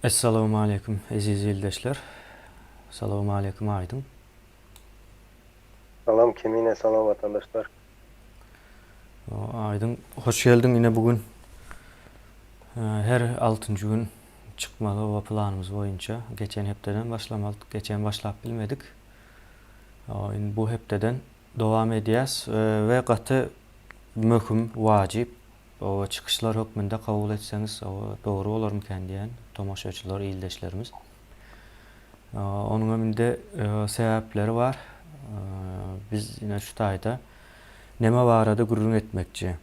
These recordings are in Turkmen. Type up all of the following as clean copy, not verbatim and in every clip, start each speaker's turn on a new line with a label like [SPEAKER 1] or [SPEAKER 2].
[SPEAKER 1] Essalawmaleýkum eziz ildeşler. Salawmaleýkum Aýdyň.
[SPEAKER 2] Salam Kemine salam watandaşlar.
[SPEAKER 1] Aýdyň hoş geldiň ine bu gün her altynjy gün çykmaly oba planymyz boýunça geçen hepdeden başlamalydyk geçen başlap bilmedik. Indi bu hepdeden dowam edýäs we gaty möhüm wajyp Oba çykyşlar hökmünde kabul etseňiz dogry bolarmykan diýýän tomaşaçylar, ildeşlerimiz. Onuň hem indi sebäpleri bar. Biz ine şu taýda neme barada gürrüň etmekçi.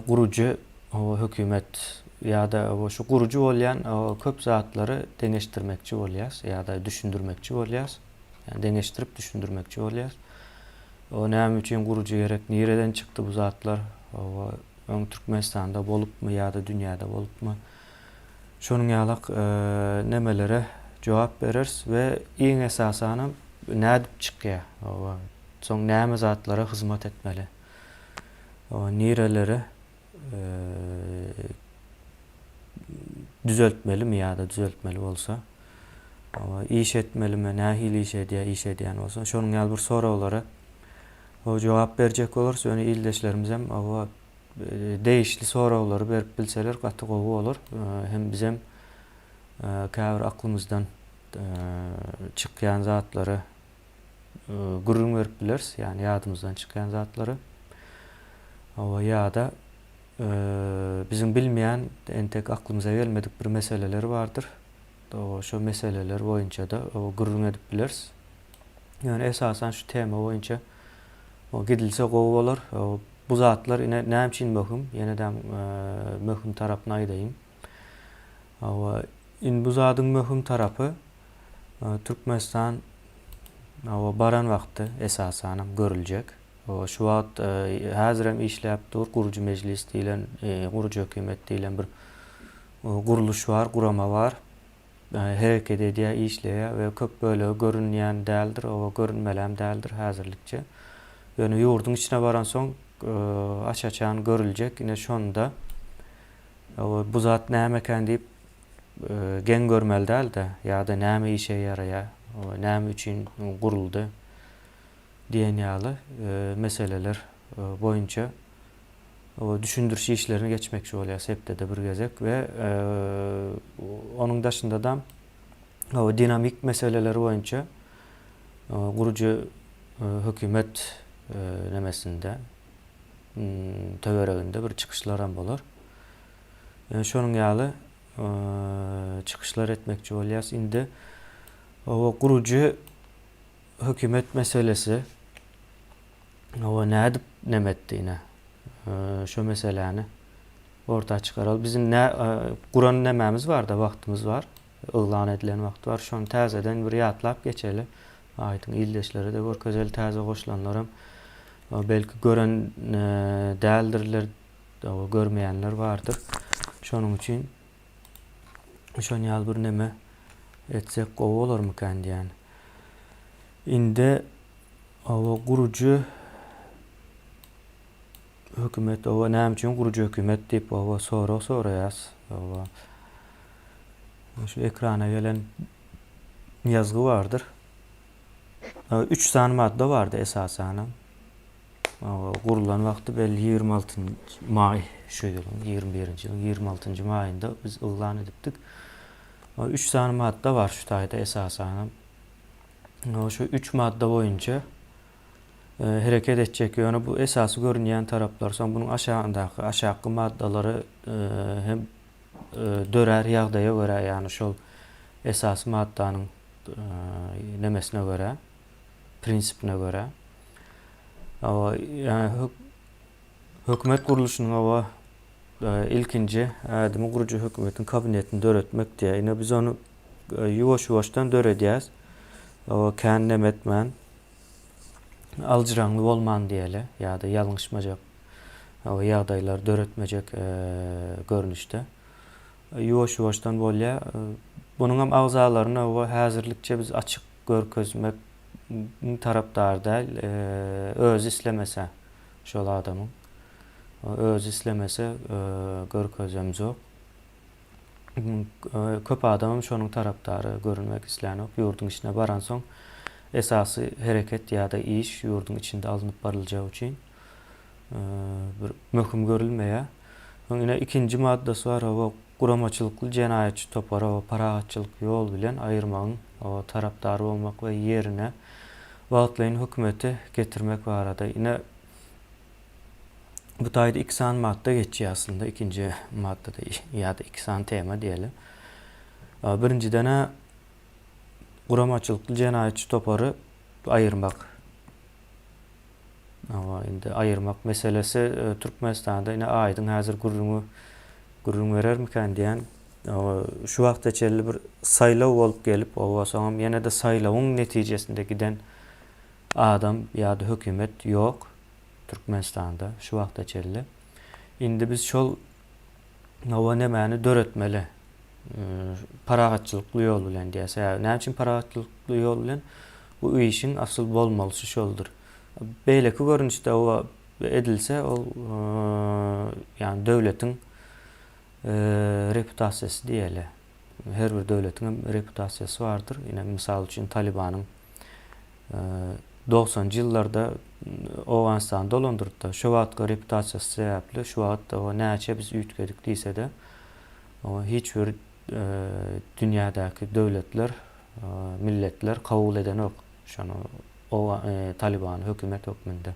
[SPEAKER 1] Gurujy hökümet ýa-da şu gurujy bolýan köp zatlary deňeşdirmekçi bolýas ýa-da düşündirmekçi bolýas. Ýani deňeşdirip düşündirmekçi bolýas. O näme üçin gurujy gerek, nireden çykdy bu zatlar, o öň Türkmenistanda bolupmy ýa-da dünýäde bolupmy? Şonuň ýalak nemelere jogap bereris we iň esasanam nädip çykýar, o soň näme zatlara hyzmat etmeli, o nirelere düzeltmelimi ýa-da düzeltmeli bolsa, iş etmelimi, nähili iş edýär, iş edýän bolsa, şonuň ýaly bir soraglara jogap berjek bolarys. Ýöne ildeşlerimizem degişli soraglary berip bilseler gaty gowy bolar. Hem bizem käbir aklymyzdan çykýan zatlary gürrüň berip bileris, ýagny ýadymyzdan çykýan zatlary. Hawa, ýa-da biziň bilmeýän, entek aklymyza gelmedik bir meseleler bardyr. Şo meseleler boýunça-da gürrüň edip bileris. Ýöne esasan şu tema boýunça gidilse gowy bolar. Bu zatlar ine näme üçin möhüm? Ýene-de möhüm tarapyny aýdaýyn. Hawa, indi bu zadyň möhüm tarapy Türkmenistan hawa baran wagty esasanam görüljek. Hawa, şu wagt häzirem işläp dur gurujy mejlis diýlen, gurujy hökümet diýlen bir gurluş bar, gurama bar. Hereket edýär, işleýär we köp bölegi görünýän däldir, hawa görünmelem däldir häzirlikçe. Ýöne ýurduň içine baransoň aç-açan görüljek. Ine şonda Hawa, bu zat nämekän diýip geň görmeli däl-de, ýa-da näme işe ýaraýar, näme üçin guruldy diýen ýaly meseleler boýunça düşündiriş işlerini geçmekçi bolýarys hepdede bir gezek we onuň daşynda-da dinamik meseleler boýunça gurujy hökümet nemesinde töwereginde bir çykyşlaram bolar. Şonuň ýaly çykyşlar etmekçi bolýas. Indi o gurujy hökümet meselesi o nädip neme etdi ine? Şo meseläni orta çykaraly. Bizim nä guran nemämiz bar-da, wagtymyz bar. Yglan edilen wagt bar. Şony täzeden bir ýatlap geçeli. Aýdyň ildeşlere-de görkezeli, täze goşulanlaram belki gören däldirler, görmeýänler bardyr. Şonuň üçin şon ýaly bir neme etsek gowy bolarmykan diýýän. Indi oba gurujy hökümet oba näme üçin gurujy hökümet diýip oba sorag soraýas. Oba şu ekrana gelen ýazgy bardyr. Üç sany madda bardy esasanam. Gurulan wagty belli 26 maý şu ýylyň 21-nji ýylyň 26-njy maýynda biz yglan edipdik. Üç sany madda bar şu taýda esasanam. Şu üç madda boýunça hereket etjek. Ýöne bu esasy görünýän taraplar, soň bunuň aşagyndaky aşakky maddalary hem dörär ýagdaýa görä, ýagny şol esasy maddanyň nemesine görä, prinsipine görä. Ýagny hökümet gurluşynyň oba ilkinji ädimi gurujy hökümetiň kabinetini döretmek diýýär. Ine biz ony ýuwaş-ýuwaşdan döredýäs. Kän neme etmän, aljyraňly bolman diýeli ýa-da ýalňyşmajak ýagdaýlar döretmejek görnüşde ýuwaş-ýuwaşdan bolýar. Bunuň hem agzalaryny häzirlikçe biz açyk görkezmek tarapdary däl. Özi islemese şol adamyň özi islemese görkezemzok. Köp adamam şonuň tarapdary görünmek islänok. Ýurduň içine baransoň esasy hereket ýa-da iş ýurduň içinde alnyp baryljagy üçin bir möhüm görülmeýär. Soň ine ikinji maddasy bar, o guramaçylykly jenaýatçy topara we parahatçylyk ýol bilen aýyrmagyň tarapdary bolmak we ýerine wagtlaýyn hökümeti getirmek barada. Ine Bu taýda iki sany madda geçýär aslynda ikinji maddada ýa-da iki sany tema diýeli. Birinjiden-ä guramaçylykly jenaýatçy topary aýyrmak. Hawa, indi aýyrmak meselesi e, Türkmenistanda ine aýdyň häzir gürrüňi gürrüň berermikän diýen. Şu wagta çenli bir saýlaw bolup gelip, owa soňam ýene-de saýlawyň netijesinde giden adam ýa-da hökümet ýok Türkmenistanda şu wagta çenli. Indi biz şol nowa nemäni döretmeli. Parahatçylykly ýol bilen diýýär. Sebäbi näme üçin parahatçylykly ýol bilen? Bu işiň asyl bolmalysy şoldur. Beýleki görnüşde oba edilse ol ýagny döwletiň reputasiýasy diýeli. Her bir döwletiň hem reputasiýasy bardyr. Ine mysal üçin Talibanyň Dogsanjy ýyllarda Owganystany dolandyrdy. Şo wagtky reputasiýasy sebäpli şu wagt o näçe biz üýtgedik diýse-de, hiç bir dünýädäki döwletler, milletler kabul edenok şony Talibany hökümet hökmünde.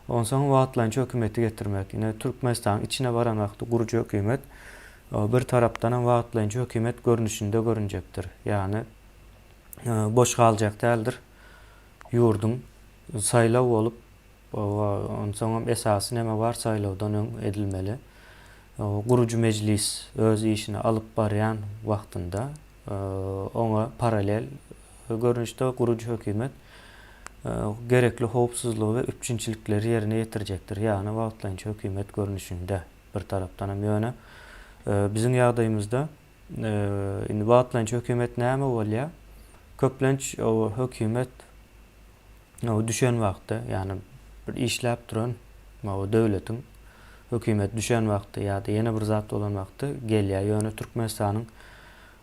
[SPEAKER 1] Onsoň wagtlaýynça hökümeti getirmek. Ine Türkmenistanyň içine baran wagty gurujy hökümet bir tarapdanam wagtlaýynça hökümet görnüşinde görünjekdir. Ýagny boş galjak däldir. Ýurduň saýlaw bolup, onsoňam esasy näme bar saýlawdan öň edilmeli. Gurujy mejlis öz işini alyp barýan wagtynda oňa paralel görnüşde gurujy hökümet gerekli howpsuzlygy we üpjünçilikleri ýerine ýetirjekdir. Ýagny wagtlaýynça hökümet görnüşinde bir tarapdanam ýöne biziň ýagdaýymyzda Indi wagtlaýynça hökümet näme bolýar? Köplenç o hökümet o düşen wagtda, ýagny bir işläp duran o döwletiň hökümet düşen wagty ýa-da ýene bir zat bolan wagty gelýär. Ýöne Türkmenistanyň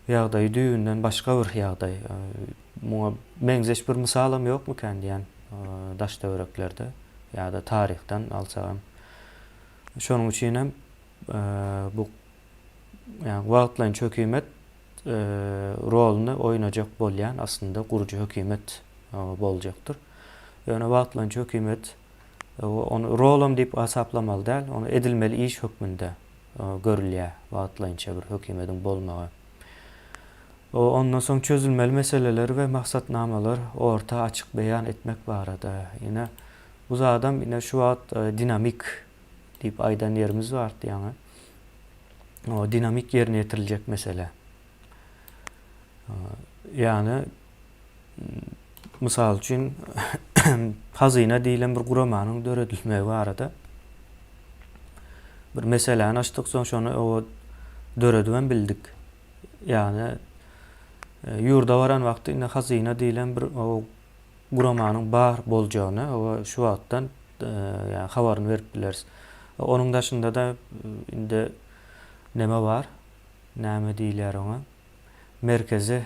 [SPEAKER 1] ýagdaýy düýbünden başga bir ýagdaý. Muňa meňzeş bir mysalam ýokmukän diýýän daş-töwereklerde ýa-da taryhdan alsagam. Şonuň üçin hem bu ýagny wagtlaýynça hökümet roluny oýnajak bolýan aslynda gurujy hökümet boljakdyr. Ýöne wagtlaýynça hökümet ony rolam diýip hasaplamaly däl, ony edilmeli iş hökmünde görülýär wagtlaýynça bir hökümediň bolmagy. Ondan soň çözülmeli meseleleri we maksatnamalar orta açyk beýan etmek barada. Ine bu zadam ine şu wagt dinamik diýip aýdan ýerimiz bardy ýaňy. O dinamik ýerine ýetiriljek mesele. Ýagny mysal üçin hazyna diýlen bir guramanyň döredilmegi barada bir meseläni açdyk, soň şony o döredibem bildik. Ýagny e, ýurda baran wagty indi hazyna diýlen bir o guramanyň bar boljagyny we şu wagtdan ýagny habaryny berip bileris. Onuň daşynda-da indi neme bar? Näme diýilýär oňa? Merkezi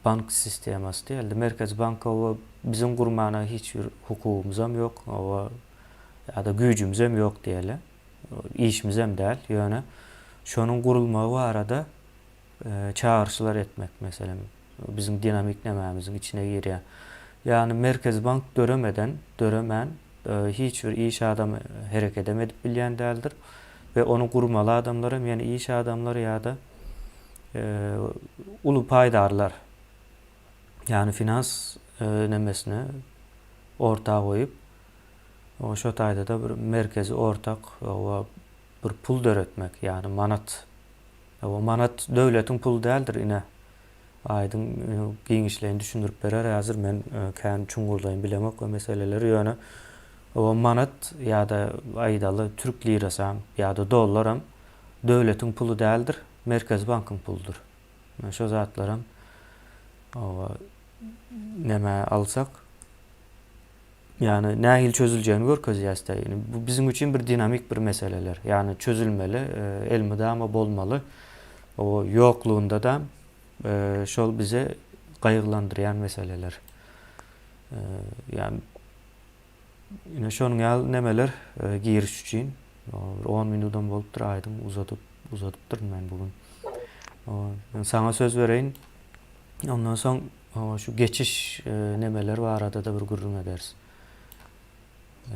[SPEAKER 1] bank sistemasy diýildi. Merkezi bank oba biziň gurmana hiç bir hukugymyzam ýok, oba ýa-da güýjümizem ýok diýeli. Işimizem däl, ýöne şonuň gurulmagy barada çagyryşlar etmek meselem biziň dinamik nämämiziň içine girýär. Ýagny Merkezi bank döremeden, döremän hiç bir iş adamy herekedem edip bilýän däldir we ony gurmaly adamlar hem ýene iş adamlary ýa-da uly paýdarlar. Ýagny finans nemesini orta goýup, şo taýda-da bir merkezi ortak bir pul döretmek, ýagny manat Hawa, manat döwletiň puly däldir, ine. Aýdyň giňişleýin düşündirip berer häzir, men kän çuňňurlaýyn bilemok o meseleleri, ýöne hawa, manat ýa-da aýdaly türk lirasam ýa-da dollaram döwletiň puly däldir, Merkezi bankyň puludyr. Men şo zatlaram hawa, nämä alsak. Ýagny nähili çözüljegini görkezýäs-de. Ýagny bu biziň üçin bir dinamik bir meseleler. Ýagny çözülmeli, elmydama bolmaly. O ýoklugynda-da şol bizi gaýgylandyrýan meseleler. Ýagny ine şonuň ýaly nemeler giriş üçin. Bir on minudam bolupdyr aýdyň uzadyp uzadypdyryn men bu gün. Saňa söz bereýin. Ondan soň şu geçiş nemeler barada-da bir gürrüň ederis.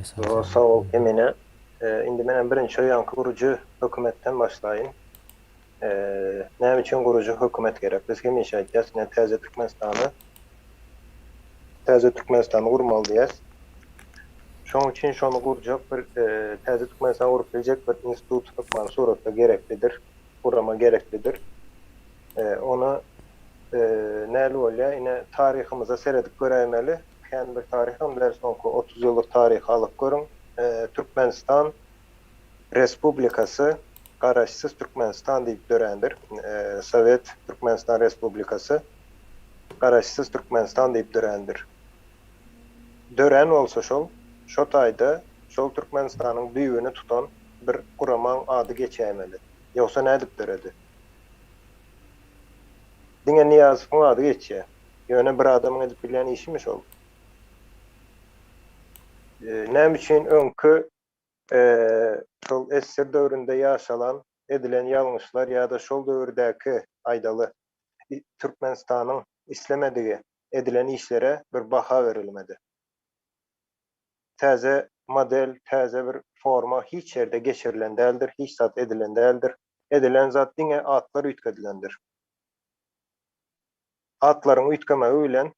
[SPEAKER 2] Sag bol Kemine. Indi menem birinji ýaňky gurujy hökümetden başlaýyn. Näme üçin gurujy hökümet gerek? Biz hemişe aýtýas, ine täze Türkmenistany täze Türkmenistany gurmaly diýýäs. Şonuň üçin şony gurjak bir täze Türkmenistany gurup biljek bir institut hökmany suratda gereklidir, gurama gereklidir. Ony näli bolýar, ine taryhymyza seredip göräýmeli. Kän bir taryham däl, soňky 30 ýyllyk taryhy alyp görüň. Türkmenistan Respublikasy Garaşsyz Türkmenistan diýip dörändir. Sowet Türkmenistan Respublikasy Garaşsyz Türkmenistan diýip dörändir. Dörän bolsa şol, şo taýda şol Türkmenistanyň düýbüni tutan bir guramaň ady geçäýmeli. Ýogsa nädip döredi? Diňe Nyýazowyň ady geçýär. Ýöne bir adamyň edip bilýän işimi şol? Näme üçin öňki şol SSR döwründe ýaşalan, edilen ýalňyşlar ýa-da şol döwürdäki, aýdaly, Türkmenistanyň islemedigi edilen işlere bir baha berilmedi? Täze model, täze bir forma hiç ýerde geçirilen däldir, hiç zat edilen däldir. Edilen zat diňe atlar üýtgedilendir. Atlaryň üýtgemegi bilen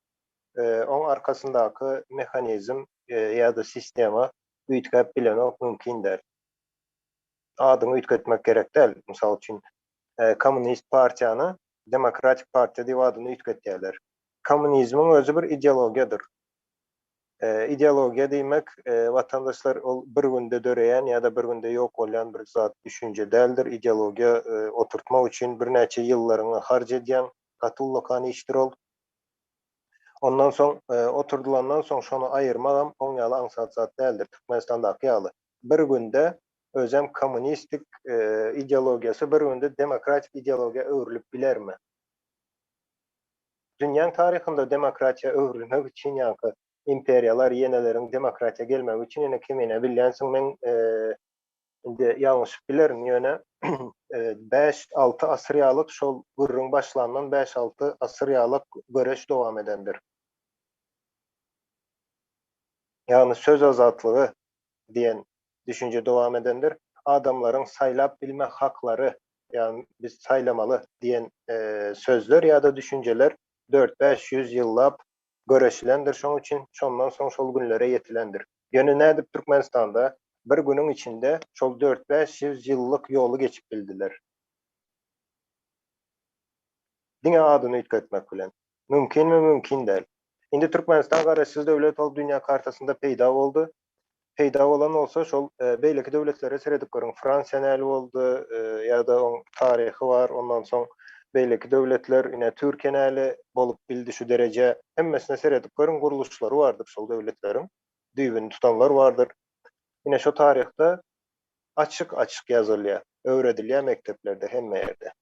[SPEAKER 2] oň arkasyndaky mehanizm ýa-da sistema üýtgäp bilenok, mümkin däl. Adyňy üýtgetmek gerek däl. Mysal üçin, kommunist partiýany demokratik partiýa diýip adyny üýtgetýärler. Kommunizmiň özi bir ideologiýadyr. Ideologiýa diýmek, watandaşlar, ol bir günde döreýän ýa-da bir günde ýok bolýan bir zat, düşünje däldir. Ideologiýa oturtmak üçin birnäçe ýyllaryňy harç edýäň, gaty ullakan işdir ol. Ondan soň, oturdylandan soň şony aýyrmagam oň ýaly aňsat zat däldir, Türkmenistandaky ýaly. Bir günde özem kommunistik ideologiýasy bir günde demokratik ideologiýa öwrülip bilermi? Dünýäň taryhynda demokratiýa öwrülmek üçin ýaňky imperiýalar ýeneleriň demokratiýa gelmegi üçin ýene kemine bilýänsiň men indi ýalňyşyp bilerin ýöne 5-6 asyr ýalyk şol gürrüň başlandan 5-6 asyr ýalyk göreş dowam edendir. Ýagny söz azatlygy diýen düşünje dowam edendir. Adamlaryň saýlap bilme haklary ýagny biz saýlamaly diýen sözler ýa-da düşünjeler dört-bäş ýüz ýyllap göreşilendir şoň üçin şondan soň şol günlere ýetilendir. Ýöne nädip Türkmenistanda bir günüň içinde şol dört-bäş ýüz ýyllyk ýoly geçip bildiler? Diňe adyny üýtgetmek bilen. Mümkinmi? Mümkin däl. Indi Türkmenistan garaşsyz döwlet bolup dünýä kartasynda peýda boldy. Peýda bolan bolsa şol beýleki döwletlere seredip görüň. Fransiýa näli boldy ýa-da oň taryhy bar, ondan soň beýleki döwletler ine Türkiýe näli bolup bildi şu derejä. Hemmesine seredip görüň gurluşlary bardyr şol döwletleriň. Düýbüni tutanlar bardyr. Ine şo taryhda açyk-açyk ýazylýar, öwredilýär mekdeplerde hemme ýerde.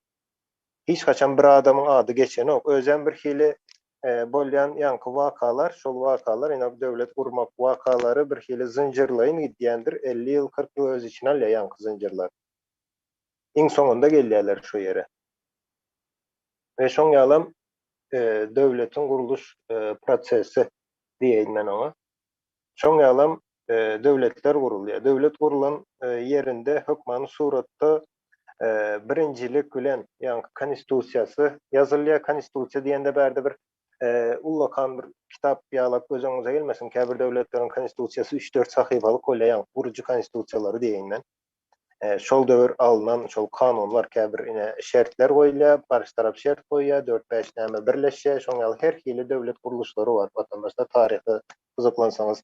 [SPEAKER 2] Hiç haçan bir adamyň ady geçenok. Özem bir hili bolýan ýaňky wakalar, şol wakalar ine döwlet gurmak wakalary bir hili zynjyrlaýyn gidýändir. 50 ýyl, 40 ýyl öz içine alýar ýaňky zynjyrlar. Iň soňunda gelýärler şu ýere. We şoň ýalam döwletiň gurluş prosesi diýeýin men oňa. Şoň ýalam döwletler gurulýar. Döwlet gurlan ýerinde hökmany suratda birinjilik bilen ýaňky konstitusiýasy ýazylýar. Konstitusiýa diýende bärde bir ullakan bir kitap ýalak göz öňüňize gelmesin. Käbir döwletleriň konstitusiýasy üç-dört sahypalyk bolýar, ýaňky gurujy konstitusiýalary diýeýin men. Şol döwür alnan şol kanunlar käbir ine şertler goýulýar, garşy tarap şert goýýar, dört-bäş näme birleşýär. Şoň ýaly her hili döwlet gurluşlary bar. Watandaşlar taryhy gyzyklansaňyz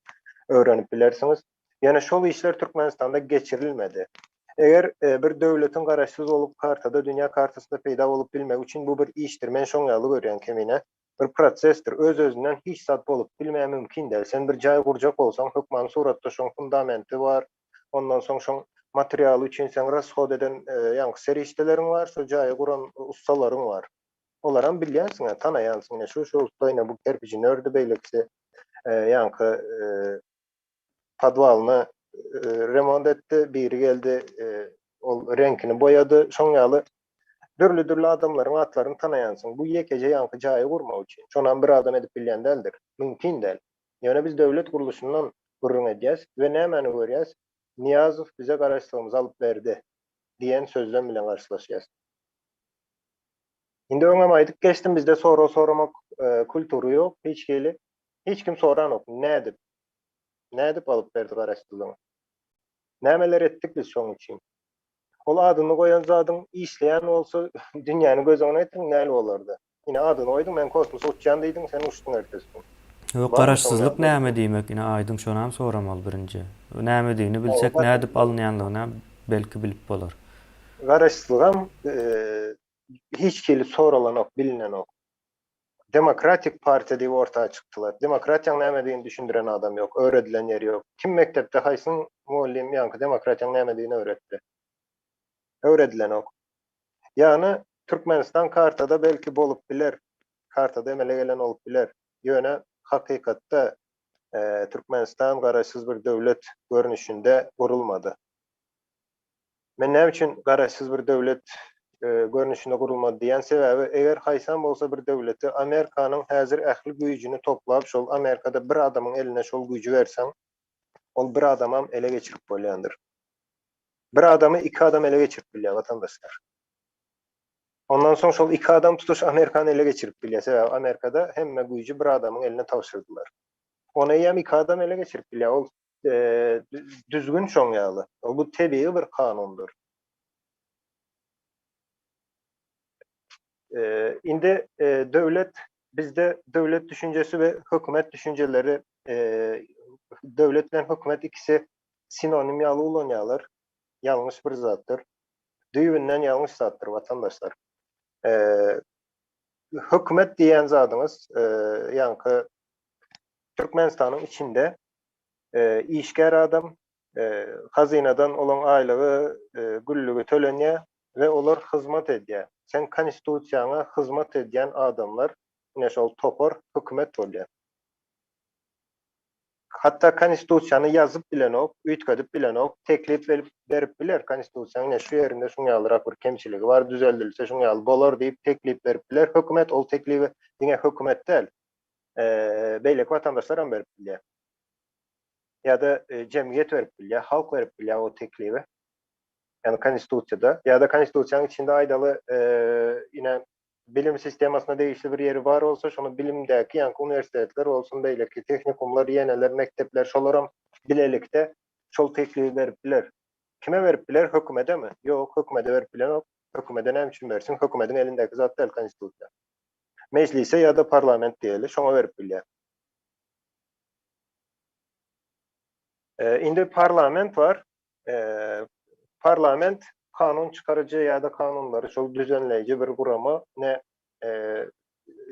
[SPEAKER 2] öwrenip bilersiňiz. Ýöne şol işler Türkmenistanda geçirilmedi. Eger bir döwletiň garaşsyz bolup kartada, dünýä kartasynda peýda bolup bilmegi üçin bu bir işdir. Men şoň ýaly görýän Kemine. Bir prosesdir. Öz-özünden hiç zat bolup bilmeýär, mümkin däl. Sen bir jaý gurjak bolsaň, hökmany suratda şoň fundamenti bar, ondan soň şoň materialy üçin seň rashod eden ýaňky serişdeleriň bar, şo jaýy guran ussalaryň bar. Olaram bilýänsiň-ä, tanaýansyň, ine şu-şu ussa ine bu kerpijini ördi, beýlekisi ýaňky podwalyny remont etdi, biri geldi, ol reňkini boýady, şoň ýaly dürli-dürli adamlaryň atlaryny tanaýansyň. Bu ýekeje ýaňky jaýy gurmak üçin. Şonam bir adam edip bilýän däldir. Mümkin däl. Ýöne biz döwlet gurluşyndan gürrüň edýäs we nämäni görýäs? Nyýazow bize garaşsyzlygymyzy alyp berdi diýen sözlem bilen garşylaşýas. Indi öňem aýdyp geçdim, bizde sorag soramak kultury ýok hiç hili. Hiç kim soranok, nädip? Nädip alyp berdi garaşsyzlygyny? Nämeler etdik biz şoň üçin? Ol adyny goýan zadyň işleýän bolsa dünýäni göz öňüne getiriň näl bolardy? Ine adyny goýduň men kosmosa uçýan diýdiň sen uçduň ertesi gün.
[SPEAKER 1] Ýok garaşsyzlyk näme diýmek ine aýdyň şonam soramaly birinji. Nämedigini bilsek nädip alynýanlygynam belki bilip bolar.
[SPEAKER 2] Garaşsyzlygam hiç hili soralanok bilinenok. Demokratik partiýa diýip orta çykdylar. Demokratiýaň nämedigini düşündiren adam ýok, öwredilen ýeri ýok. Kim mekdepde haýsyň mugallym ýaňky demokratiýaň nämedigini öwretdi? Öwredilenok. Ýagny Türkmenistan kartada belki bolup biler, kartada emele gelen bolup biler. Ýöne hakykatda Türkmenistan garaşsyz bir döwlet görnüşinde gurulmady. Men näme üçin garaşsyz bir döwlet görnüşinde gurulmady diýýän, sebäbi eger haýsam bolsa bir döwleti Amerikanyň häzir ähli güýjüni toplap şol Amerikada bir adamyň eline şol güýji berseň, ol bir adamam ele geçirip bolýandyr. Bir adamy iki adam ele geçirip bilýär watandaşlar. Ondan soň şol iki adam tutuş Amerikany ele geçirip bilýär, sebäbi Amerikada hemme güýji bir adamyň eline tabşyrdylar. Ony eýýäm iki adam ele geçirip bilýär, ol düzgün şoň ýaly. Bu tebigy bir kanundyr. Indi döwlet bizde döwlet düşünjesi we hökümet düşünjeleri döwlet bilen hökümet ikisi sinonim ýaly ulanýarlar. Ýalňyş bir zatdyr. Düýbünden ýalňyş zatdyr watandaşlar. Hökümet diýen zadyňyz ýaňky Türkmenistanyň içinde işgär adam, hazynadan olaň aýlygy, güllügi tölenýär we olar hyzmat edýär. Seň konstitusiýaňa hyzmat edýän adamlar, ine şol topar hökümet bolýar. Hatda konstitusiýany ýazyp bilenok, üýtgedip bilenok, teklip berip biler, konstitusiýanyň ine şu ýerinde şuň ýalyrak bir kemçiligi bar, düzeldilse şuň ýaly bolar diýip teklip berip biler hökümet, ol teklibi diňe hökümet däl, beýleki watandaşlar hem berip bilýär. Ýa-da jemgyýet berip bilýär, halk berip bilýär o teklibi. Ýagny konstitusiýada ýa-da konstitusiýanyň içinde aýdaly ine bilim sistemasyna degişli bir ýeri bar bolsa, şony bilimdäki ýaňky uniwersitetler bolsun, beýleki tehnikumlar, ýeneler, mekdepler şolaram bilelikde şol teklibi berip biler. Kime berip biler? Hökümedemi? Ýok, hökümede berip bilenok. Hökümede näme üçin bersin? Hökümediň elindäki zat däl konstitusiýa. Mejlise ýa-da parlament diýeli, şoňa berip bilýär. Indi parlament bar. Parlament kanun çykaryjy ýa-da kanunlary şol düzenleýji bir gurama. Ne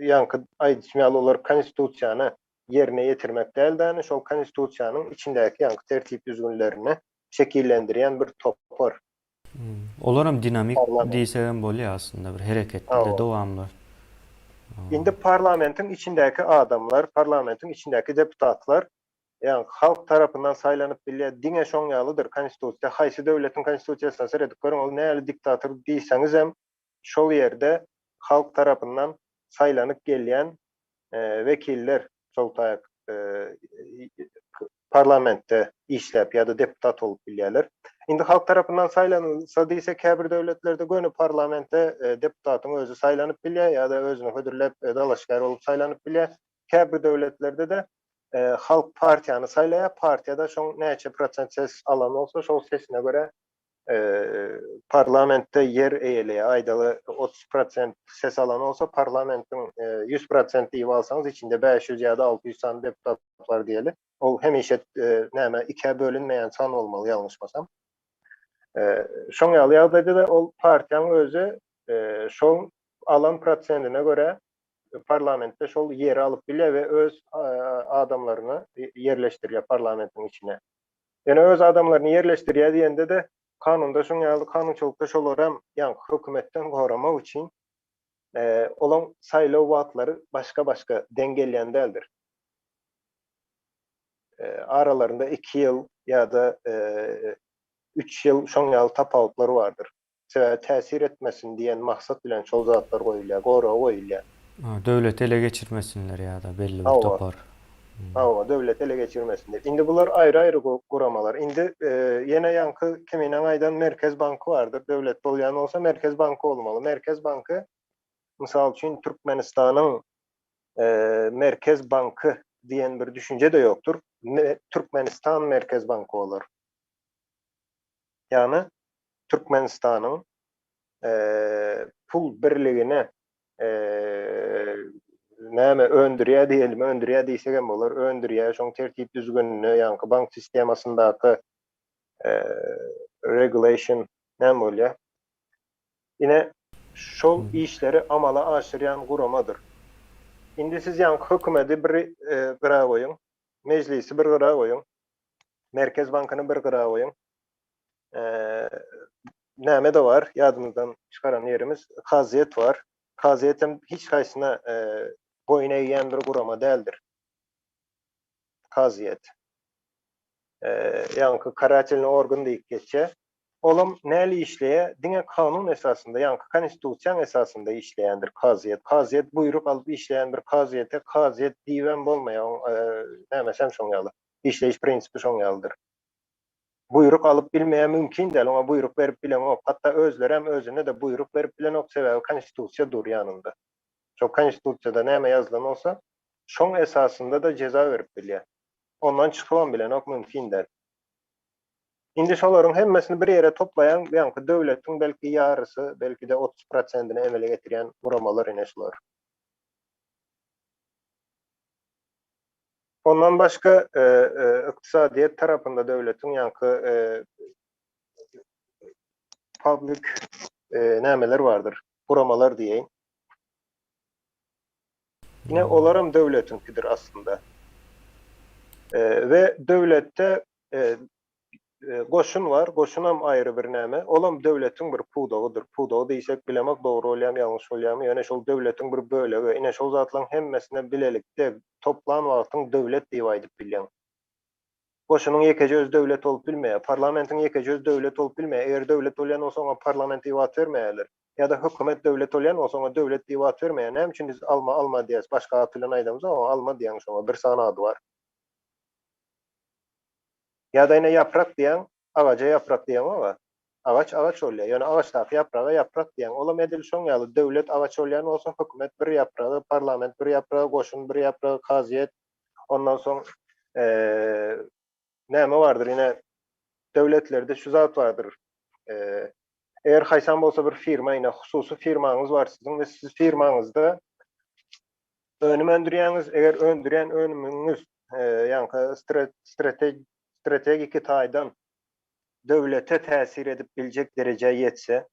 [SPEAKER 2] ýaňky aýdyşym ýaly olar konstitusiýany ýerine ýetirmek däl-de, şol konstitusiýanyň içindäki ýaňky tertip-düzgünlerini şekillendirýän bir topar.
[SPEAKER 1] Olaram dinamik diýsegem bolýar aslynda bir hereketli dowamly.
[SPEAKER 2] Indi parlamentiň içindäki adamlar, parlamentiň içindäki deputatlar, ýagny halk tarapyndan saýlanyp bilýär, diňe şoň ýalydyr konstitusiýa, haýsy döwletiň konstitusiýasyna seredip görüň, ol näli diktator diýseňizem şol ýerde halk tarapyndan saýlanyp gelýän wekiller şol taýak parlamentde işläp ýa-da deputat bolup bilýärler. Indi halk tarapyndan saýlanylsa diýse käbir döwletlerde göni parlamente deputatyň özi saýlanyp bilýär ýa-da özüni hödürläp dalaşgär bolup saýlanyp bilýär. Käbir döwletlerde-de halk partiýany saýlaýar, partiýada şoň näçe prosent ses alan bolsa şol sesine görä parlamentde ýer eýeleýär. Aýdaly 30% ses alan bolsa, parlamentiň 100% diýip alsaňyz, içinde 500 ýa-da 600 sany deputat bar diýeli. Ol hemişe näme ikä bölünmeýän san bolmaly ýalňyşmasam. Şoň ýaly ýagdaýda-da ol partiýanyň özi şol alan prosentine görä. parlamentde şol ýeri alyp bilýär we öz adamlaryny ýerleşdirýär parlamentiň içine. Ýöne öz adamlaryny ýerleşdirýär diýende-de kanunda şuň ýaly kanunçylykda şolaram ýaňky hökümetden goramak üçin olaň saýlaw wagtlary başga-başga deň gelýän däldir. Aralarynda iki ýyl ýa-da üç ýyl şoň ýaly tapawutlar bardyr. Sebäbi täsir etmesin diýen maksat bilen şol zatlar goýulýar, gorag goýulýar.
[SPEAKER 1] Döwleti ele geçirmesinler ýa-da belli bir topar.
[SPEAKER 2] Hawa, döwleti ele geçirmesinler. Indi bular aýry-aýry guramalar. Indi ýene ýaňky Keminiň aýdan Merkez banky bardyr. Döwlet bolýan bolsa Merkez banky bolmaly. Merkez banky, mysal üçin, Türkmenistanyň Merkez banky diýen bir düşünje-de ýokdur. Türkmenistan Merkez banky bolar. Ýagny Türkmenistanyň pul birligine näme öndürýär diýelim, öndürýär diýsek hem bolar, öndürýär, şoň tertip düzgünini, ýaňky bank sistemasyndaky regulation näme bolýar? Ine, şol işleri amala aşyrýan guramadyr. Indi siz ýaňky hökümeti bir gyra goýuň, mejlisi bir gyra goýuň, Merkez bankyny bir gyra goýuň. Näme-de bar, ýadymyzdan çykaran ýerimiz, kazyýet bar. Kazyýet hem hiç haýsyna boýun egýän bir gurama däldir. Kazyýet. Ýaňky karatelnyý organ diýip geçýär. Olam näli işleýär? Diňe kanun esasynda, ýaňky konstitusiýaň esasynda işleýändir kazyýet. Kazyýet buýruk alyp işleýän bir kazyýete kazyýet diýibem bolmaýar, oň nämesem şoň ýaly. Işleýiş prinsipi şoň ýalydyr. Buýruk alyp bilmeýä mümkin däl, oňa buýruk berip bileňok. Hatda özlerem özüne-de buýruk berip bilenok, sebäbi konstitusiýa dur ýanynda. Şo konstitusiýada näme ýazylan bolsa, şoň esasynda-da jeza berip bilýär. Ondan çykybam bilenok, mümkin däl. Indi şolaryň hemmesini bir ýere toplaýaň, ýaňky döwletiň belki ýarysy, belki-de 30 prosentini emele getirýän guramalar ine şular. Ondan başga ykdysadyýet tarapynda döwletiň ýaňky public nämeler bardyr, guramalar diýeýin. Ine olaram döwletiňkidir aslynda. We döwletde Goşun bar, goşunam aýry bir näme, olam döwletiň bir pudagydyr. Pudagy diýsek bilemok dogry bolýamy ýalňyş bolýamy, ýöne şol döwletiň bir bölegi. Ine şol zatlaryň hemmesine bilelikde toplan wagtyň döwlet diýip aýdyp bilýäň. Goşunyň ýekeje özi döwlet bolup bilmeýär. Parlamentiň ýekeje özi döwlet bolup bilmeýär. Eger döwlet bolýan bolsa oňa parlament diýip at bermeýärler. Ýa-da hökümet döwlet bolýan bolsa oňa döwlet diýip at bermeýär. Näme üçin biz alma alma diýýäs, başga at bilen aýdamyzok oňa alma diýýäň şoňa bir sany ady bar. Ýa-da ine ýaprak diýýäň, agaja ýaprak diýeňok-a. Agaç agaç bolýar. Ýöne agaçdaky ýapraga ýaprak diýýäň. Olam edil şoň ýaly, döwlet agaç bolýan bolsa, hökümet bir ýapragy, parlament bir ýapragy, goşun bir ýapragy, kazyýet, ondan soň näme bardyr, ine, döwletlerde şu zat bardyr. Eger haýsam bolsa bir firma, ine, hususy firmaňyz bar siziň we siz firmaňyzda önüm öndürýäňiz, eger öndürýän önümiňiz ýaňky strategiki taýdan döwlete täsir edip biljek derejä ýetse,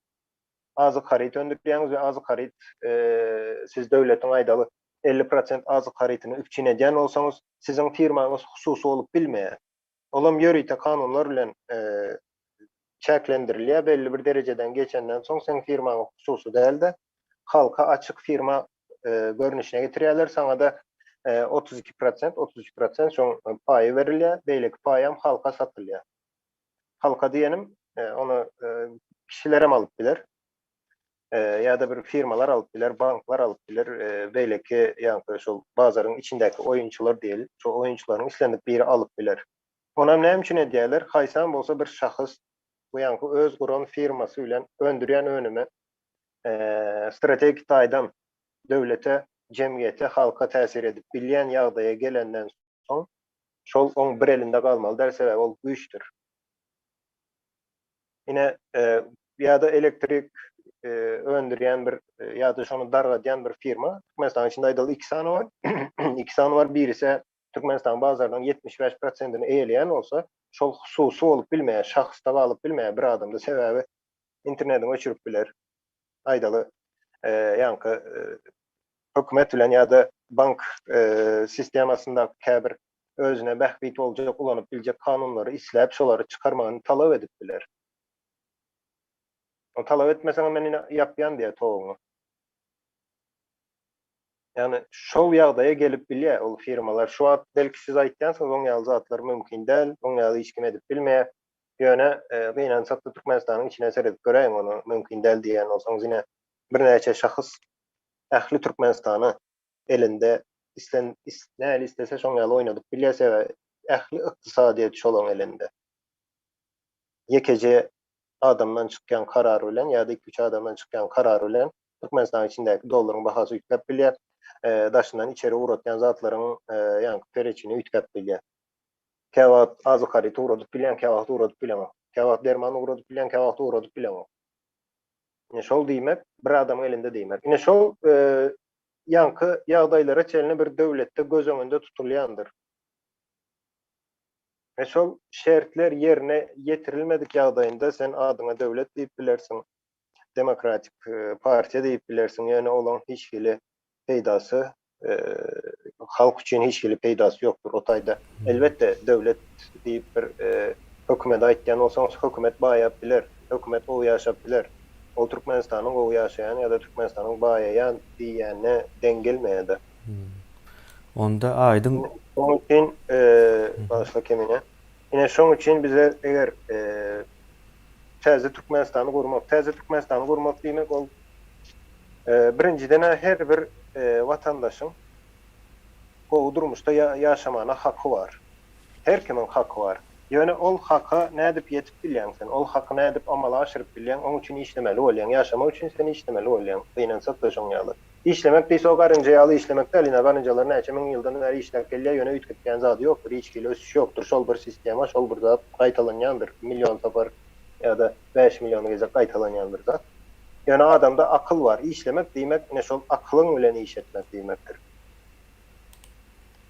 [SPEAKER 2] azyk haryt öndürýäňiz we azyk haryt siz döwletiň aýdaly 50 prosent azyk harytyny üpjün edýän bolsaňyz, siziň firmaňyz hususy bolup bilmeýär. Olam ýörite kanunlar bilen çäklendirilýär, belli bir derejeden geçenden soň seň firmaň hususy däl-de, halka açyk firma görnüşine getirýärler, saňa-da 32 prosent, 33 prosent şoň paýy berilýär, beýleki paýam halka satylýar. Halka diýenim, ony kişilerem alyp biler, ýa-da bir firmalar alyp biler, banklar alyp biler, beýleki ýaňky şol bazaryň içindäki oýunçylar diýeli, şol oýunçylaryň islendik biri alyp biler. Onam näme üçin edýärler? Haýsam bolsa bir şahs bu ýaňky öz guran firmasy bilen öndürýän önümi strategik taýdan döwlete, jemgyýete, halka täsir edip bilýän ýagdaýa gelenden soň, şol oň bir elinde galmaly däl, sebäbi ol güýçdür. Ine, ýa-da elektrik öndürýän bir ýa-da şony dargadýan bir firma, Türkmenistanyň içinde aýdaly iki sany bar, iki sany bar, birisi Türkmenistanyň bazarynyň 75 prosentini eýeleýän bolsa, şol hususy bolup bilmeýär, şahsda galyp bilmeýär bir adamda, sebäbi internetiňi öçürip biler. Aýdaly, ýaňky. Hökümet bilen ýa-da bank sistemasyndaky käbir özüne bähbit boljak ulanyp biljek kanunlary isläp şolary çykarmagyny talap edip biler. O talap etmeseň men ine ýapýan diýýär toguňy. Ýagny şol ýagdaýa gelip bilýär ol firmalar. Şu wagt belki siz aýtýansyňyz oň ýaly zatlar mümkin däl, oň ýaly hiç kim edip bilmeýär. Ýöne gynansak-da Türkmenistanyň içine seredip göräýiň ony mümkin däl diýýän bolsaňyz ine birnäçe şahs ähli Türkmenistany elinde islen nähili islese şoň ýaly oýnadyp bilýär sebäbi ähli ykdysadyýet şolaň elinde. Ýekeje adamdan çykýan karar bilen ýa-da iki-üç adamdan çykýan karar bilen Türkmenistanyň içindäki dollaryň bahasy üýtgäp bilýär. Daşyndan içeri ugratýan zatlaryň ýaňky pereçini üýtgäp bilýär. Käwagt azyk haryt ugradyp bilýäň, käwagt ugradyp bileňok. Käwagt derman ugradyp bilýäň, käwagt ugradyp bileňok. Ine şol diýmek bir adamyň elinde diýmek. Ine şol ýaňky ýagdaýlara çenli bir döwletde göz öňünde tutulýandyr. We şol şertler ýerine ýetirilmedik ýagdaýynda sen adyňa döwlet diýip bilersiň, demokratik partiýa diýip bilersiň, ýöne olaň hiç hili peýdasy halk üçin hiç hili peýdasy ýokdur o taýda. Elbetde döwlet diýip bir hökümete aýtýan bolsaňyz hökümet baýap biler, hökümet gowy ýaşap biler. Ol Türkmenistanyň gowy ýaşaýan ýa-da Türkmenistanyň baýaýan diýýänine deň gelmeýär-de.
[SPEAKER 1] Onda aýdyň.
[SPEAKER 2] Şoň üçin, bagyşla Kemine. Ine şoň üçin bize eger täze Türkmenistany gurmak, täze Türkmenistany gurmak diýmek ol birinjiden-ä her bir watandaşyň gowy durmuşda ýaşamana haky bar. Her kimiň haky bar. Ýöne ol haka nädip ýetip bilýäň sen? Ol haky nädip amala aşyryp bilýäň? Oň üçin işlemeli bolýaň. Ýaşamak üçin sen işlemeli bolýaň. Gynansak-da şoň ýaly. Işlemek diýse o garynja ýaly işlemek däl, ine garynjalar näçe müň ýyldan bäri işläp gelýär, ýöne üýtgetýän zady ýokdur, hiç hili ösüş ýokdur, şol bir sistema, şol bir zat gaýtalanýandyr, million sapar ýa-da 5 million gezek gaýtalanýan bir zat. Ýöne adamda akyl bar, işlemek diýmek ine şol akylyň bilen iş etmek diýmekdir.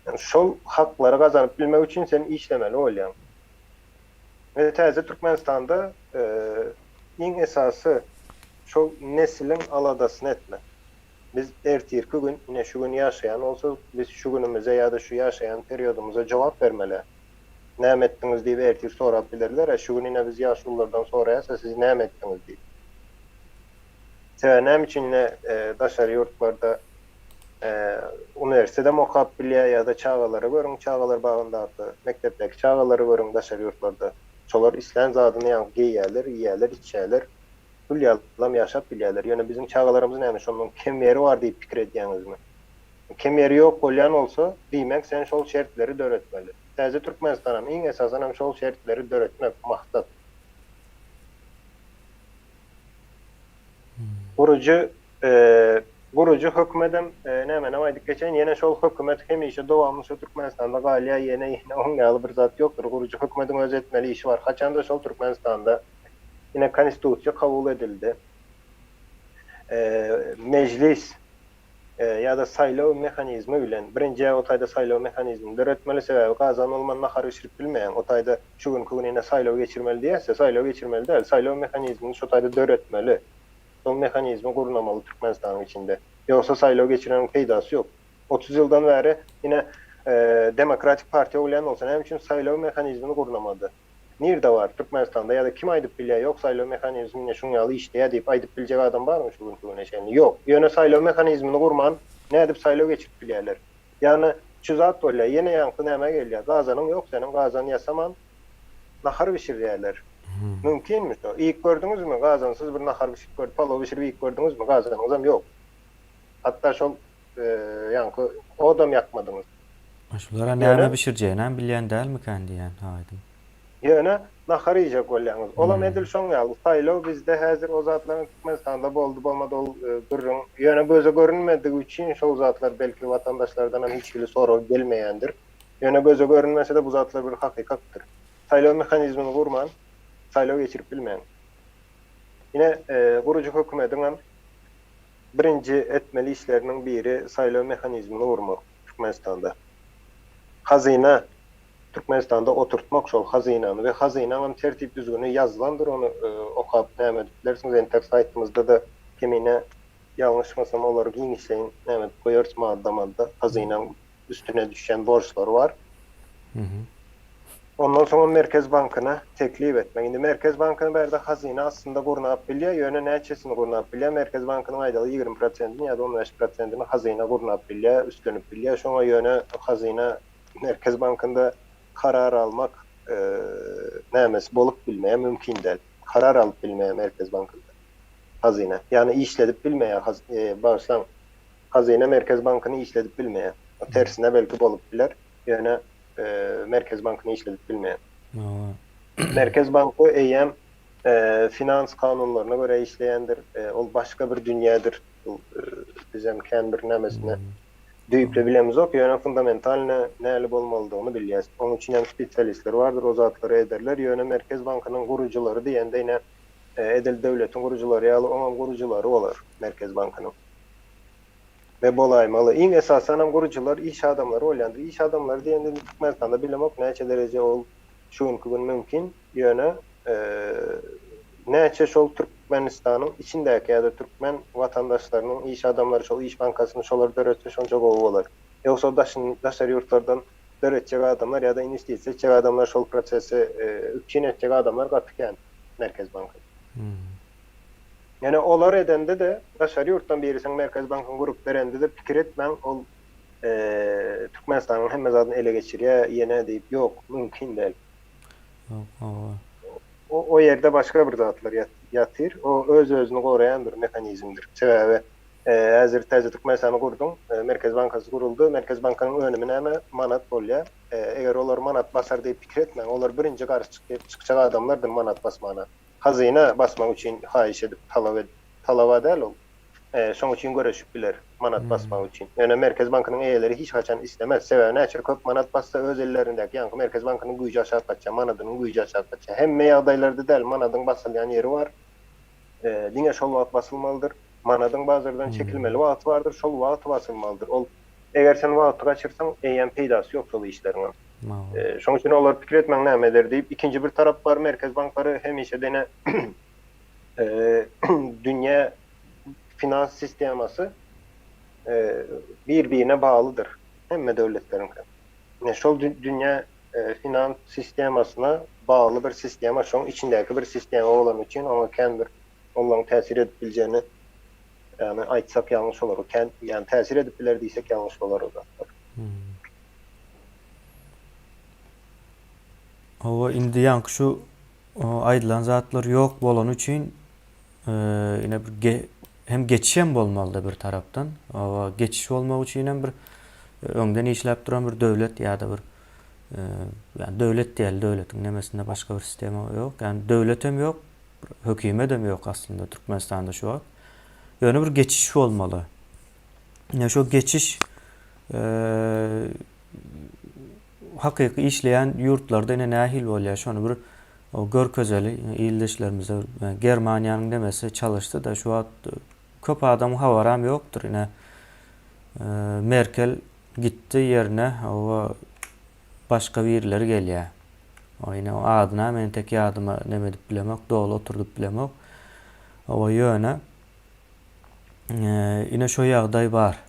[SPEAKER 2] Ýani şol haklary gazanyp bilmek üçin sen işlemeli bolýaň. We täze Türkmenistanda iň esasy şol nesliň aladasyny etmek. Biz ertirki gün, ine şu gün ýaşaýan bolsak, biz şu günümize ýa-da şu ýaşaýan periodymyza jogap bermeli. Näme etdiňiz diýip ertir sorap bilerler-ä, şu gün ine biz ýaşululardan soraýas-a siz näme etdiňiz diýip. Sebäbi näme üçin ine daşary ýurtlarda uniwersitedem okap bilýär ýa-da çagalary görüň, çagalar bagyndaky, mekdepdäki çagalary görüň daşary ýurtlarda. Şolar islän zadyny ýaňky geýýärler, iýýärler, içýärler. Gül ýalam ýaşap bilýärler. Ýöne biziň çagalarymyz näme şondan kem ýeri bar diýip pikir edýäňizmi? Kem ýeri ýok bolýan bolsa, diýmek sen şol şertleri döretmeli. Täze Türkmenistanam iň esasanam şol şertleri döretmek maksat. Gurujy gurujy hökümedem nämenem aýdyp geçeýin ýene şol hökümet hemişe dowamly şo Türkmenistanda galýar ýene ýene oň ýaly bir zat ýokdur gurujy hökümediň öz etmeli işi bar haçanda şol Türkmenistanda ine konstitusiýa kabul edildi mejlis ýa-da saýlaw mehanizmi bilen birinji o taýda saýlaw mehanizmini döretmeli sebäbi gazan bolman nahar bişirip bilmeýäň o taýda şu günki gün ine saýlaw geçirmeli diýerse saýlaw geçirmeli däl saýlaw mehanizmini şo taýda döretmeli şol mehanizmi gurnamaly Türkmenistanyň içinde ýogsa saýlaw geçireniň peýdasy ýok 30 ýyldan bäri ine demokratik partiýa bolýan bolsa näme üçin saýlaw mehanizmini gurnamady Nirde bar Türkmenistanda ýa-da kim aýdyp bilýär ýok saýlaw mehanizmi ine şuň ýaly işleýär diýip aýdyp biljek adam barmy şu günki güne çenli? Ýok. Ýöne saýlaw mehanizmini gurman nädip saýlaw geçirip bilýärler? Ýagny şu zat bolýar ýene ýaňky nämä gelýär gazanyň ýok seniň gazan ýasaman nahar bişirýärler. Mümkinmi şo? Iýip gördüňizmi gazansyz bir nahar bişirip gör palaw bişirip iýip gördüňizmi gazanyňyzam ýok. Hatda şol ýaňky odam ýakmadyňyz.
[SPEAKER 1] Şulara näme bişirjeginem bilýän dälmikän diýýän aýdyň.
[SPEAKER 2] Ýöne nahar iýjek bolýaňyz. Olam edil şoň ýaly. Saýlaw bizde häzir o zatlaryň Türkmenistanda boldy bolmady ol gürrüň. Ýöne göze görünmedigi üçin şol zatlar belki watandaşlardanam hiç hili sorag gelmeýändir. Ýöne göze görünmese-de bu zatlar bir hakykatdyr. Saýlaw mehanizmini gurman saýlaw geçirip bilmäň. Ine gurujy hökümediňem birinji etmeli işleriniň biri saýlaw mehanizmini gurmak Türkmenistanda. Hazyna Türkmenistanda oturtmak şol hazynany we hazynaňam tertip düzgüni ýazylandyr ony okap näme edip bilersiňiz entek saýtymyzda-da kemine. Ýalňyşmasam olary giňişleýin näme edip goýarys madda-madda hazynaň üstüne düşýän borçlary bar. Ondan soňam Merkez bankyna teklip etmek. Indi Merkez bankyny bärde hazyna aslynda gurnap bilýär, ýöne näçesini gurnap bilýär? Merkez bankynyň aýdaly 20 prosentini ýa-da 15 prosentini hazyna gurnap bilýär, üstlenip bilýär. Şoňa ýöne hazyna Merkez bankynda karar almak nämesi bolup bilmeýär, mümkin däl. Karar alyp bilmeýär Merkez bankynda hazyna. Ýagny işledip bilmeýär, bagyşlaň, hazyna Merkez bankyny işledip bilmeýär. Tersine belki bolup biler, ýöne Merkez bankyny işledip bilmeýär. Merkez banky eýýäm finans kanunlaryna görä işleýändir. Ol başga bir dünýädir. Bizem kän bir nämesine düýpli bilemizok, ýöne fundamentalny näli bolmalydygyny bilýäs. Onuň üçin hem spesialistler bardyr, o zatlary ederler. Ýöne Merkez bankynyň gurujylary diýende ine edil döwletiň gurujylary ýaly oňam gurujylary bolar Merkez bankynyň. We bolaýmaly. Iň esasanam gurujylar iş adamlary bolýandyr. Iş adamlary diýende indi Türkmenistanda bilemok näçe dereje ol şu günki gün mümkin. Ýöne näçe şol Türkmenistanyň içindäki ýa-da türkmen watandaşlarynyň iş adamlary şol iş bankasyny şolar döretse şonça gowy bolar. Ýogsa daşyn daşary ýurtlardan döretjek adamlar ýa-da inwestisiýa etjek adamlar şol prosesi üpjün etjek adamlar gaty kän Merkez banky. Ýöne olar edende-de daşary ýurtdan birisiniň Merkez bankyny gurup berende-de pikir etmäň ol Türkmenistanyň hemme zadyny ele geçirýär ýene diýip ýok mümkin däl.
[SPEAKER 1] Ýok hawa.
[SPEAKER 2] O o ýerde başga bir zatlar ýatyr. O öz-özüni goraýan bir mehanizmdir. Sebäbi häzir täze Türkmenistany gurduň, Merkez bankasy guruldy. Merkez bankynyň önümi näme? Manat bolýar. Eger olar manat basar diýip pikir etmäň. Olar birinji garşy çykjak adamlardyr manat basmana. Hazyna basmak üçin haýyş edip, talap edip, talaba däl ol. Şoň üçin göreşip biler, manat basmak üçin. Ýöne Merkez bankynyň eýeleri hiç haçan islemez. Sebäbi näçe köp manat bassa öz ellerindäki ýaňky Merkez bankynyň güýji aşak gaçýar, manadynyň güýji aşak gaçýar. Hemme ýagdaýlarda däl, manadyň basylýan ýeri bar. Diňe şol wagt basylmalydyr. Manadyň bazardan çekilmeli wagty bardyr, şol wagt basylmalydyr. Ol eger sen wagty gaçyrsaň, eýýäm peýdasy ýok şol işleriňem. Şoň üçin olar pikir etmäň näme eder diýip. Ikinji bir tarap bar, Merkez banklary hemişe dene dünýä finans sistemasy bir-birine baglydyr hemme döwletleriňki. Ine şol dünýä finans sistemasyna bagly bir sistema, şoň içindäki bir sistema bolany üçin oňa kän bir olaryň täsir edip biljegini ýagny aýtsak ýalňyş bolar. Kän ýagny täsir edip biler diýsek ýalňyş bolar o zatlar.
[SPEAKER 1] Hawa indi ýaňky şu aýdylan zatlar ýok bolany üçin ine bir hem geçiş hem bolmalyda bir tarapdan. Hawa geçiş bolmagy üçin hem bir öňden işläp duran bir döwlet ýa-da bir ýani döwlet diýeli döwletiň nemesinde başga bir sistema ýok. Ýani döwlet hem ýok, hökümet hem ýok aslynda Türkmenistanda şu wagt. Ýöne bir geçiş bolmaly. Ine şu geçiş hakyky işleýän ýurtlarda ine nähili bolýar şony bir görkezeli ildeşlerimize. Germaniýanyň demesi çalyşdy-da şu wagt köp adamyň habaram ýokdur ine Merkel gitdi ýerine oba başga birileri gelýär. O ine o adyna men tek ýadyma neme edip bilemok doly oturdyp bilemok. Oba ýöne ine şo ýagdaý bar.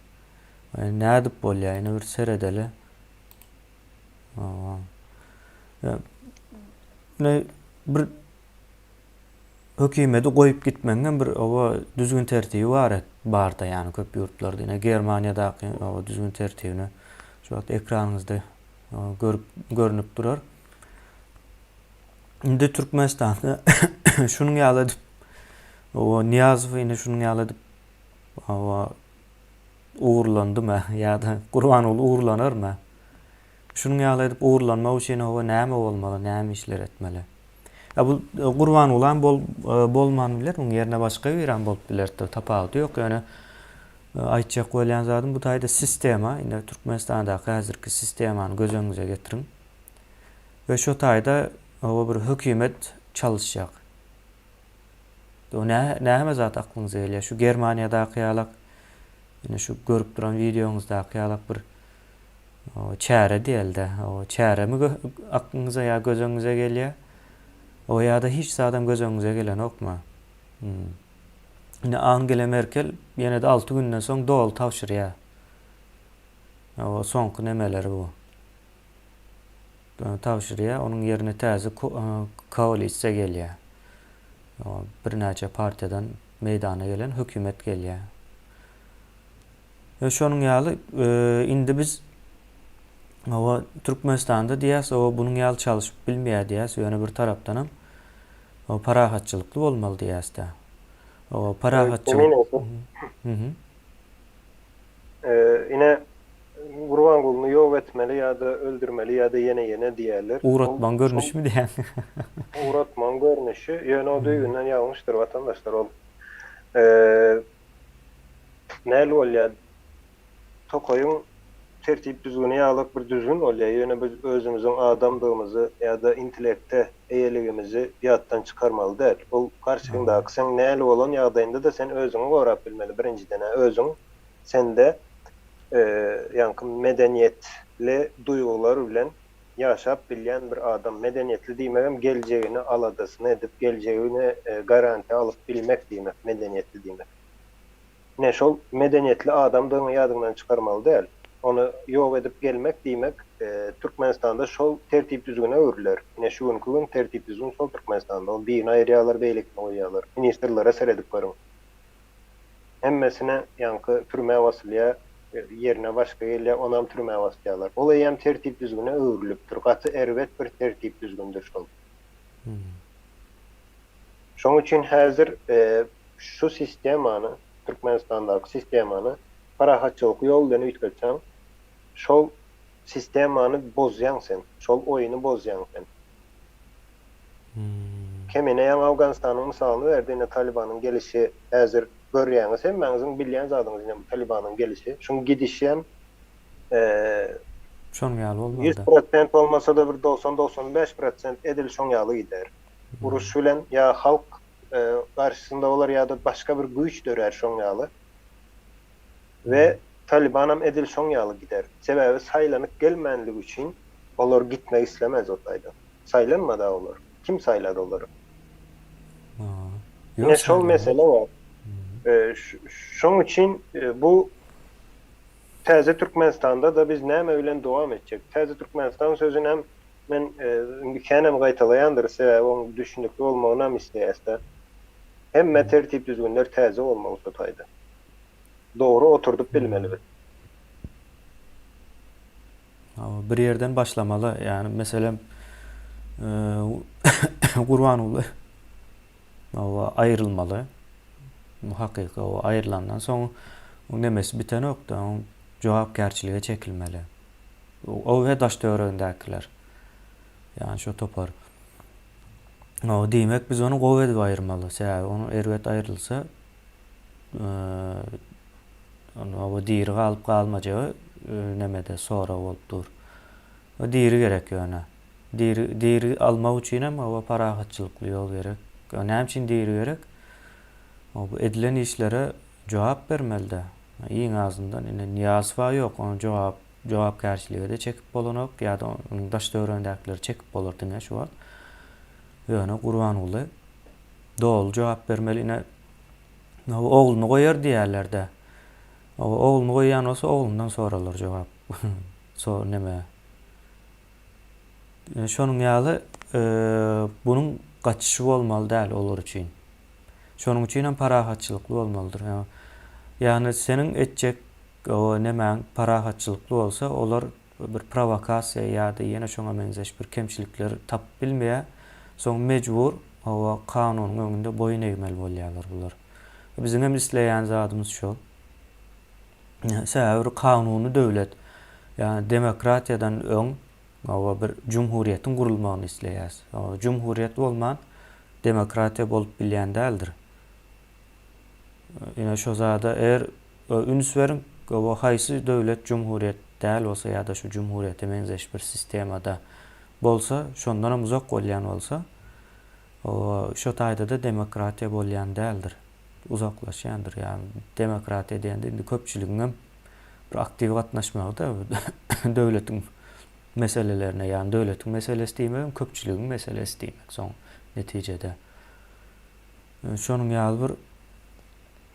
[SPEAKER 1] Nädip bolýar ine bir seredeli. Ne bir hökümeti goýup gitmegiň hem bir oba düzgün tertibi bar et barda ýani köp ýurtlarda ine Germaniýadaky oba düzgün tertibini şu wagt ekranyňyzda görüp görnüp durar. Indi Türkmenistanda şunuň ýaly edip oba Nyýazow ine şunuň ýaly edip oba Ugurlandymy ýa-da Gurbanguly ugurlanarmy? Şunuň ýaly edip ugurlanmak üçin hawa näme bolmaly, näme işler etmeli? Ýa bu Gurbangulam bol bolman biler, muň ýerine başga birem bolup bilerdi, tapawudy ýok. Ýöne aýtjak bolýan zadym bu taýda sistema, indi Türkmenistandaky häzirki sistemany göz öňüňize getiriň. We şo taýda hawa bir hökümet çalyşjak. O nä näme zat aklyňyza gelýär? Şu Germaniýadaky ýalak ine şu görüp duran wideoňyzdaky ýalak bir o çäre diýelde. O çäremi aklyňyza ýa göz öňüňize gelýär? O ýa-da hiç zadam göz öňüňize gelenokmy? Hmm. Indi Angela Merkel ýene-de 6 günden soň doly tabşyrýar. O soňky nemeleri bu. Tabşyrýar. Onuň ýerine täze koalisiýa gelýär. Birnäçe partiýadan meýdana gelen hökümet gelýär. We şonuň ýaly indi biz oba Türkmenistanda diýýäs, oba bunuň ýaly çalyşyp bilmeýär diýýäs, ýöne bir tarapdanam o parahatçylykly bolmaly diýýäs-dä. O parahatçylyk.
[SPEAKER 2] Mhm. Ine Gurbangulyny ýok etmeli ýa-da öldürmeli ýa-da ýene ýene diýýärler.
[SPEAKER 1] Ugratmagyň görnüşimi diýýäň?
[SPEAKER 2] Ugratmagyň görnüşi, ýöne o düýbünden ýalňyşdyr watandaşlar ol. Näl bolýar? Tokaýyň tertip-düzgüni ýalyk bir düzgün bolýar, ýöne biz özümiziň adamdygymyzy ýa-da intellekte eýeligimizi ýatdan çykarmaly däl. Ol garşyňdaky seň näl bolan ýagdaýynda-da sen özüňi gorap bilmeli birinjiden-ä özüň sende ýaňky medeniýetli duýgular bilen ýaşap bilýän bir adam. Medeniýetli diýmegem geljegini aladasyny edip geljegini garantiýa alyp bilmek diýmek medeniýetli diýmek. Ine, şol medeniýetli adamdygyňy ýadyňdan çykarmaly däl. Ony ýok edip gelmek diýmek, Türkmenistanda şol tertip-düzgüne öwrüler. Ine, şu günki gün tertip-düzgün şol Türkmenistanda. Ol birini aýyrýarlar, beýlekini goýýarlar. Ministrlere seredip görüň. Hemmesine ýaňky türmä basylýar, ýerine başga gelýär, onam türmä basýarlar. Ol eýýäm tertip-düzgüne öwrülipdir. Gaty erbet bir tertip-düzgündir şol. Şoň üçin häzir şu sistemany, Türkmenistandaky sistemany parahatçylykly ýol bilen üýtgetseň, şol sistemany bozýaň sen, şol oýuny bozýaň sen. Kemine ýaňy Awganystanyň mysalyny berdi, ine Talybanyň gelişi häzir görýäňiz, hemmäňiziň bilýän zadyňyz ine bu Talybanyň gelişi. Şuň gidişi hem
[SPEAKER 1] Şonuň ýaly bolmalyda.
[SPEAKER 2] 100% bolmasa-da bir 90-95 prosent edil şoň ýaly gider. Uruş bilen ýa halk garşysynda bolar ýa-da başga bir güýç dörär şoň ýaly. We Talibanam edil şoň ýaly gider. Sebäbi saýlanyp gelmänligi üçin olar gitmek islemez o taýdan. Saýlanmada olar. Kim saýlady olary? Ine şol mesele bar. Şoň üçin bu Täze Türkmenistanda-da biz näme bilen dowam etjek? Täze Türkmenistan sözünem Men indi känem gaýtalaýandyrys, sebäbi oň düşünikli bolmagynam isleýäs-dä. Hemme tertip-düzgünler täze bolmaly şo taýda. Dogry oturdyp bilmeli biz.
[SPEAKER 1] Hawa, bir ýerden başlamaly. Ýagny, meselem, Gurbanguly hawa aýrylmaly. Bu hakyky, hawa, aýrylandan soň oň nemesi bitenok-da, oň jogapkärçilige çekilmeli. O we daş-töweregindäkiler. Ýagny şo topar. O diýmek biz ony gowy edip aýyrmaly. Sebäbi ony erbet aýrylsa, ony o diri galyp galmajagy nemede sorag bolup dur. O diri gerek ýöne. Diri diri almak üçin hem o parahatçylykly ýol gerek. Näme üçin diri gerek? O bu edilen işlere jogap bermeli-de. Iň azyndan ine Nyýazow-a ýok, ony jogap jogapkärçilige-de çekip bolanok ýa-da onuň daş-töweregindäkileri çekip bolar diňe şu wagt. Ýöne Gurbanguly doly jogap bermeli. Ine ogluny goýar diýýärler-de. Ogluny goýýan bolsa oglundan soralar jogap. So neme. Şonuň ýaly bunuň gaçyşy bolmaly däl olar üçin. Şonuň üçin hem parahatçylykly bolmalydyr. Ýagny seniň etjek o nemäň parahatçylykly bolsa, olar bir prowokasiýa ýa-da ýene şoňa meňzeş bir kemçilikleri tapyp bilmeýär. Soň mejbur hawa kanunyň öňünde boýun egmeli bolýarlar bular. Biziň hem isleýän zadymyz şol. Sebäbi bir kanuny döwlet, ýagny demokratiýadan öň hawa bir jumhuriýetiň gurulmagyny isleýäs. Jumhuriýet bolman demokratiýa bolup bilýän däldir. Ine şo zada eger üns beriň, o haýsy döwlet jumhuriýet däl bolsa ýa-da şu jumhuriýete meňzeş bir sistemada bolsa, şondanam uzak bolýan bolsa, o şo taýda-da demokratiýa bolýan däldir. Uzaklaşýandyr. Ýagny demokratiýa diýende indi köpçüligiňem bir aktiw gatnaşmagy-da döwletiň meselelerine, ýagny döwletiň meselesi diýmegem köpçüligiň meselesi diýmek soň netijede. Şonuň ýaly bir.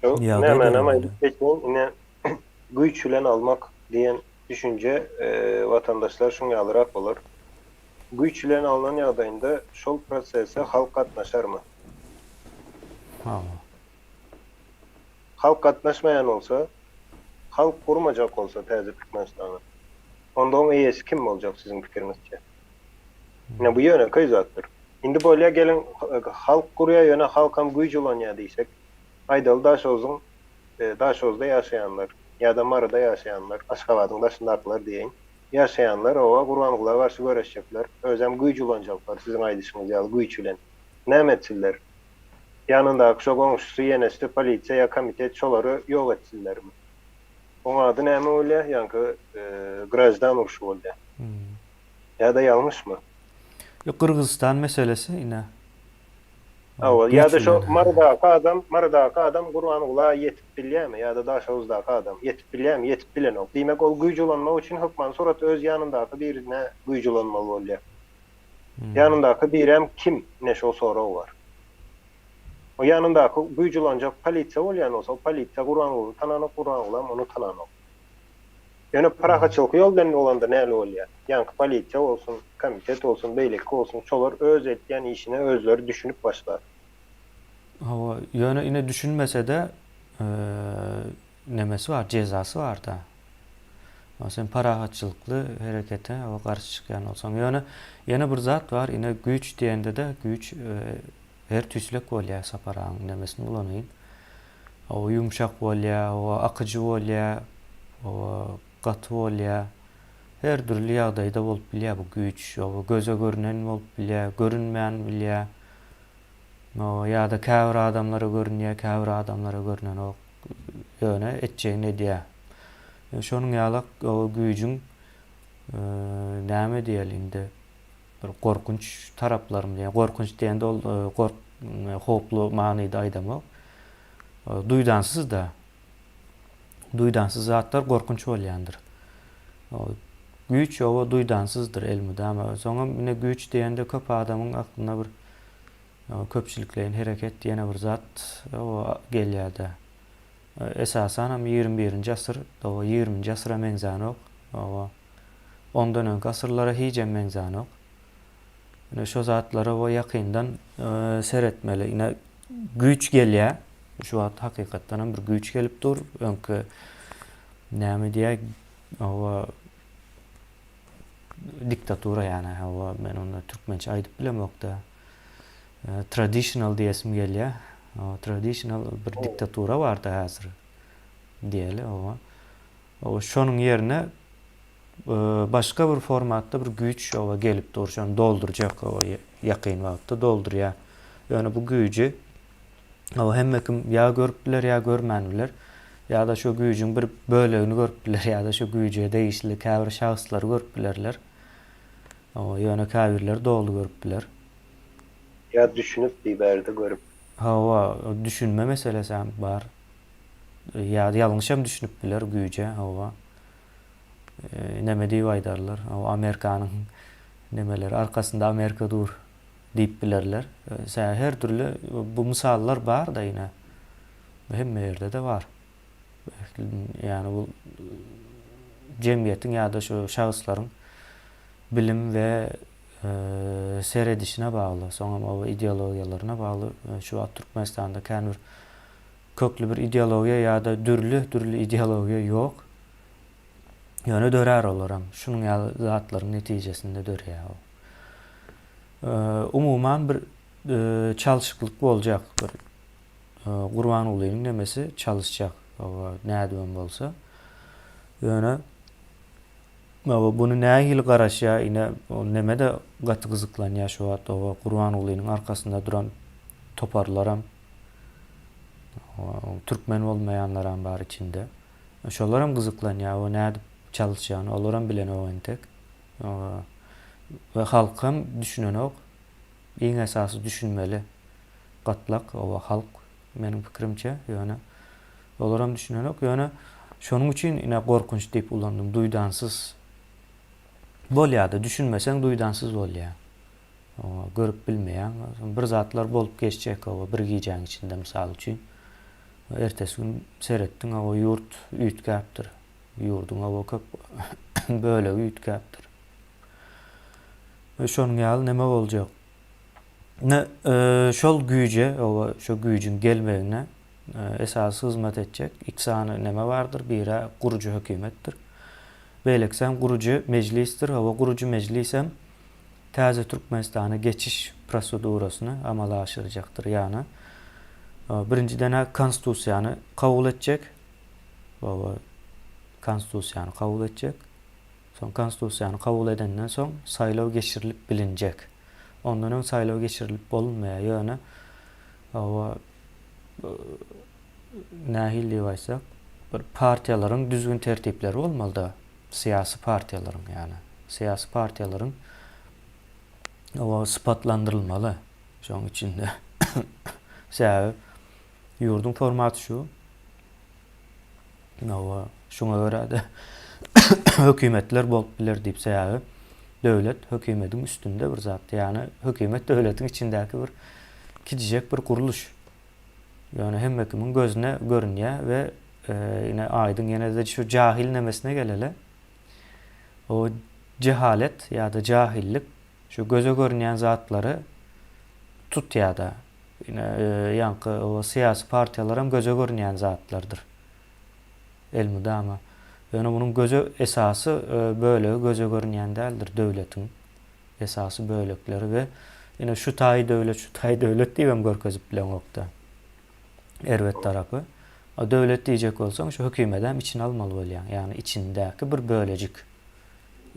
[SPEAKER 1] Ýagdaý
[SPEAKER 2] Nämänem
[SPEAKER 1] döremeli.
[SPEAKER 2] aýdyp geçeýin, ine, güýç bilen almak diýen düşünje watandaşlar şuň ýalyrak bolar. Güýç bilen alnan ýagdaýynda şol prosese halk gatnaşarmy?
[SPEAKER 1] Hawa.
[SPEAKER 2] Halk gatnaşmaýan bolsa, halk gurmajak bolsa täze Türkmenistany, onda oň eýesi kim boljak siziň pikiriňizçe? Ine bu ýönekeý zatdyr. Indi bolýa geliň halk gurýa ýöne halkam güýç ulanýa diýsek, aýdaly Daşozuň Daşoguzda ýaşaýanlar ýa-da Maryda ýaşaýanlar, Aşgabadyň daşyndakylar diýeýin, ýaşaýanlar oba Gurbangula garşy göreşjekler, özem güýç ulanjaklar siziň aýdyşyňyz ýaly güýç bilen. Näme etsinler? Ýanyndaky şo goňşusy ýenesi polisiýa ýa komitet şolary ýok etsinlermi? Oň ady näme bolýa? Ýaňky graždan urşy bolýa. Ýa-da ýalňyşmy?
[SPEAKER 1] Ýok Gyrgyzystan meselesi ine.
[SPEAKER 2] Hawa, ýa-da şo Marydaky adam, Marydaky adam Gurbangula ýetip bilýärmi ýa-da Daşoguzdaky adam ýetip bilýärmi? Ýetip bilenok. Diýmek ol güýç ulanmak üçin hökmany suratda öz ýanyndaky birine güýç ulanmaly bolýar. Ýanyndaky birem kim? Ine şol sorag bar. O ýanyndaky güýç ulanjak polisiýa bolýan bolsa, o polisiýa Gurbangulyny tananok, Gurbangulam ony tananok. Ýöne parahatçylykly ýol bilen bolanda näli bolýar? Ýaňky polisiýa bolsun, komitet bolsun, beýleki bolsun, şolar öz etýän işine özleri düşünip başlar.
[SPEAKER 1] Hawa, ýöne ine düşünmese-de nemesi bar, jezasy bar-da. Sen parahatçylykly herekete hawa garşy çykýan bolsaň. Ýöne ýene bir zat bar, ine güýç diýende-de güýç her tüýslek bolýar, Sapar agaň nemesini ulanaýyn. Hawa ýumşak bolýar, hawa akyjy bolýar, hawa gaty bolýar. Her dürli ýagdaýda bolup bilýär bu güýç. Hawa göze görünen bolup bilýär, görünmän bilýär. Hawa ýa-da käbir adamlara görünýär, käbir adamlara görnenok. Ýöne etjegini edýär. Şonuň ýalak o güýjüň näme diýeli indi bir gorkunç taraplaryny diýen, gorkunç diýende ol gork howply manyda aýdamok. Duýdansyz-da. Duýdansyz zatlar gorkunç bolýandyr. Güýç oba duýdansyzdyr elmydama. Soňam ine güýç diýende köp adamyň aklyna bir köpçülikleýin hereket ýene bir zat gelýär-de. Esasanam 21-nji asyr, oba 20-nji asyra meňzänok. Oba ondan öňki asyrlara hijem meňzänok. Ine şo zatlara we ýakyndan seretmeli. Ine güýç gelýär. Şu wagt hakykatdan hem bir güýç gelip dur. Öňki näme diýä oba diktatura ýany hawa men ony türkmençe aýdyp bilemokda. Traditional diýesim gelýär. Traditional bir diktatura bardy häzir diýeli oba. Şonuň ýerine başga bir formatda bir güýç oba gelip dur, şony doldurjak oba ýakyn wagtda doldurýar. Ýöne bu güýji oba hemme kim ýa görüp biler, ýa görmän biler. Ýa-da şo güýjüň bir bölegini görüp biler, ýa-da şo güýje degişli käbir şahslary görüp bilerler. Oba ýöne käbirleri doly görüp biler.
[SPEAKER 2] Ýa düşünip bir bärde görüp.
[SPEAKER 1] Hawa, düşünme meselesi hem bar. Ýa ýalňyş hem düşünip biler güýje, hawa. Neme diýip aýdarlar, hawa, Amerikanyň nemeleri arkasynda Amerika dur diýip bilerler. Her dürli bu mysallar bar-da ine. Hemme ýerde-de bar. Ýagny bu jemgyýetiň ýa-da şu şahslaryň bilim we seredişine bagly, soňam oba ideologiýalaryna bagly. Şu wagt Türkmenistanda kän bir kökli bir ideologiýa ýa-da dürli-dürli ideologiýa ýok. Ýöne dörär olaram. Şunuň ýaly zatlaryň netijesinde dörýär o. Umuman bir çalşyklyk boljak bir Gurbangulynyň nemesi çalyşjak. Nädibem bolsa. Ýöne Hawa, buny nähili garaşýar, ine, ol neme-de gaty gyzyklanýar şu wagt, hawa, Gurbangulynyň arkasynda duran toparlaram, hawa, türkmen bolmaýanlaram bar içinde. Şolaram gyzyklanýar, hawa, nädip çalyşýany, olaram bilenok entek. Hawa, we halkam düşünenok. Iň esasy düşünmeli gatlak, hawa, halk. Meniň pikirimçe, ýöne olaram düşünenok. Ýöne şonuň üçin ine gorkunç diýip ulandym. Duýdansyz bolýar-da, düşünmeseň duýdansyz bolýar. Görüp bilmeýäň. Bir zatlar bolup geçjek, hawa, bir gijäň içinde mysal üçin. Ertesi gün seretdiň hawa ýurt üýtgäpdir. Ýurduň hawa köp bölegi üýtgäpdir. We şonuň ýaly neme boljak? Ne şol güýje, hawa şo güýjüň gelmegine esasy hyzmat etjek iki sany neme bardyr. Biri gurujy hökümetdir. Beýlekisem gurujy mejlisdir. Hawa gurujy mejlisem täze Türkmenistana geçiş prosedurasyny amala aşyrjakdyr. Ýagny, birinjiden-ä Konstitusiýany kabul etjek, hawa, Konstitusiýany kabul etjek. Soň Konstitusiýany kabul edenden soň saýlaw geçirilip bilinjek. Ondan öň saýlaw geçirilip bolunmaýar. Ýöne, hawa, nähili diýip aýtsak, bir partiýalaryň düzgün-tertipleri bolmaly-da. Syýasy partiýalaryň, ýagny syýasy partiýalaryň oba sypatlandyrylmaly şoň içinde. Sebäbi ýurduň formaty şu. Oba şuňa görä-de hökümetler bolup biler diýip sebäbi döwlet hökümediň üstünde bir zat. Ýagny hökümet döwletiň içindäki bir kiçijek bir gurluş. Ýöne hemme kimiň gözüne görünýär we ine aýdyň ýene-de şu jahil nemesine geleli. O jehalet ýa-da jahillik şu göze görünýän zatlary tutýar-da. Ine ýaňky o syýasy partiýalaram göze görünýän zatlardyr. Elmydama. Ýöne munuň göze esasy bölegi göze görünýän däldir döwletiň. Esasy bölekleri we ine şu taýy döwlet, şu taýy döwlet diýibem görkezip bileňokda. Erbet tarapy. A döwlet diýjek bolsaň şu hökümetem içine almaly bolýaň. Ýagny içindäki bir bölejik.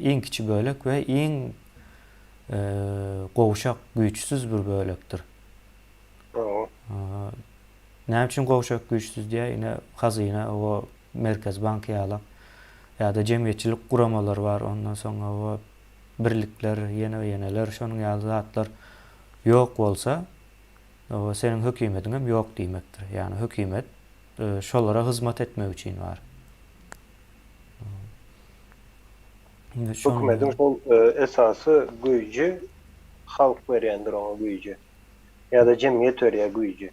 [SPEAKER 1] Iň kiçi bölek we iň gowşak, güýçsüz bir bölekdir. Näme üçin gowşak, güýçsüz diýýär? Ine hazyna, o Merkezi bank ýaly ýa-da jemgyýetçilik guramalary bar, ondan soň o birlikler, ýene ýeneler şonuň ýaly zatlar ýok bolsa, o seniň hökümetiň hem ýok diýmekdir. Ýagny hökümet şolara hyzmat etmek üçin bar.
[SPEAKER 2] Hökümetiň şol esasy güýji halk berýändir oňa güýji. Ýa-da jemgyýet berýär güýji.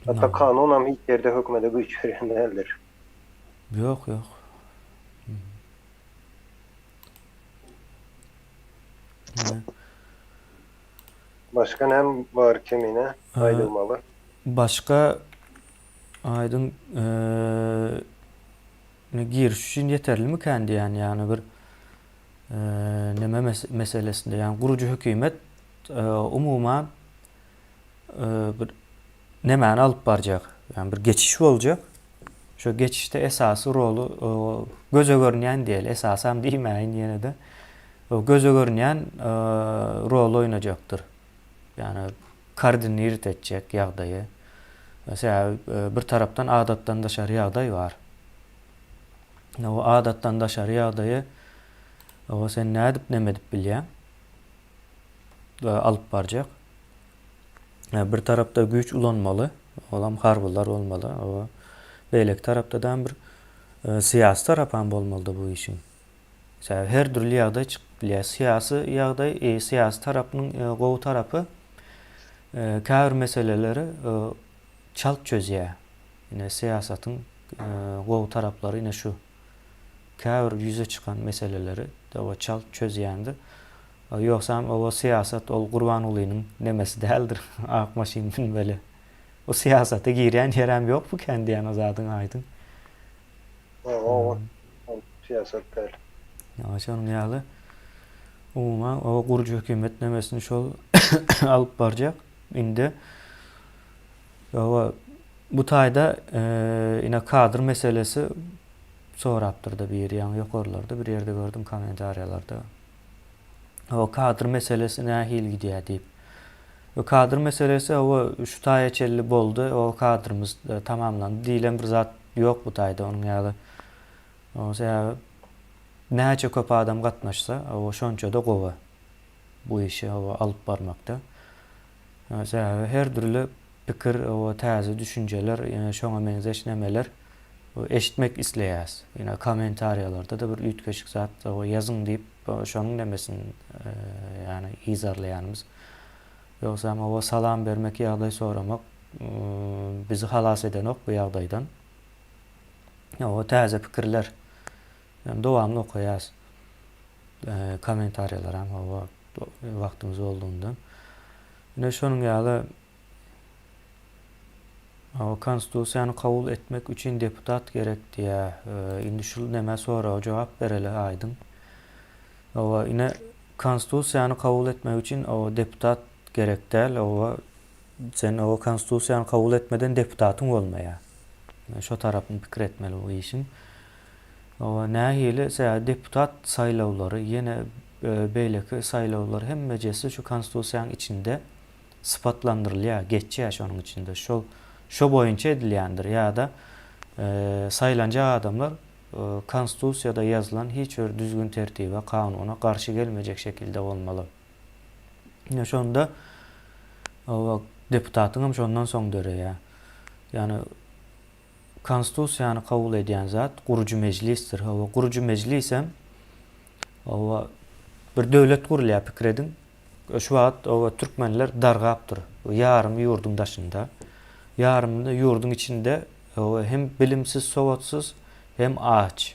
[SPEAKER 2] Hatda kanunam hiç ýerde hökümete güýç berýän däldir.
[SPEAKER 1] Ýok, ýok.
[SPEAKER 2] Başga näme bar kemine aýdylmaly?
[SPEAKER 1] Başga aýdyň giriş üçin ýeterlimikän diýýän, ýagny bir neme meselesinde, ýagny gurujy hökümet umuman bir nemäni alyp barjak, ýagny bir geçiş boljak. Şo geçişde esasy roly göze görünýän diýeli, esasam diýmäýin ýene-de. Göze görünýän roly oýnajakdyr. Ýagny koordinirt etjek ýagdaýy. Sebäbi bir tarapdan adatdan daşary ýagdaý bar. O adatdan daşary ýagdaýy o sen nädip neme edip bilýäň? Alyp barjak. Bir tarapda güýç ulanmaly, olam harbylar bolmaly. O beýleki tarapda-da bir syýasy tarapam bolmalyda bu işiň. Sebäbi her dürli ýagdaý çykyp bilýär. Syýasy ýagdaý, syýasy tarapynyň gowy tarapy käbir meseleleri çalt çözýär. Ine syýasatyň gowy taraplary ine şu. Käbir ýüze çykan meseleleri çalt çözýändir. Ýogsam oba syýasat ol Gurbangulynyň nemesi däldir, ak maşyn münmeli. O syýasata girýän ýerem ýok bu kän diýen o zadyň aýdyň.
[SPEAKER 2] Hawa, ol syýasat däl.
[SPEAKER 1] Ýa şonuň ýaly umuman o gurujy hökümet nemesini şol alyp barjak. Indi hawa bu taýda ine kadr meselesi sorapdyrda biri ýaňy ýokarlarda bir ýerde gördüm kommentariýalarda. O kadr meselesi nähili gidýär diýip. O kadr meselesi o şu taýa çenli boldy, o kadrymyz e, tamamlandy diýlen bir zat ýok bu taýda onuň ýaly. O sebäbi näçe köp adam gatnaşsa, o şonça-da gowy bu işi o alyp barmakda. Sebäbi her dürli pikir, o täze düşünjeler, ýene şoňa meňzeş nemeler eşitmek isleýäs. Ýene kommentariýalarda-da bir üýtgeşik zat ýazyň diýip, şonuň nemesini ýagny yzarlaýanymyz. Ýogsam oba salam bermek, ýagdaý soramak. bizi halas edenok bu ýagdaýdan. O täze pikirler. Hem dowamly okaýas. Kommentariýalaram hawa wagtymyz boldugyndan. Ine şonuň ýaly hawa konstitusiýany kabul etmek üçin deputat gerek diýýär. Indi şul nämä soraga jogap bereli aýdyň. Hawa ine konstitusiýany kabul etmek üçin hawa deputat gerek däl. Hawa sen hawa konstitusiýany kabul etmeden deputatyň bolmaýar. Şo tarapyny pikir etmeli bu işiň. Hawa nähili sebäbi deputat saýlawlary ýene beýleki saýlawlar hemmejesi şu konstitusiýanyň içinde sypatlandyrylýar, geçýär şonuň içinde. Şol şo boýunça edilýändir ýa-da saýlanjak adamlar konstitusiýada ýazylan hiç bir düzgün-tertibe, kanuna garşy gelmejek şekilde bolmaly. Ine şonda hawa deputatyňam şondan soň döreýär. Ýagny Konstitusiýany kabul edýän zat gurujy mejlisdir. Hawa, gurujy mejlisem hawa bir döwlet gurulýar pikir ediň. Şu wagt hawa türkmenler dargapdyr. Ýarymy ýurduň daşynda. Ýarymy ýurduň içinde hawa hem bilimsiz, sowatsyz, hem aç.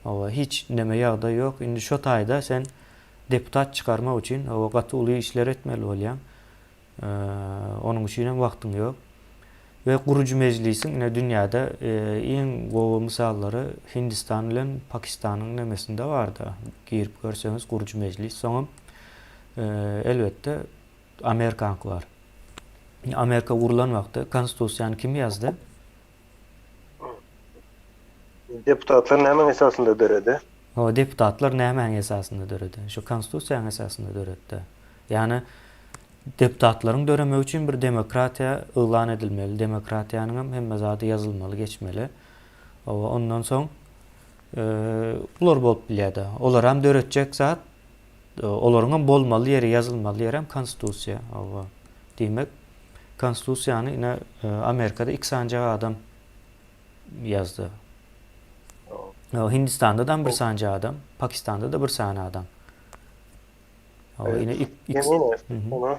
[SPEAKER 1] Hawa hiç neme ýagdaý ýok. Indi şo taýda sen deputat çykarmak üçin hawa gaty uly işler etmeli bolýaň. Onuň üçin hem wagtyň ýok. We gurujy mejlisiň ine dünýäde iň gowy mysallary Hindistan bilen Pakistanyň nemesinde barda. Girip görseňiz gurujy mejlis. Soňam elbetde Amerikaňky bar. Amerika gurulan wagty konstitusiýany kim ýazdy?
[SPEAKER 2] Deputatlar nämäň esasynda döredi?
[SPEAKER 1] Hawa, deputatlar nämäň esasynda döredi? Şu konstitusiýanyň esasynda döretdi. Ýagny deputatlaryň döremegi üçin bir demokratiýa yglan edilmeli, demokratiýanyň hem hemme zady ýazylmaly, geçmeli. Hawa, ondan soň bular bolup bilýär-de. Olaram döretjek zat, olaryň hem bolmaly ýeri, ýazylmaly ýerem konstitusiýa. Hawa. Diýmek, konstitusiýany ine Amerikada iki sanjak adam ýazdy. Hindistanda-da bir sanja adam, Pakistanda-da bir sany adam.
[SPEAKER 2] Ine Ony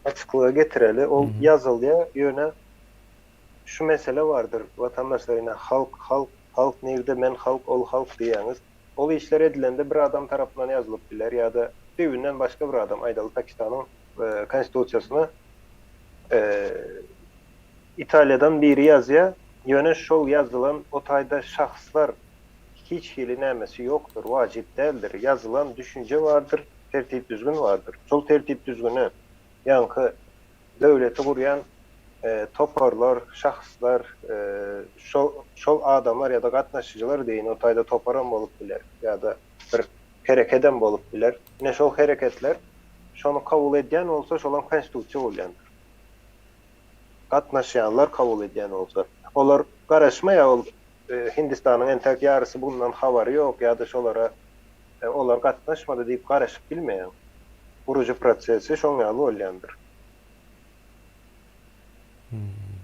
[SPEAKER 2] açyklyga getireli. Ol ýazylýar, ýöne şu mesele bardyr. Watandaşlar ine halk, halk, halk nirde men halk, ol halk diýýäňiz. Ol işler edilende bir adam tarapyndan ýazylyp biler ýa-da düýbünden başga bir adam, aýdaly Pakistanyň konstitusiýasyny Italiýadan biri ýazýar, ýöne şol ýazylan o taýda şahslar hiç hili nämesi ýokdur, wajyp däldir. Ýazylan düşünje bardyr, tertip-düzgün bardyr. Şol tertip-düzgüne ýaňky döwleti gurýan toparlar, şahslar, şol şol adamlar ýa-da gatnaşyjylar deýin o taýda toparam bolup biler ýa-da bir herekedem bolup biler. Ine şol hereketler şony kabul edýän bolsa şolam konstitusiýa bolýandyr. Gatnaşýanlar kabul edýän bolsa. Olar garaşmaýar ol Hindistanyň entäk ýarysy bundan habary ýok ýa-da şolara olar gatnaşmady diýip garaşyp bilmeýäň. Gurujy prosesi şoň ýaly bolýandyr.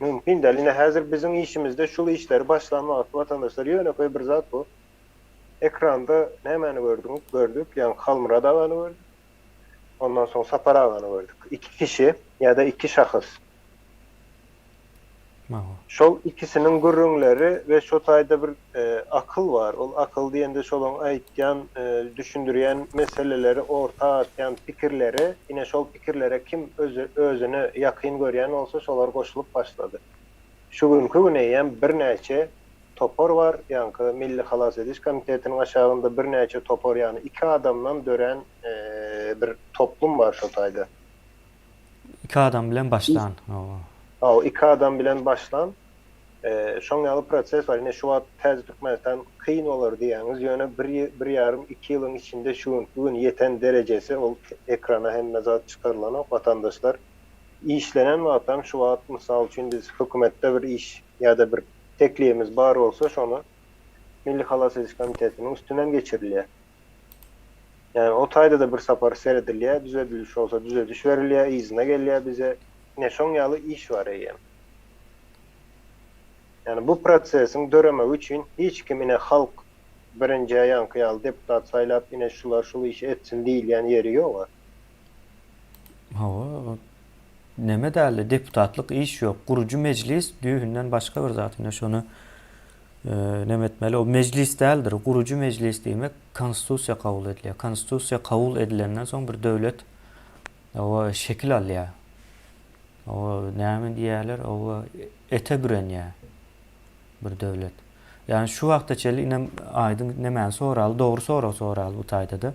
[SPEAKER 2] Mümkin däl. Ine häzir biziň işimizde şul işleri başlan wagty watandaşlar ýönekeý bir zat bu. Ekranda nämäni gördüňiz? Gördük. Ýaňky Halmyrat agany gördük. Ondan soň Sapar agany gördük. Iki kişi ýa-da iki şahys. Şol ikisiniň gürrüňleri we şo taýda bir akyl bar. Ol akyl diýende şolaň aýtýan, düşündirýän meseleleri, orta atýan pikirleri, ine şol pikirlere kim özüni ýakyn görýän bolsa şolar goşulyp başlady. Şu günki gün eýýäm birnäçe topar bar, ýaňky Milli halas ediş komitetiniň aşagynda birnäçe topar, ýagny iki adamdan dörän bir toplum bar şo taýda.
[SPEAKER 1] Iki adam bilen başlan.
[SPEAKER 2] Hawa, iki adam bilen başlan. Şoň ýaly proses bar. Ine şu wagt täze Türkmenistan kyn bolar diýýäňiz, ýöne bir, bir ýarym, iki ýylyň içinde şu günki gün ýeten derejesi ol ekrana hemme zat çykarylanok watandaşlar. Işlenen wagtam şu wagt mysal üçin biz hökümetde bir iş ýa-da bir teklibimiz bar bolsa şony Milli halas ediş komitetiniň üstünden geçirilýär. Ýagny o taýda-da bir sapar seredilýär, düzediliş bolsa düzediş berilýär, yzyna gelýär bize. Ine şoň ýaly iş bar eýýäm. Ýagny bu prosesiň döremegi üçin hiç kim ine halk birinjä ýaňky ýaly deputat saýlap ine şular şul işi etsin diýilýän ýeri ýog-a.
[SPEAKER 1] Hawa. neme däldi, deputatlyk iş ýok. Gurujy mejlis düýbünden başga bir zat. Ine şony neme etmeli. O mejlis däldir. Gurujy mejlis diýmek konstitusiýa kabul edilýär. Konstitusiýa kabul edilenden soň bir döwlet o şekil alýar. O näme diýýärler? O ete bürenýär bir döwlet. Ýani şu wagta çenli inem aýdyň nemäni soraly, dogry sorag soraly bu taýda-da.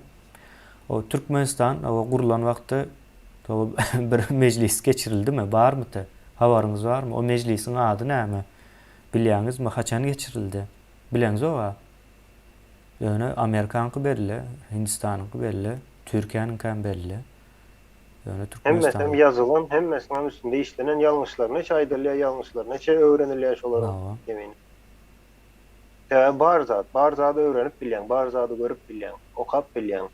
[SPEAKER 1] O Türkmenistan o gurlan wagty o bir mejlis geçirildimi? Barmydy? Habaryňyz barmy? O mejlisiň ady näme? Bilýäňizmi? Haçan geçirildi? Bileňzog-a. Ýöne Amerikanyňky belli, Hindistanyňky belli, Türkiýäniňkäm belli. Ýöne
[SPEAKER 2] Hemmesem
[SPEAKER 1] Türkmenistan.
[SPEAKER 2] ýazylan, hemmesiniň üstünde işlenen, ýalňyşlar neçe aýdylýar, ýalňyşlar neçe öwrenilýär şolaryň
[SPEAKER 1] Hawa.
[SPEAKER 2] ýemini. Sebäbi bar zat, bar zady öwrenip bilýäň, bar zady görüp bilýäň, okap bilýäň.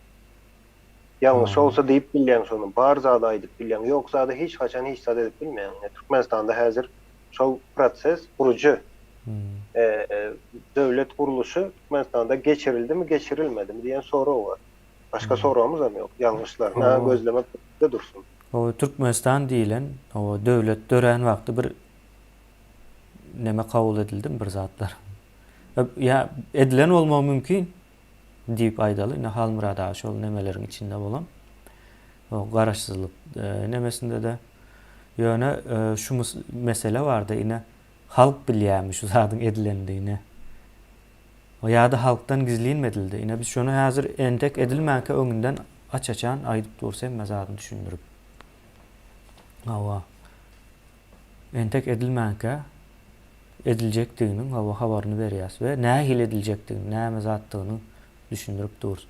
[SPEAKER 2] Ýalňyş
[SPEAKER 1] Hawa.
[SPEAKER 2] bolsa diýip bilýäň şony, bar zady aýdyp bilýäň, ýok zady hiç haçan hiç zat edip bilmeýäň. Ine Türkmenistanda häzir şol proses gurujy döwlet gurluşy Türkmenistanda geçirildimi, geçirilmedimi diýen sorag bar. Başga soragymyzam ýok. Ýalňyşlaryny gözlemek bizde dursun.
[SPEAKER 1] Hawa, Türkmenistan diýlen, hawa, döwlet dörän wagty bir neme kabul edildimi bir zatlar? Ýa edilen bolmagy mümkin diýip aýdaly. Ine Halmyrat aga şol nemeleriň içinde bolan. O garaşsyzlyk nemesinde-de. Ýöne şu mesele barda ine halk bilýärmi şu zadyň edilendigini? Ýa-da halkdan gizlinmi edildi? Ine biz şony häzir entek edilmänkä öňünden aç-açan aýdyp durus hemme zadyny düşündirip. Hawa. Entek edilmänkä ediljekdiginiň hawa habaryny berýäs we nähili ediljekdigini, näme zatdygyny düşündirip durus.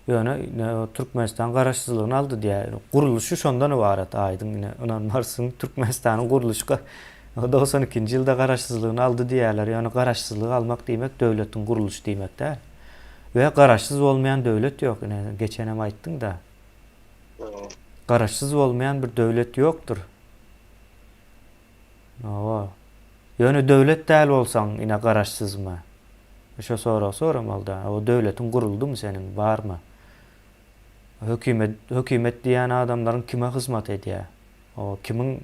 [SPEAKER 1] Ýöne ine Türkmenistan garaşsyzlygyny aldy diýýär. Gurluşy şondan ybarat aýdyň ine ynanmarsyň Türkmenistanyň gurluşy 92-nji ýylda garaşsyzlygyny aldy diýýärler. Ýöne garaşsyzlygy almak diýmek döwletiň gurluşy diýmek däl. We garaşsyz bolmaýan döwlet ýok ine geçenem aýtdyň-da. Garaşsyz bolmaýan bir döwlet ýokdur. Hawa. Ýöne döwlet däl bolsaň ine garaşsyzmy? Şo soragy soramalyda. O döwletiň guruldymy seniň, barmy? Hökümet, hökümet diýýän adamlaryň kime hyzmat edýär? O kimiň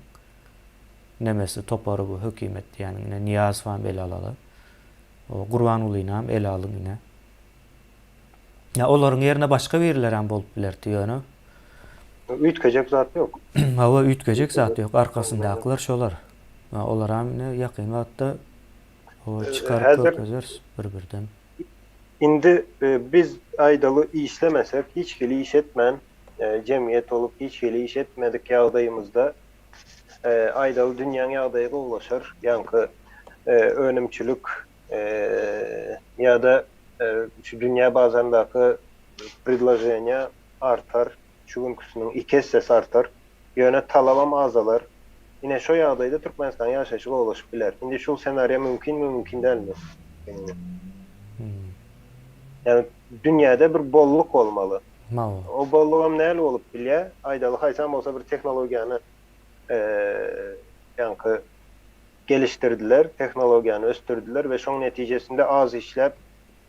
[SPEAKER 1] nemesi, topary bu hökümet diýýäniň? Ine Nyýazowam ele alaly. O Gurbangulyny ele alyň ine. Ýa olaryň ýerine başga birilerem bolup bilerdi ýöne.
[SPEAKER 2] Üýtgejek zat ýok.
[SPEAKER 1] Hawa üýtgejek zat ýok. Arkasyndakylar şolar. Olaram ine ýakyn wagtda çykaryp görkezeris bir-birden.
[SPEAKER 2] Indi biz aýdaly işlemesek, hiç hili iş etmän, jemgyýet bolup hiç hili iş etmedik ýagdaýymyzda aýdaly dünýäň ýagdaýy gowulaşar. Ýaňky önümçilik Ýa-da şu dünýä bazaryndaky predloženiýa artar, şu günküsiniň iki essesi artar. Ýöne talabam azalar. Ine şo ýagdaýda Türkmenistanyň ýaşaýşy gowulaşyp biler. Indi şul senariýa mümkinmi, mümkin dälmi? Ýagny dünýäde bir bolluk bolmaly. O bollugam näli bolup bilýär? Aýdaly haýsam bolsa bir tehnologiýany ýaňky gelişdirdiler, tehnologiýany ösdürdiler we şoň netijesinde az işläp,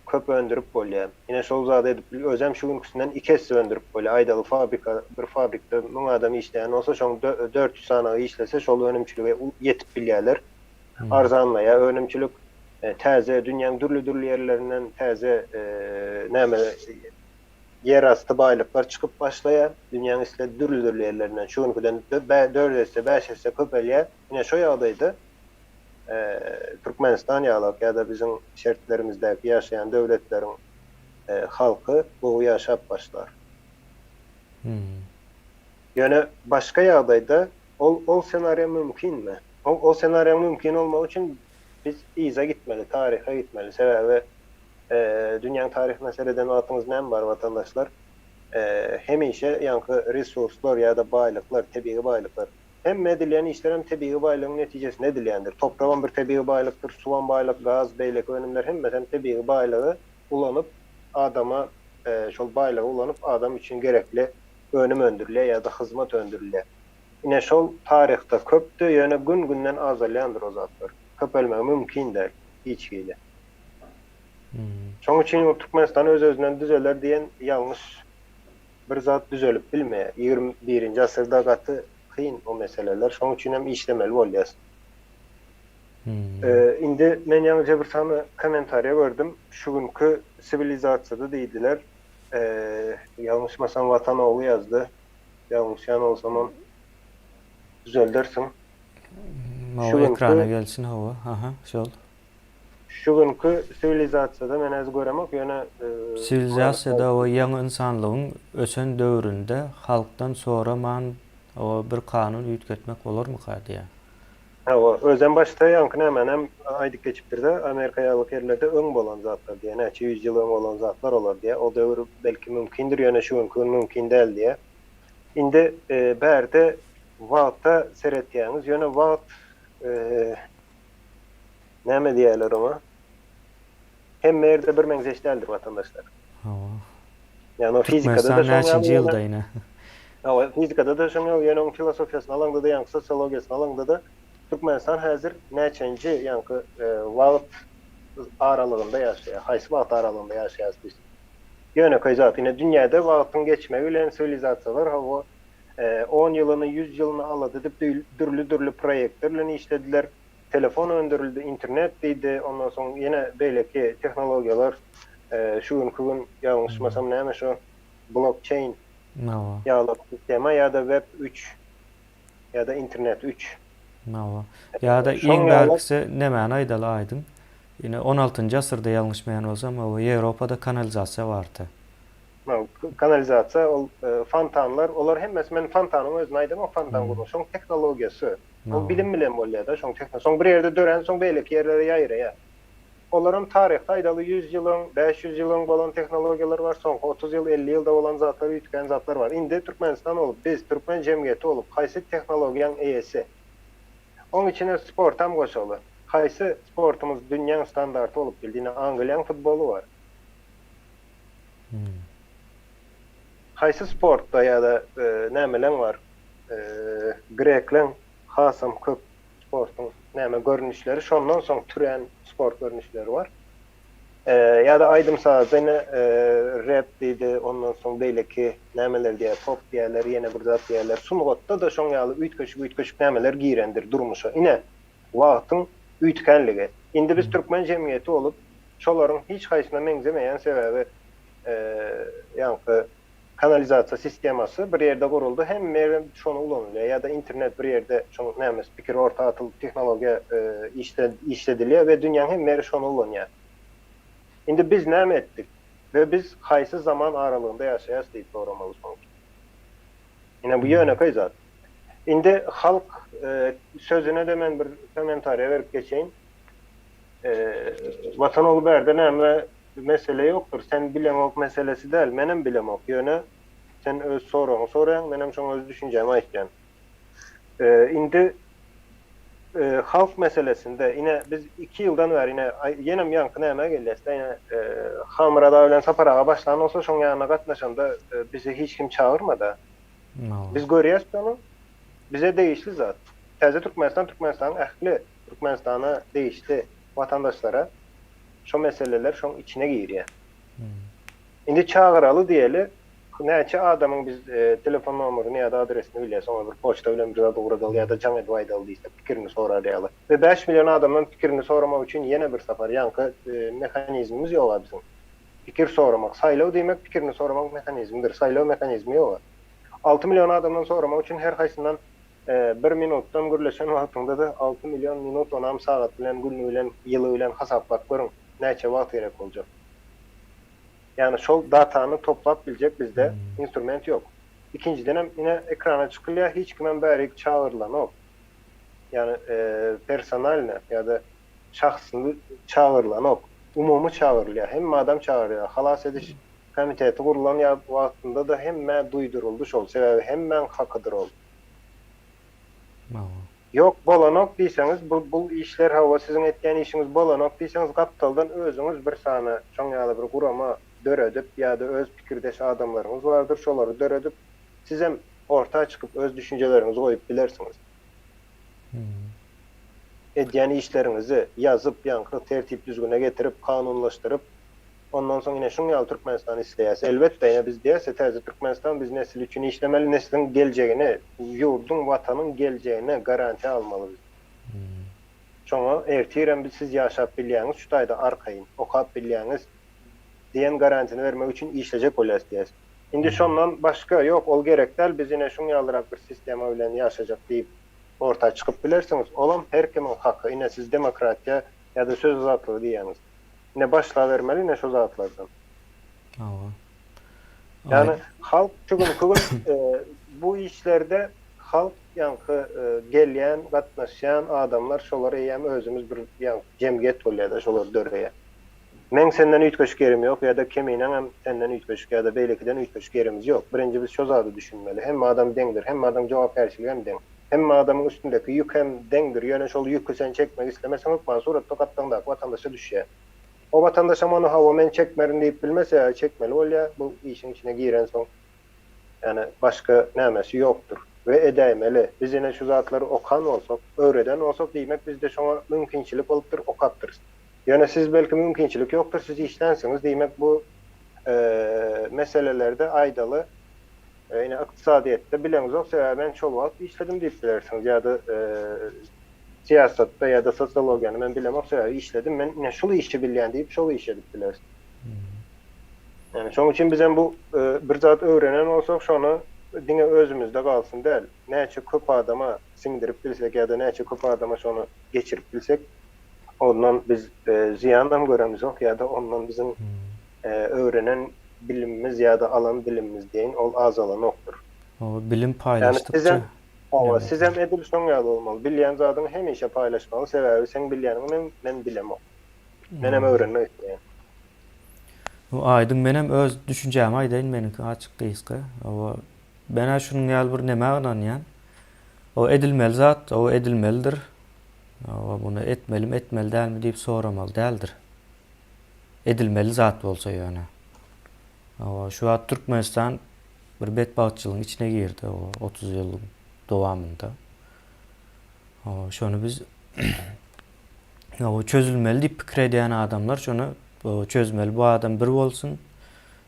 [SPEAKER 2] köp öndürip bolýar. Ine şol zady edip bil, özem şu günküsinden iki esse öndürip bolýar. Aýdaly fabrika, bir fabrikde 1000 adam işleýän bolsa, şoň 400 sanagy işlese, şol önümçilige ýetip bilýärler. Arzanlaýar önümçilik. Täze, dünýäň dürli-dürli ýerlerinden täze näme ýerasty baýlyklar çykyp başlaýar. Dünýäň isle dürli-dürli ýerlerinden şu günküden dört esse, bäş esse köpelýär. Ine şo ýagdaýda Türkmenistan ýalak ýa-da biziň şertlerimizdäki ýaşaýan döwletleriň halky gowy ýaşap başlar. Ýöne başga ýagdaýda ol ol senariýa mümkinmi? Ol ol senariýaň mümkin bolmagy üçin biz yza gitmeli, taryha gitmeli. Sebäbi dünýäň taryhyna sereden wagtyňyz näme bar watandaşlar? Hemişe ýaňky resurslar ýa-da baýlyklar, tebigy baýlyklar Hemme edilýän işlerem tebigy baýlygyň netijesinde edilýändir. Topragam bir tebigy baýlykdyr, suwam baýlyk, gaz, beýleki önümler hemmesem tebigy baýlygy ulanyp adama şol baýlygy ulanyp adam üçin gerekli önüm öndürilýär ýa-da hyzmat öndürilýär. Ine şol taryhda köpdi, ýöne gün-günden azalýandyr o zatlar. Köpelmegi mümkin däl hiç hili. Şoň üçin Türkmenistan öz-özünden düzeler diýen ýalňyş Bir zat düzelip bilmeýär. Ýigrimi birinji asyrda gaty Kyn o meseleler. Şoň üçin hem işlemeli bolýas. Indi men ýaňyja bir sany kommentariýa gördüm. Şu günki siwilizasiýada diýdiler. Ýalňyşmasam Watan ogly ýazdy. Ýalňyşýan bolsamam düzeldersiň.
[SPEAKER 1] Şu günki ekrana gelsin hawa. Aha, şol.
[SPEAKER 2] Şu günki siwilizasiýada men häzir göremok, ýöne
[SPEAKER 1] Siwilizasiýada we ýaňy ynsanlygyň ösen döwründe halkdan soraman bir kanun üýtgetmek bolarmyka diýýär.
[SPEAKER 2] Hawa, özem başda ýaňky nämänem aýdyp geçipdir-de, Amerika ýaly ýerlerde öň bolan zatlar diýýär, näçe ýüz ýyl öň bolan zatlar olar diýýär, o döwür belki mümkindir, ýöne şu günki gün mümkin däl diýýär. Indi bärde wagta seretýäňiz, ýöne wagt näme diýerler oňa? Hemme ýerde birmeňzeş däldir watandaşlar.
[SPEAKER 1] Hawa.
[SPEAKER 2] Ýagny o fizikada-da
[SPEAKER 1] şoň ýaly. Näçinji ýylda ine.
[SPEAKER 2] Hawa, fizikada-da şoň ýaly, ýöne oň filosofiýasyny alaňda-da, ýaňky sosiologiýasyny alaňda-da, Türkmenistan häzir näçenji ýaňky wagt aralygynda ýaşaýar, haýsy wagt aralygynda ýaşaýarys biz? Ýönekeý zat, ine dünýäde wagtyň geçmegi bilen siwilizasiýalar hawa on ýylyny, ýüz ýylyny alada edip dürli-dürli proýektler bilen işlediler. Telefon öndürildi, internet diýdi, ondan soň ýene beýleki tehnologiýalar, şu günki gün ýalňyşmasam näme şo blokçeýn ýaly sistema ýa-da web üç ýa-da internet üç.
[SPEAKER 1] Hawa. Ýa-da iň bärkisi nämäni aýdaly aýdyň. Ine on altynjy asyrda ýalňyşmaýan bolsam, hawa, Ýewropada kanalizasiýa bardy.
[SPEAKER 2] Kanalizasiýa, ol fontanlar, olar hemmesi men fontanyň özüni aýdamok, fontan gurmak, şoň tehnologiýasy. Ol bilim bilen bolýar-da, şoň tehno, soň bir ýerde döränsoň beýleki ýerlere ýaýraýar. Olaram taryhda aýdaly 100 ýylyň, 500 ýylyň bolan tehnologiýalar bar, soňky 30 ýyl, 50 ýylda bolan zatlar, üýtgän zatlar bar. Indi Türkmenistan bolup, biz türkmen jemgyýeti bolup, haýsy tehnologiýaň eýesi? Oň içine sportam goşaly. Haýsy sportumyz dünýäň standarty bolup bildi? Ine Angliýaň futboly bar. Haýsy sportda ýa-da nämeleň bar? Grekleň hasam köp sportuň näme görnüşleri, şondan soň türän sport görnüşleri bar. Ýa-da aýdym-sazda ine rep diýdi, ondan soň beýleki nämeler diýýär, pop diýýärler, ýene bir zat diýýärler. Sungatda-da şoň ýaly üýtgeşik-üýtgeşik nämeler girendir durmuşa. Ine, wagtyň üýtgänligi. Indi biz türkmen jemgyýeti bolup, şolaryň hiç haýsyna meňzemeýän sebäbi ýaňky kanalizasiýa sistemasy bir ýerde guruldy, hemme ýerde şony ulanylýar ýa-da internet bir ýerde şoň nämesi pikir orta atylyp tehnologiýa işledilýär we dünýäň hemme ýeri şony ulanýar. Indi biz näme etdik we biz haýsy zaman aralygynda ýaşaýas diýip soramaly soň. Ine bu ýönekeý zat. Indi halk sözüne-de men bir kommentariýa berip geçeýin. Watan ogly bärde näme mesele ýokdur. Sen bileňok meselesi däl, menem bilemok. Ýöne sen öz soragyňy soraýaň, menem şoňa öz düşünjämi aýtýan. Indi halk meselesinde ine biz iki ýyldan bäri ine ýenem ýaňky nämä gelýäs-dä ine Halmyrat aga bilen Sapar aga başlan bolsa şoň ýanyna gatnaşanda bizi hiç kim çagyrmada. Biz görýäs şony. Bize degişli zat. Täze Türkmenistan Türkmenistanyň ähli Türkmenistana degişli watandaşlara şo meseleler şoň içine girýär. Indi çagyraly diýeli, näçe adamyň biz telefon nomerini ýa-da adresini bilýäs, oňa bir poçta bilen bir zat ugradaly ýa-da jaň edip aýdaly diýsek, pikirini sorar ýaly. We 5 million adamdan pikirini soramak üçin ýene bir sapar ýaňky mehanizmimiz ýog-a biziň. Pikir soramak, saýlaw diýmek pikirini soramak mehanizmidir, saýlaw mehanizmi ýog-a. 6 million adamdan soramak üçin her haýsyndan Bir minutdan gürleşen wagtyňda-da 6 million minut onam sagat bilen, güni bilen, ýyly bilen hasaplap görüň, näçe wagt gerek boljak. Ýagny şol datany toplap biljek bizde instrument ýok. Ikinjidenem ine ekrana çykylýar, hiç kimem bärik çagyrylanok. Ýagny personalno ýa-da şahsy çagyrylanok. Umumy çagyrylýar, hemme adam çagyrylýar. Halas ediş komiteti gurulan ýa wagtynda-da hemmä duýduryldy şol, sebäbi hemmäň hakydyr ol. Ýok, bolanok diýseňiz, bu bul işler hawa siziň etýän işiňiz bolanok diýseňiz gapdaldan özüňiz bir sany şoň ýaly bir gurama döredip ýa-da öz pikirdeş adamlaryňyz bardyr şolary döredip sizem orta çykyp öz düşünjeleriňizi goýup bilersiňiz. Edýän işleriňizi ýazyp ýaňky tertip düzgüne getirip kanunlaşdyryp. Ondan soň ine şuň ýaly Türkmenistany isleýäs. Elbetde ine biz diýäs täze Türkmenistan biz nesil üçin işlemeli, nesliň geljegini, ýurduň, watanyň geljegine garantiýa almaly biz. Şoňa ertirem biz siz ýaşap bilýäňiz şu taýda arkaýyn, okap bilýäňiz diýen garantini bermek üçin işlejek bolýas diýäs. Indi şondan başga ýok ol gerek däl biz ine şuň ýalyrak bir sistema bilen ýaşajak diýip orta çykyp bilersiňiz. Olam her kimiň haky. Ine siz demokratiýa ýa-da söz azatlygy diýýäňiz. Ine başlabermeli ine şo zatlardan.
[SPEAKER 1] Hawa.
[SPEAKER 2] Ýagny halk şu günki gün bu işlerde halk ýaňky gelýän, gatnaşýan adamlar şolar eýýäm özümiz bir ýaňky jemgyýet bolýar-da şolar döreýär. Meň senden üýtgeşik ýerim ýok ýa-da Keminäňem senden üýtgeşik ýa-da beýlekiden üýtgeşik ýerimiz ýok. Birinji biz şo zady düşünmeli. Hemme adam deňdir, hemme adamyň jogapkärçiligi hem deň. Hemme adamyň üstündeki ýük hem deňdir, ýöne şol ýüki sen çekmek islemeseň hökman suratda gapdaňdaky watandaşa düşýär. O watandaşam ony hawa men çekmerin diýip bilmese çekmeli bolýar, bu işiň içine girensoň ýani başga nämesi ýokdur we edäýmeli. Biz ine şu zatlary okan bolsak, öwreden bolsak diýmek bizde şoňa mümkinçilik bolupdyr, okapdyrys. Ýöne siz belki mümkinçilik ýokdur siz işlänsiňiz diýmek bu meselelerde aýdaly Ine ykdysadyýetde bileňzok sebäbi men şol wagt işledim diýip bilersiňiz ýa-da syýasatda ýa-da sosiologiýany men bilemok sebäbi işledim men ine şul işi bilýän diýip şol işi edip bilersiň. Ýani şoň üçin bizem bu bir zat öwrenen bolsak şony diňe özümizde galsyn däl. Näçe köp adama siňdirip bilsek ýa-da näçe köp adama şony geçirip bilsek ondan biz zyýanam göremizok ýa-da ondan biziň öwrenen bilimimiz ýa-da alan bilimimiz deýin ol azalanokdyr.
[SPEAKER 1] Hawa, bilim paýlaşdykça.
[SPEAKER 2] Hawa, sizem edil şoň ýaly bolmaly. Bilýän zadyňy hemişe paýlaşmaly, sebäbi seň bilýäniňi men men bilemok. Menem öwrenmek isleýän.
[SPEAKER 1] Bu aýdyň menem öz düşünjämi aýdaýyn meniňki açyk gysga. Hawa, men-ä şunuň ýaly bir nämä ynanýan. O edilmeli zat, o edilmelidir. Hawa, muny etmelimi, etmeli dälmi diýip soramaly däldir. Edilmeli zat bolsa ýöne. Hawa, şu wagt Türkmenistan bir betbagtçylygyň içine girdi o 30 ýylyň dowamynda. Hawa, şony biz hawa çözülmeli diýip pikir edýän adamlar şony çözmeli. Bu adam bir bolsun,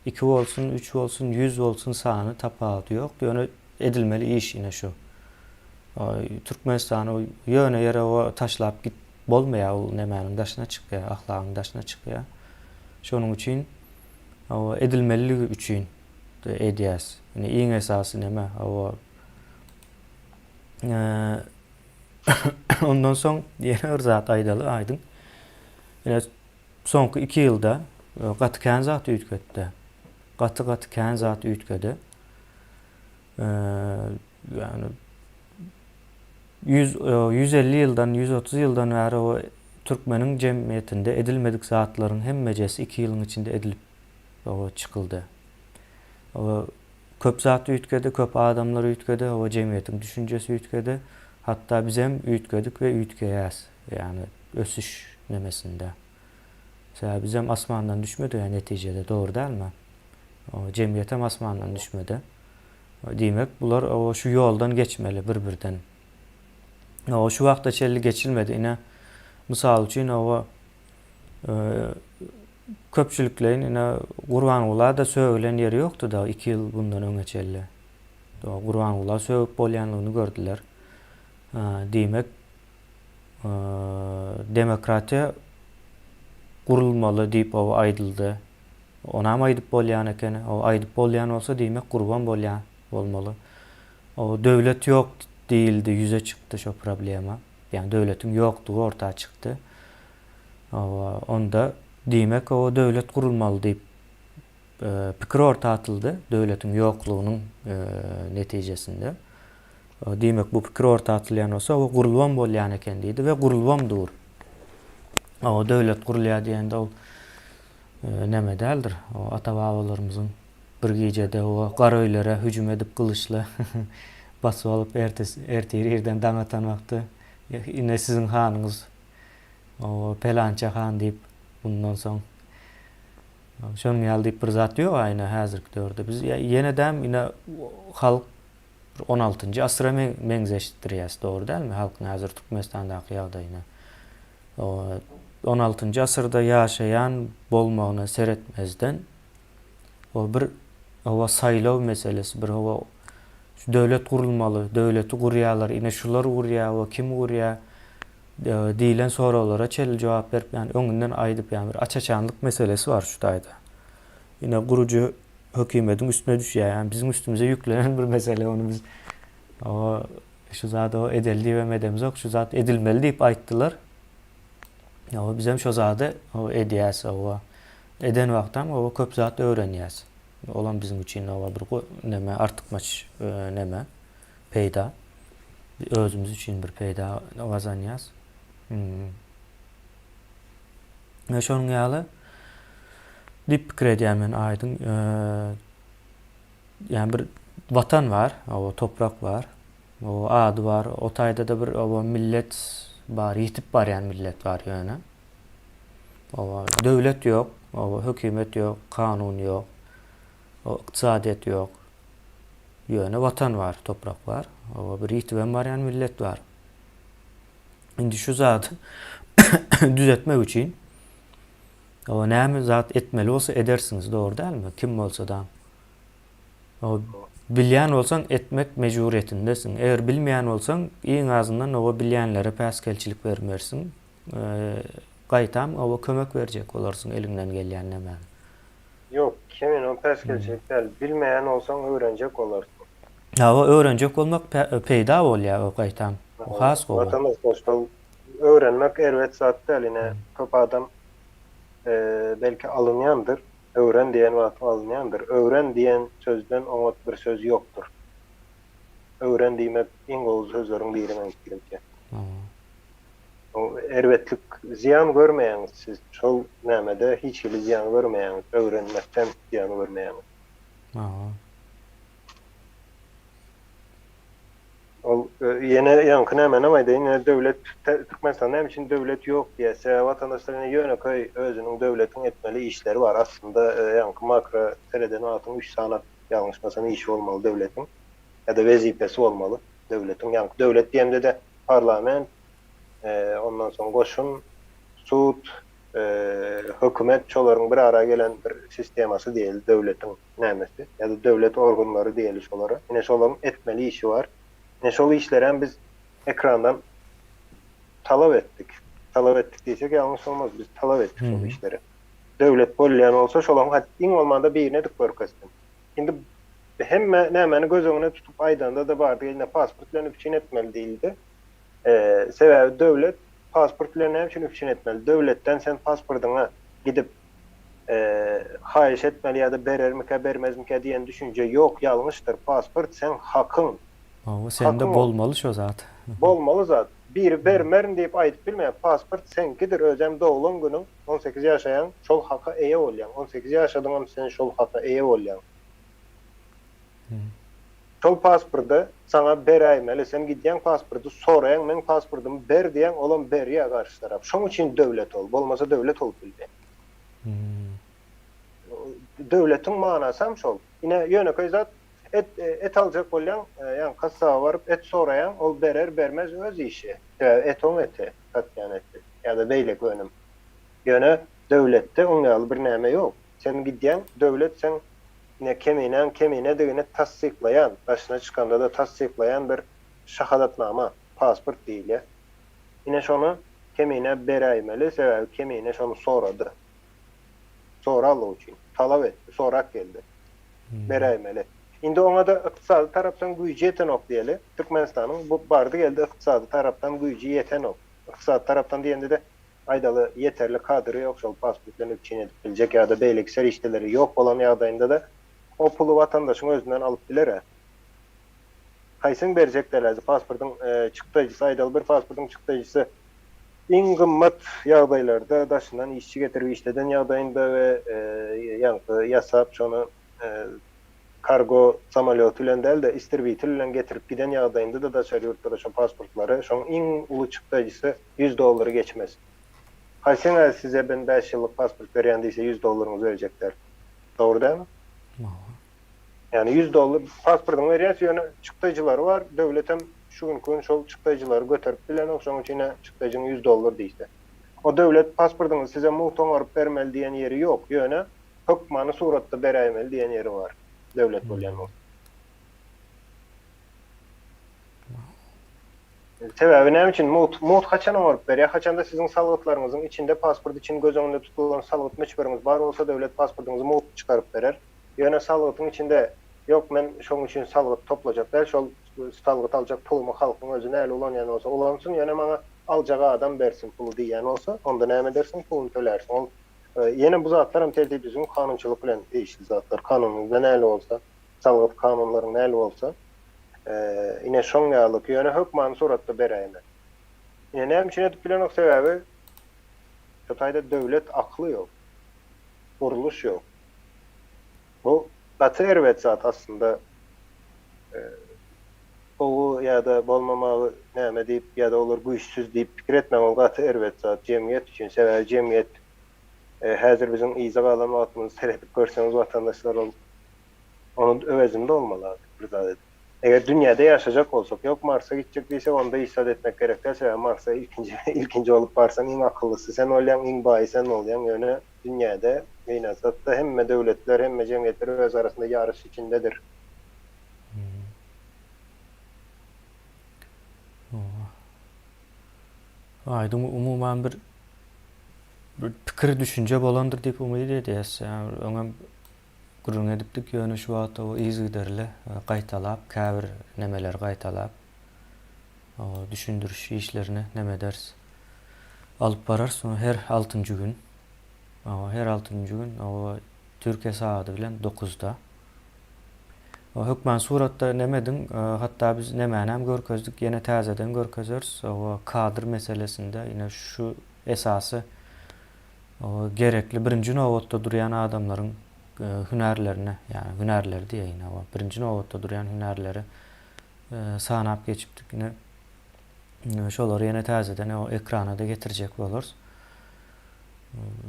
[SPEAKER 1] iki bolsun, üç bolsun, ýüz bolsun sany tapawudy ýok. Ýöne edilmeli iş ine şu. Türkmenistany ýöne ýere taşlap git Bolmaýar ol nemäniň daşyna çykýar, ahlagyň daşyna çykýar. Şonuň üçin hawa edilmeliligi üçin edýäs. Indi iň esasy neme hawa ondan soň ýene bir zat aýdaly aýdyň. Ine soňky 2 ýylda gaty kän zat üýtgetdi. Gaty gaty kän zat üýtgedi. Ýagny 150 ýyldan, 130 ýyldan bäri o türkmeniň jemgyýetinde edilmedik zatlaryň hemmejesi 2 ýylyň içinde edilip o çykyldy. O köp zat üýtgedi, köp adamlar üýtgedi, o jemgyýetiň düşünjesi üýtgedi. Hatda bizem üýtgedik we üýtgeýäs. Ýagny ösüş nemesinde. Sebäbi bizem asmandan düşmedik ýa netijede, dogry dälmi? O jemgyýetem asmandan düşmedi. Diýmek, bular o şu ýoldan geçmeli bir-birden. O şu wagta çenli geçilmedi. Ine, mysal üçin, o e, köpçülikleýin ine Gurbangula-da sögülen ýeri ýokdy da 2 ýyl bundan öňe çenli. Gurbangula sögüp bolýanlygyny gördüler. Diýmek, e, demokratiýa gurulmaly diýip o aýdyldy. Onam aýdyp bolýan ekeni. O aýdyp bolýan bolsa diýmek gurban bolýan bolmaly. O döwlet ýok diýildi ýüze çykdy şo problema. Ýagny döwletiň ýokdugy orta çykdy. Owa onda diýmek o döwlet gurulmaly diýip pikir orta atyldy döwletiň ýoklugynyň netijesinde. Diýmek bu pikir orta atylýan bolsa o gurulybam bolýan eken diýdi we gurulybam dur. O döwlet gurulýar diýende ol neme däldir. O ata-babalarymyzyň bir gijede o gara öýlere hüjüm edip gylyçly basyp alyp ertesi ertir irden daň atan wagty ine siziň hanyňyz o pelança han diýip mundan soň şonuň ýaly diýip bir zat ýok ine häzirki döwürde. Biz ýenedem ine halk bir on altynjy asyra meňzeşdirýäs dogry dälmi halkyň häzir Türkmenistandaky ýagdaýyny. 16-njy asyrda ýaşaýan bolmagyna seretmezden, o bir hawa saýlaw meselesi, bir hawa şu döwlet gurulmaly, döwleti gurýarlar, ine şular gurýar, o kim gurýar diýlen soraglara çenli jogap berip, ýagny öňünden aýdyp, ýagny bir aç-açanlyk meselesi bar şu taýda. Ine gurujy hökümediň üstüne düşýär, ýagny biziň üstümize ýüklenen bir mesele, ony biz o şu zady o edeli diýibem edemzok, şu zat edilmeli diýip aýtdylar. Hawa bizem şo zady hawa edýäs hawa. Eden wagtam hawa köp zat öwrenýäs. Olam biziň üçin hawa bir neme artykmaç neme peýda. Özümiz üçin bir peýda gazanýas. Hmm. We şonuň ýaly diýip pikir edýän men aýdyň. Ýani bir watan bar, hawa toprak bar. O ady bar. O taýda-da bir oba millet bar, ýitip barýan millet bar ýöne. Oba döwlet ýok, oba hökümet ýok, kanun ýok. O ykdysadyýet ýok. Ýöne watan bar, toprak bar. Oba bir ýitibem barýan millet bar. Indi şu zady düzetmek üçin oba näme zat etmeli bolsa edersiňiz, dogry dälmi? Kim bolsa-da. O bilýän bolsaň etmek mejburyýetindesiň. Eger bilmeýän bolsaň, iň azyndan oba bilýänlere päsgelçilik bermersiň. Gaýtam oba kömek berjek bolarsyň eliňden gelýän nämäni.
[SPEAKER 2] Ýok, Kemin o päsgelçilik däl. Bilmeýän bolsaň öwrenjek bolarsyň.
[SPEAKER 1] Hawa, öwrenjek bolmak peýda bolýar o gaýtam. O has gowy.
[SPEAKER 2] Watandaşlar şol öwrenmek erbet zat däl ine köp adam belki alynýandyr. Öwren diýen wagtyň alynýandyr. Öwren diýen sözden oňat bir söz ýokdur. Öwren diýmek iň gowy sözleriň biri meň pikirimçe. O erbetlik zyýan görmeýäňiz siz şol nämede hiç hili zyýan görmeýäňiz öwrenmekden zyýan görmeýäňiz. Ol ýene ýaňky nämänem aýdaýyn, ýene döwlet Türkmenistanda näme üçin döwlet ýok diýýär. Sebäbi watandaşlar ýene ýönekeý özüniň döwletiň etmeli işleri bar. Aslynda ýaňky makro sereden wagtyň üç sany ýalňyşmasam işi bolmaly döwletiň ýa-da wezipesi bolmaly döwletiň. Ýaňky döwlet diýemde-de parlament, ondan soň goşun, sud, hökümet şolaryň bir ara gelen bir sistemasy diýeli döwletiň. Nämesi, ýa-da döwlet organlary diýeli şolara. Ine şolaryň etmeli işi bar. Ine şol işlerem biz ekrandan talap etdik. Talap etdik diýsek ýalňyş bolmaz, biz talap etdik şol işleri. Döwlet bolýan bolsa şolaryň hat iň bolmanda birini edip görkezsin. Indi hemme nämäni göz öňüne tutup aýdanda-da bardy eline pasport bilen üpjün etmeli diýildi. Sebäbi döwlet pasport bilen näme üçin üpjün etmeli? Döwletden sen pasportyňa gidip haýyş etmeli ýa-da berermikä, bermezmikä diýen düşünje ýok, ýalňyşdyr. Pasport seň hakyň.
[SPEAKER 1] Hawa, sende bolmaly şo zat.
[SPEAKER 2] Bolmaly zat. Biri bermerin diýip aýdyp bilmeýär. Pasport seňkidir, özem doglan günüň, 18 ýaşaýaň, şol haka eýe bolýaň. 18 ýaşadyňam sen şol haka eýe bolýaň. Şol pasporty saňa beräýmeli. Sen gidýäň pasporty soraýaň, meň pasportymy ber diýýäň, olam berýär garşy tarap. Şoň üçin döwlet ol. Bolmasa döwlet bolup bilmeýär. Döwletiň manasam şol. Ine ýönekeý zat, et et aljak bolýaň, ýaňy kassaba baryp et soraýaň, ol berer, bermez öz işi. Sebäbi et oň eti, satýan eti ýa-da beýleki önüm. Ýöne döwletde oň ýaly bir näme ýok. Sen gidýäň, döwlet seň ine keminäň keminedigini tassyklaýan, daşyna çykanda-da tassyklaýan bir şahadatnama, pasport diýilýär. Ine şony Kemine beräýmeli, sebäbi Kemine şony sorady. Soralygy üçin. Talap etdi, sorap geldi. Beräýmeli. Indi oňa-da ykdysady tarapdan güýji ýetenok diýeli. Türkmenistanyň bu bardy-geldi ykdysady tarapdan güýji ýetenok. Ykdysady tarapdan diýende-de aýdaly ýeterli kadry ýok şol pasport bilen üpjün edip biljek ýa-da beýleki serişdeleri ýok bolan ýagdaýynda-da o puly watandaşyň özünden alyp biler-ä. Haýsyň berjek däl-ä pasportyň çykdaýjysy aýdaly bir pasportyň çykdaýjysy iň gymmat ýagdaýlarda daşyndan işçi getirip işleden ýagdaýynda we ýaňky ýasap şony kargo samolýoty bilen däl-de istribitel bilen getirip giden ýagdaýynda-da daşary ýurtlara şo pasportlary şoň iň uly çykdaýjysy 100 dollary geçmez. Haýsyňa size ben 5 ýyllyk pasport berýän diýse 100 dollaryňyzy berjek däl. Dogry dälmi? Ýagny 100 dollar pasportyňy berýäs ýöne çykdaýjylary bar döwletem şu günki gün şol çykdaýjylary göterip bilenok şoň üçin çykdaýjyň 100 dollar diýse. O döwlet pasportyňyzy size mugt oňaryp bermeli diýen ýeri ýok, ýöne hökmany suratda beräýmeli diýen ýeri bar, döwlet bolýan bolsa. Sebäbi näme üçin mugt mugt haçan oňaryp berýär? Haçanda siziň salgytlaryňyzyň içinde pasport üçin göz öňünde tutulan salgyt möçberiňiz bar bolsa döwlet pasportyňyzy mugt çykaryp berer. Ýöne salgytyň içinde ýok men şoň üçin salgyt toplajak däl şol salgyt aljak pulumy halkyň özi näli ulanýan bolsa ulansyn ýöne maňa aljak adam bersin puly diýýän bolsa onda näme edersiň puluny tölärsiň ol ýene bu zatlaram tertip düzgün kanunçylyk bilen degişli zatlar kanunyňyzda näli bolsa salgyt kanunlaryň näli bolsa ine şoň ýalyk ýöne hökmany suratda beräýmeli. Ine näme üçin edip bilenok sebäbi şu taýda döwlet akly ýok. Gurluş ýok. Bu gaty erbet zat aslynda gowy ýa-da bolmamagy näme diýip ýa-da olar güýçsüz diýip pikir etmäň ol gaty erbet zat jemgyýet üçin sebäbi jemgyýet häzir biziň yza galan wagtymyzy seredip görseňiz watandaşlar ol Onuň öwezini dolmaly bir zat edip. Eger dünýäde ýaşajak bolsak, ýok Marsa gitjek diýsek onda hiç zat etmek gerek däl, sebäbi Marsa ilkinji ilkinji bolup barsaň iň akyllysy sen bolýaň, iň baýy sen bolýaň, ýöne dünýäde gynansakda hemme döwletler, hemme jemgyýetler öz arasynda ýaryş içindedir.
[SPEAKER 1] Aýdyň umuman bir bir pikir düşünje bolandyr diýip umyt edýäs. Öňem Gürrüň edipdik ýöne şu wagt o yzygiderli gaýtalap käbir nemeleri gaýtalap düşündiriş işlerini neme ederis alyp bararys her altynjy gün her altynjy gün o Türkiýe sagady bilen dokuzda hökman suratda neme ediň hatda biz nemänem görkezdik ýene täzeden görkezeris o kadr meselesinde ine şu esasy Gerekli birinji nobatda durýan adamlaryň hünärlerine, ýagny hünärleri diýeýin, hawa, birinji nobatda durýan hünärleri sanap geçipdik. Ine, şolary ýene täzeden o ekrana-da getirjek bolarys.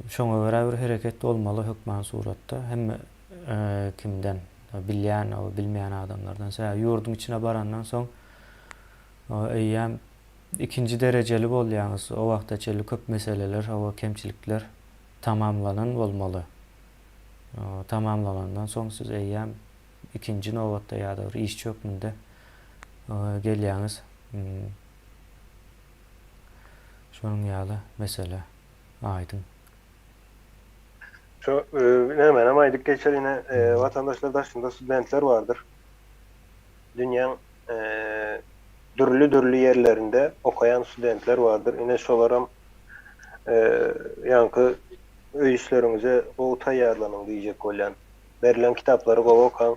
[SPEAKER 1] Şoňa görä bir hereket bolmaly hökman suratda. Hemme kimden, bilýän, bilmeýän adamlardan. Sebäbi ýurduň içine barandan soň eýýäm Ikinji derejeli bolýaňyz, o wagta çenli köp meseleler, hawa kemçilikler tamamlanan bolmaly. Tamamlanandan soň siz eýýäm ikinji nobatda ýa-da bir işçi hökmünde gelýäňiz. Şonuň ýaly mesele aýdyň.
[SPEAKER 2] Şu nämänem aýdyp geçer ine watandaşlar daşynda studentler bardyr. Dünýäň dürli-dürli ýerlerinde okaýan studentler bardyr. Ine şolaram ýaňky öý işleriňize gowy taýýarlanyň diýjek bolýan. Berlen kitaplary gowy okaň.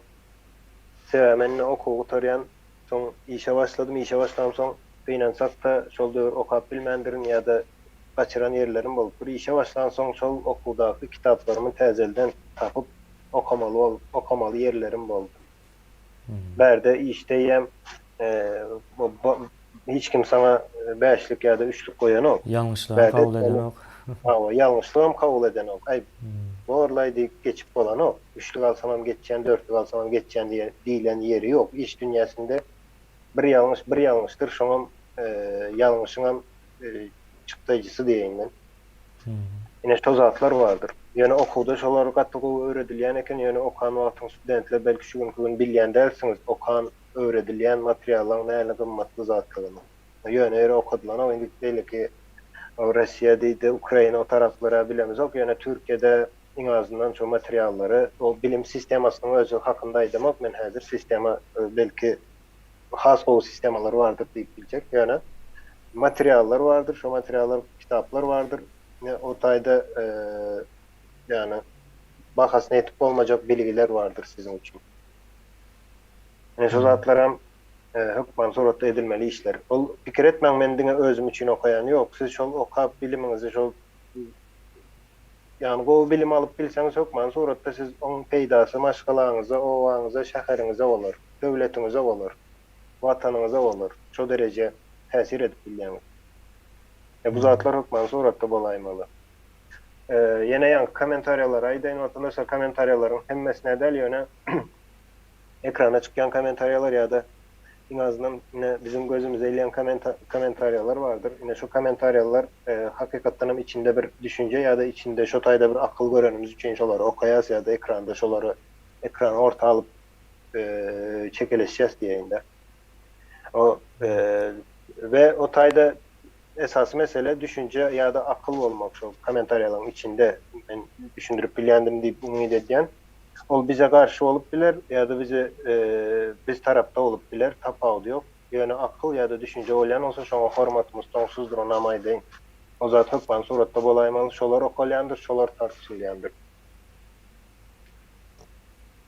[SPEAKER 2] Sebäbi men ine okuwy gutarýan, soň işe başladym, işe başlamsoň gynansak-da şol döwür okap bilmändirin ýa-da gaçyran ýerlerim bolupdyr. Işe başlansoň şol okuwdaky kitaplarymy täzelden tapyp okamaly okamaly ýerlerim boldy. Bärde işdeýem hiç kim saňa bäşlik ýa-da üçlük goýanok.
[SPEAKER 1] Ýalňyşlygam kabul edenok.
[SPEAKER 2] Hawa, ýalňyşlygam kabul edenok. Aý, borlaý diýip geçip bolanok. Üçlük alsamam geçýän, dörtlük alsamam geçýän diýlen ýeri ýok. Iş dünýäsinde bir ýalňyş bir ýalňyşdyr, şoňam ýalňyşyňam çykdaýjysy diýeýin men. Ine şo zatlar bardyr. Ýöne okuwda şolar gaty gowy öwredilýän eken, ýöne okan wagtyň studentler belki şu günki gün bilýän dälsiňiz okan öwredilýän materiallaň näli gymmatly zatlygyny. Ýöne ýere okadylanok indi beýleki Rossiýa diýdi Ukraina o taraplara bilemizok ýöne Türkiýede iň azyndan şo materiallary o bilim sistemasynyň özi hakynda aýdamok men häzir sistema belki has gowy sistemalar bardyr diýip biljek. Ýöne materiallar bardyr, şo materiallar kitaplar bardyr. O taýda ýagny bahasyna ýetip bolmajak bilgiler bardyr siziň üçin. Ine şo zatlaram hökman suratda edilmeli işler. Ol pikir etmäň men diňe özüm üçin okaýan ýok. Siz şol okap bilimiňizi şol Ýagny gowy bilim alyp bilseňiz hökmany suratda siz oň peýdasy maşgalaňyza, obaňyza, şäheriňize bolar, döwletiňize bolar, watanyňyza bolar, şo dereje täsir edip bilýäňiz. E bu zatlar hökmany suratda bolaýmaly. Ýene ýaňky kommentariýalary aýdaýyn watandaşlar kommentariýalaryň hemmesine däl ýöne ekrana çykýan kommentariýalar ýa-da. Iň azyndan ine biziň gözümize ilýän kommentariýalar bardyr. Ine şu kommentariýalar hakykatdan hem içinde bir düşünje ýa-da içinde şo taýda bir akyl görenimiz üçin şolary okaýas ýa-da ekranda şolary ekrana orta alyp çekeleşýäs diýeýin-de. O we o taýda esasy mesele düşünje ýa-da akyl bolmak şol kommentariýalaryň içinde men düşündirip bilýändim diýip umyt edýän. Ol bize garşy bolup biler ýa-da bize biz tarapda bolup biler, tapawudy ýok. Ýöne akyl ýa-da düşünje bolýan bolsa şoňa hormatymyz soňsuzdyr onam aýdaýyn. O zat hökman suratda bolaýmaly, şolar okalýandyr, şolar tartyşylýandyr.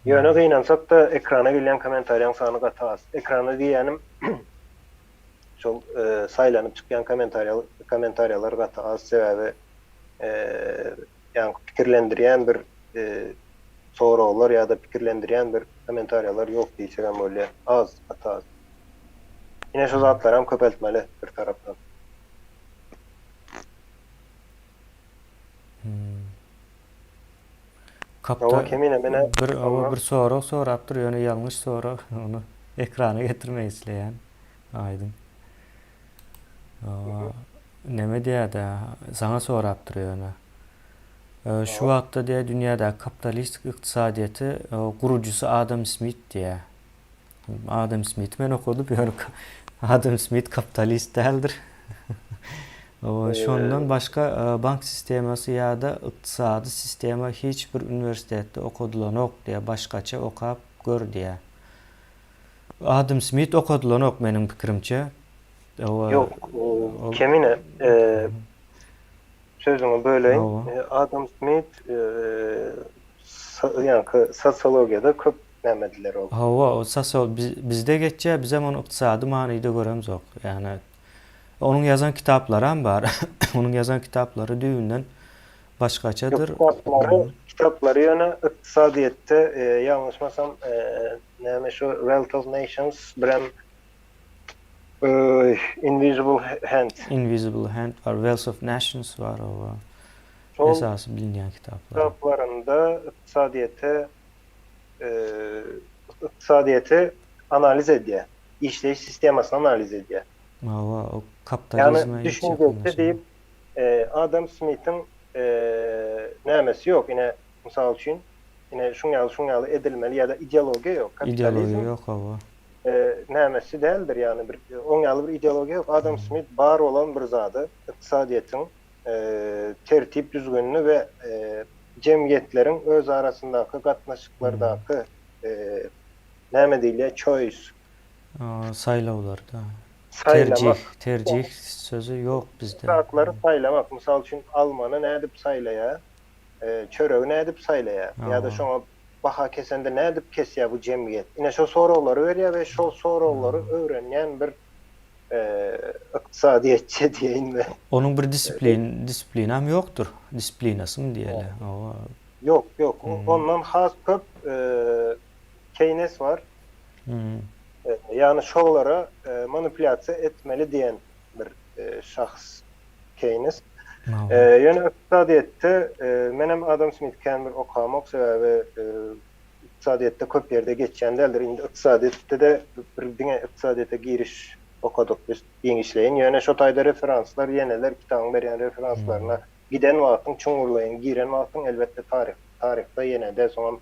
[SPEAKER 2] Ýöne gynansak-da ekrana gelýän kommentariýaň sany gaty az. Ekrana diýýänim şol saýlanyp çykýan kommentariýa kommentariýalar gaty az sebäbi ýaňky pikirlendirýän bir soraglar ýa-da pikirlendirýän bir kommentariýalar ýok diýsegem bolýar. Az, gaty az. Ine şu zatlaram köpeltmeli bir tarapdan.
[SPEAKER 1] Kapda Kemine mene bir awa bir sorag sorapdyr, ýöne ýalňyş sorag, ony ekrana getirmek isleýän. Aýdyň. Neme diýýär-dä, saňa sorapdyr ýöne. Şu wagtda diýýär, dünýädäki kapitalistik ykdysadyýeti gurujysy Adam Smit diýýär. Adam Smiti men okadym, ýöne Adam Smit kapitalist däldir. Şondan başga bank sistemasy ýa-da ykdysady sistema hiç bir uniwersitetde okadylanok diýýär, başgaça okap gör diýýär. Adam Smit okadylanok meniň pikirimçe.
[SPEAKER 2] Ýok, Kemine, sözüňi böleýin. Adam Smit ýaňky sosiologiýada köp näme ediler ol.
[SPEAKER 1] Hawa, o sosiol bizde geçýär, bizem ony ykdysady manyda göremzok. Ýagny onuň ýazan kitaplaram bar. Onuň ýazan kitaplary düýbünden başgaçadyr.
[SPEAKER 2] Kitaplary, kitaplary ýöne ykdysadyýetde ýalňyşmasam näme şu Wealth of Nations birem Invisible Hand.
[SPEAKER 1] Invisible Hand bar, Wealth of Nations bar, oba. Esasy bilinýän kitaplar.
[SPEAKER 2] Kitaplarynda ykdysadyýete ykdysadyýeti analiz edýär. Işleýiş sistemasyny analiz edýär.
[SPEAKER 1] Hawa, o kapitalizme
[SPEAKER 2] hiç ýakynlaşanok. Diýip, Adam Smitiň nämesi ýok, ine, mysal üçin, ine, şuň ýaly, şuň ýaly edilmeli ýa-da ideologiýa ýok.
[SPEAKER 1] Ideologiýa ýok, hawa.
[SPEAKER 2] Nämesi däldir, ýagny bir oň ýaly bir ideologiýa ýok. Adam Smit bar bolan bir zady, ykdysadyýetiň tertip düzgünini we jemgyýetleriň öz arasyndaky gatnaşyklardaky näme diýilýär, choice.
[SPEAKER 1] Saýlawlarda. Terjih, terjih sözi ýok bizde.
[SPEAKER 2] Zatlary saýlamak, mysal üçin, almany nädip saýlaýar, çöregi nädip saýlaýar ýa-da şoňa baha kesende nädip kesýär bu jemgyýet? Ine şo soraglary berýär we şol soraglary öwrenýän bir ykdysadyýetçi diýeýinmi?
[SPEAKER 1] Onuň bir disiplin, disiplinam ýokdur. Disiplinasy diýeli.
[SPEAKER 2] Hawa. Ýok, ýok. Ondan has köp Keýnes bar. Ýagny şolara manipulýasiýa etmeli diýen bir şahs Keýnes. Ýöne ykdysadyýetde menem Adam Smit kän bir okamok, sebäbi ykdysadyýetde köp ýerde geçýän däldir. Indi ykdysadyýetde-de bir diňe ykdysadyýete giriş okadyk biz giňişleýin. Ýöne şo taýda referanslar ýeneler kitabyň berýän referanslaryna giden wagtyň çuňňurlaýyn giren wagtyň elbetde taryh taryhda ýene-de soňam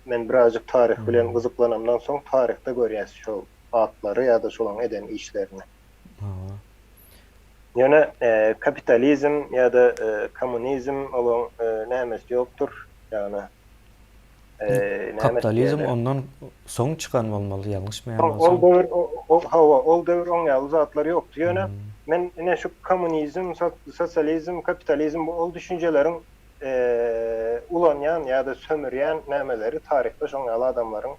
[SPEAKER 2] men birazjyk taryh bilen gyzyklanamdan soň taryhda görýäs şol atlary ýa-da şolaň eden işlerini. Ýöne kapitalizm ýa-da kommunizm olaň nämesi ýokdur, ýagny
[SPEAKER 1] Kapitalizm ondan soň çykan bolmaly ýalňyşmaýan bolsam.
[SPEAKER 2] Ol döwür hawa ol döwür oň ýaly zatlar ýokdy. Ýöne men ine şu kommunizm, sosializm, kapitalizm bu ol düşünjeleriň ulanýan ýa-da sömürýän nämeleri taryhda şoň ýaly adamlaryň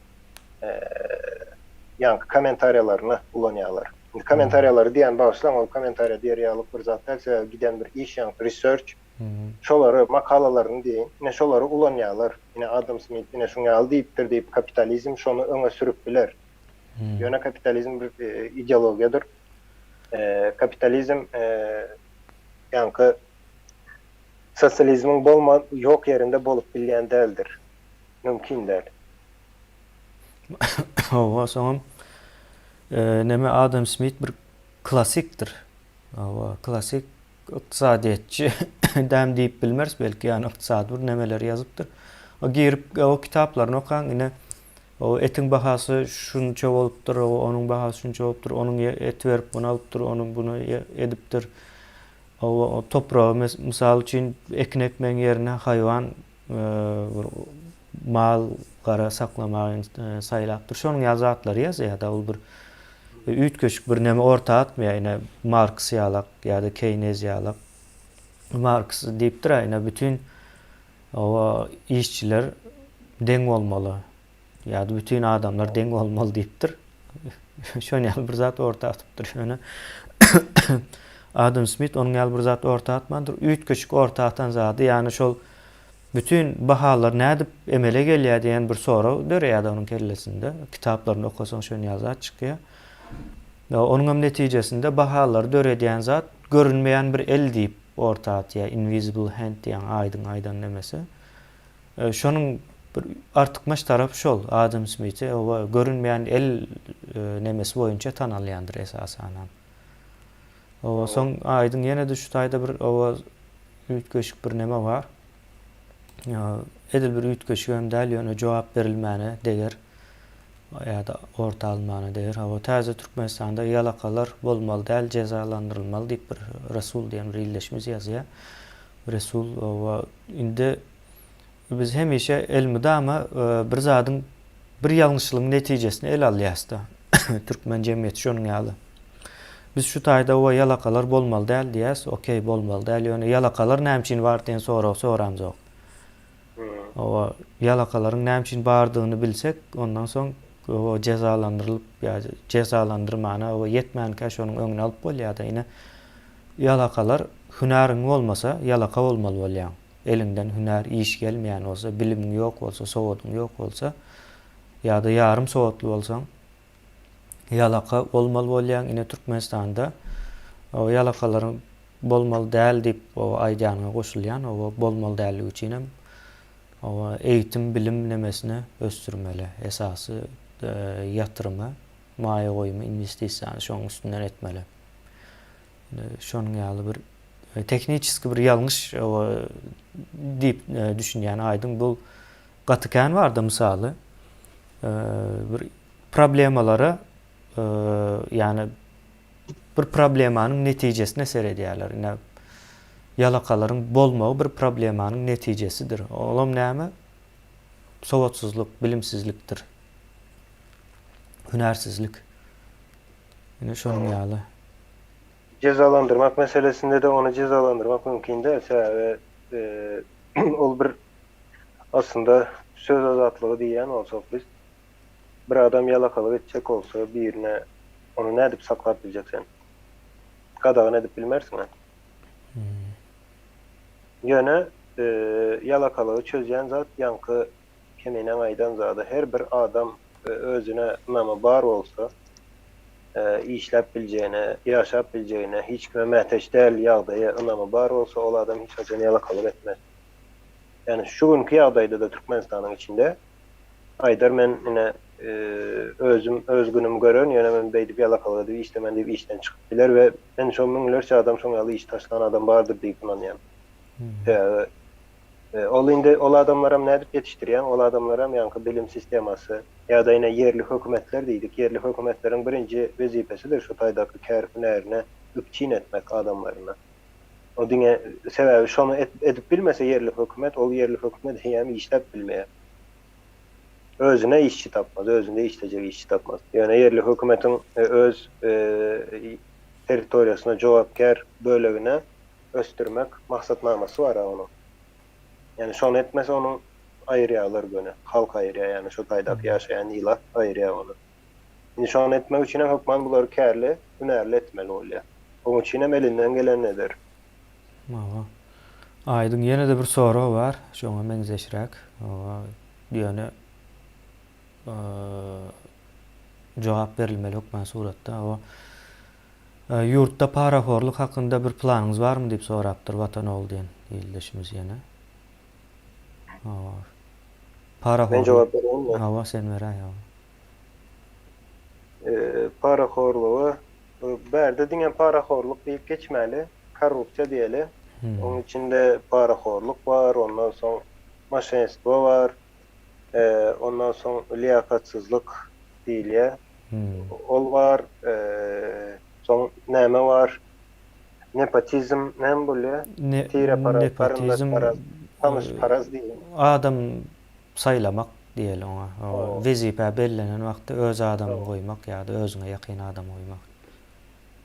[SPEAKER 2] ýaňky kommentariýalaryny ulanýarlar. Indi kommentariýalary diýen bagyşlaň ol kommentariýa diýer ýalyk bir zat däl sebäbi giden bir iş ýaňky research şolary makalalaryny diýeýin ine şolary ulanýarlar. Ine Adam Smit ine şuň ýaly diýipdir diýip kapitalizm şony öňe sürüp biler. Ýöne kapitalizm bir ideologiýadyr. Kapitalizm ýaňky sosializmiň bolma ýok ýerinde bolup bilýän däldir. Mümkin däl.
[SPEAKER 1] Hawa, soňam neme Adam Smit bir klassikdir. Hawa, klassik ykdysadyýetçi däm diýip bilmeris belki, ýani ykdysady bir nemeleri ýazypdyr. O girip o kitaplaryny okaň, ine o etiň bahasy şunça bolupdyr, o onuň bahasy şunça bolupdyr, onuň et berip muny alypdyr, onuň buny edipdir. O topragy mysal üçin ekin ekmegiň ýerine haýwan bir mal gara saklamagy saýlapdyr. Şonuň ýaly zatlary ýazýar-da, ol bir üýtgeşik bir neme orta atmaýar, ine Marks ýalak ýa-da Keýnez ýalak. Marks diýipdir-ä, ine bütin oba işçiler deň bolmaly ýa-da bütin adamlar deň bolmaly diýipdir. Şonuň ýaly bir zat orta atypdyr. Ýöne Adam Smit onuň ýaly bir zat orta atmandyr. Üýtgeşik orta atan zady, ýagny şol bütin bahalar nädip emele gelýär diýen bir sorag döreýärdi onuň kellesinde. Kitaplaryny okasaň şonuň ýaly zat çykýar. Onuň hem netijesinde bahalary döredýän zat görünmeýän bir el diýip orta atýar. Invisible hand diýen aýdyň aýdan nemesi. Şonuň bir artykmaç tarapy şol, Adam Smiti oba görünmeýän el nemesi boýunça tanalýandyr esasanam. Oba soň aýdyň ýene-de şu taýda bir oba üýtgeşik bir neme bar. Edil bir üýtgeşigem däl, ýöne jogap berilmäne deger ýa-da orta alynmana deger. Hawa, täze Türkmenistanda ýalakalar bolmaly däl, jezalandyrylmaly diýip bir Resul diýen bir ildeşimiz ýazýar. Resul oba indi biz hemişe elmydama bir zadyň bir ýalňyşlygyň netijesini ele alýasda. Türkmen jemgyýeti şonuň ýaly. Biz şu taýda oba ýalakalar bolmaly däl diýýäs, okey bolmaly däl, ýöne ýalakalar näme üçin bar diýen soragy soramzok. Oba ýalakalaryň näme üçin bardygyny bilsek, ondan soň oba jezalandyrylyp ýa jezalandyrmana oba ýetmänkä şonuň öňüni alyp bolýar-da. Ine Ýalakalar hünäriň bolmasa ýalaka bolmaly bolýaň. Eliňden hünär, iş gelmeýän bolsa, bilimiň ýok bolsa, sowadyň ýok bolsa ýa-da ýarym sowatly bolsaň ýalaka bolmaly bolýaň. Ine Türkmenistanda o ýalakalaryň bolmaly däl diýip o aýdýanyňa goşulýan. O bolmaly dälligi üçinem o eýitim, bilim nemesini ösdürmeli. Esasy ýatyrymy, maýa goýumy, inwestisiýany şonuň üstünden etmeli. Şonuň ýaly bir tehniçeski bir ýalňyş diýip düşünýän aýdyň bu gaty kän barda mysaly bir problemalara ýagny bir problemanyň netijesine seredýärler. Ine ýalakalaryň bolmagy bir problemanyň netijesidir. Olam näme? Sowatsyzlyk, bilimsizlikdir. Hünärsizlik. Ine şonuň ýaly.
[SPEAKER 2] Jezalandyrmak meselesinde-de ony jezalandyrmak mümkin däl, sebäbi ol bir aslynda söz azatlygy diýýän bolsak biz, bir adam ýalakalyk etjek bolsa birine ony nädip saklap biljek sen? Gadagan edip bilmersiň-ä. Ýöne ýalakalygy çözýän zat ýaňky Keminäň aýdan zady her bir adam özüne ynamy bar bolsa, işläp biljegine, ýaşap biljegine, hiç kime mätäç däl ýagdaýa ynamy bar bolsa, ol adam hiç haçan ýalakalyk etmez. Ýani şu günki ýagdaýda-da Türkmenistanyň içinde aýdar men ine özüm öz günümi görerin, ýöne men beýdip ýalakalyk edip işlemen diýip işden çykyp biler we men şo müňlerçe adam şoň ýaly iş taşlan adam bardyr diýip ynanýan. Sebäbi Ol indi ol adamlaram nädip ýetişdirýäň, ol adamlaram ýaňky bilim sistemasy ýa-da ine ýerli hökümetler diýdik, ýerli hökümetleriň birinji wezipesidir şu taýdaky kär-hünärine üpjin etmek adamlaryna. O diňe sebäbi şony edip bilmese ýerli hökümet, ol ýerli hökümet eýýäm işläp bilmeýär. Özüne işçi tapmaz, özünde işlejek işçi tapmaz. Ýöne ýerli hökümetiň öz territoriýasyna jogapkär bölegine ösdürmek maksatnamasy bar-a onuň. Ýani şony etmese onuň aýyrýarlar göni. Halk aýyrýar ýani şo taýdaky ýaşaýan ilat aýyrýar ony. Indi şony etmek üçinem hökman bulary kärli, hünärli etmeli bolýar. Oň üçinem elinden gelenini eder.
[SPEAKER 1] Hawa. Aýdyň ýene-de bir sorag bar, şoňa meňzeşräk. Hawa, ýöne jogap berilmeli hökman suratda. Hawa. Ýurtda parahorluk hakynda bir planyňyz barmy diýip sorapdyr Watan ogly diýen ildeşimiz ýene. Hawa.
[SPEAKER 2] Men
[SPEAKER 1] Parahorluk.
[SPEAKER 2] jogap bereýinmi?
[SPEAKER 1] Hawa, sen beräý, hawa.
[SPEAKER 2] Parahorluga, bärde diňe parahorluk diýip geçmäli, korrupsiýa diýeli. Onuň içinde parahorluk bar, ondan soň moşenstwo bar, ondan soň liýakatsyzlyk diýilýär. Ol bar, soň näme bar? Nepotizm näme bolýar? Tireparaz, garyndaşparaz, tanyşparaz diýilýär.
[SPEAKER 1] Adam saýlamak diýeli oňa. Wezipä bellenen wagtda öz adamyňy goýmak ýa-da özüňe ýakyn adamy goýmak.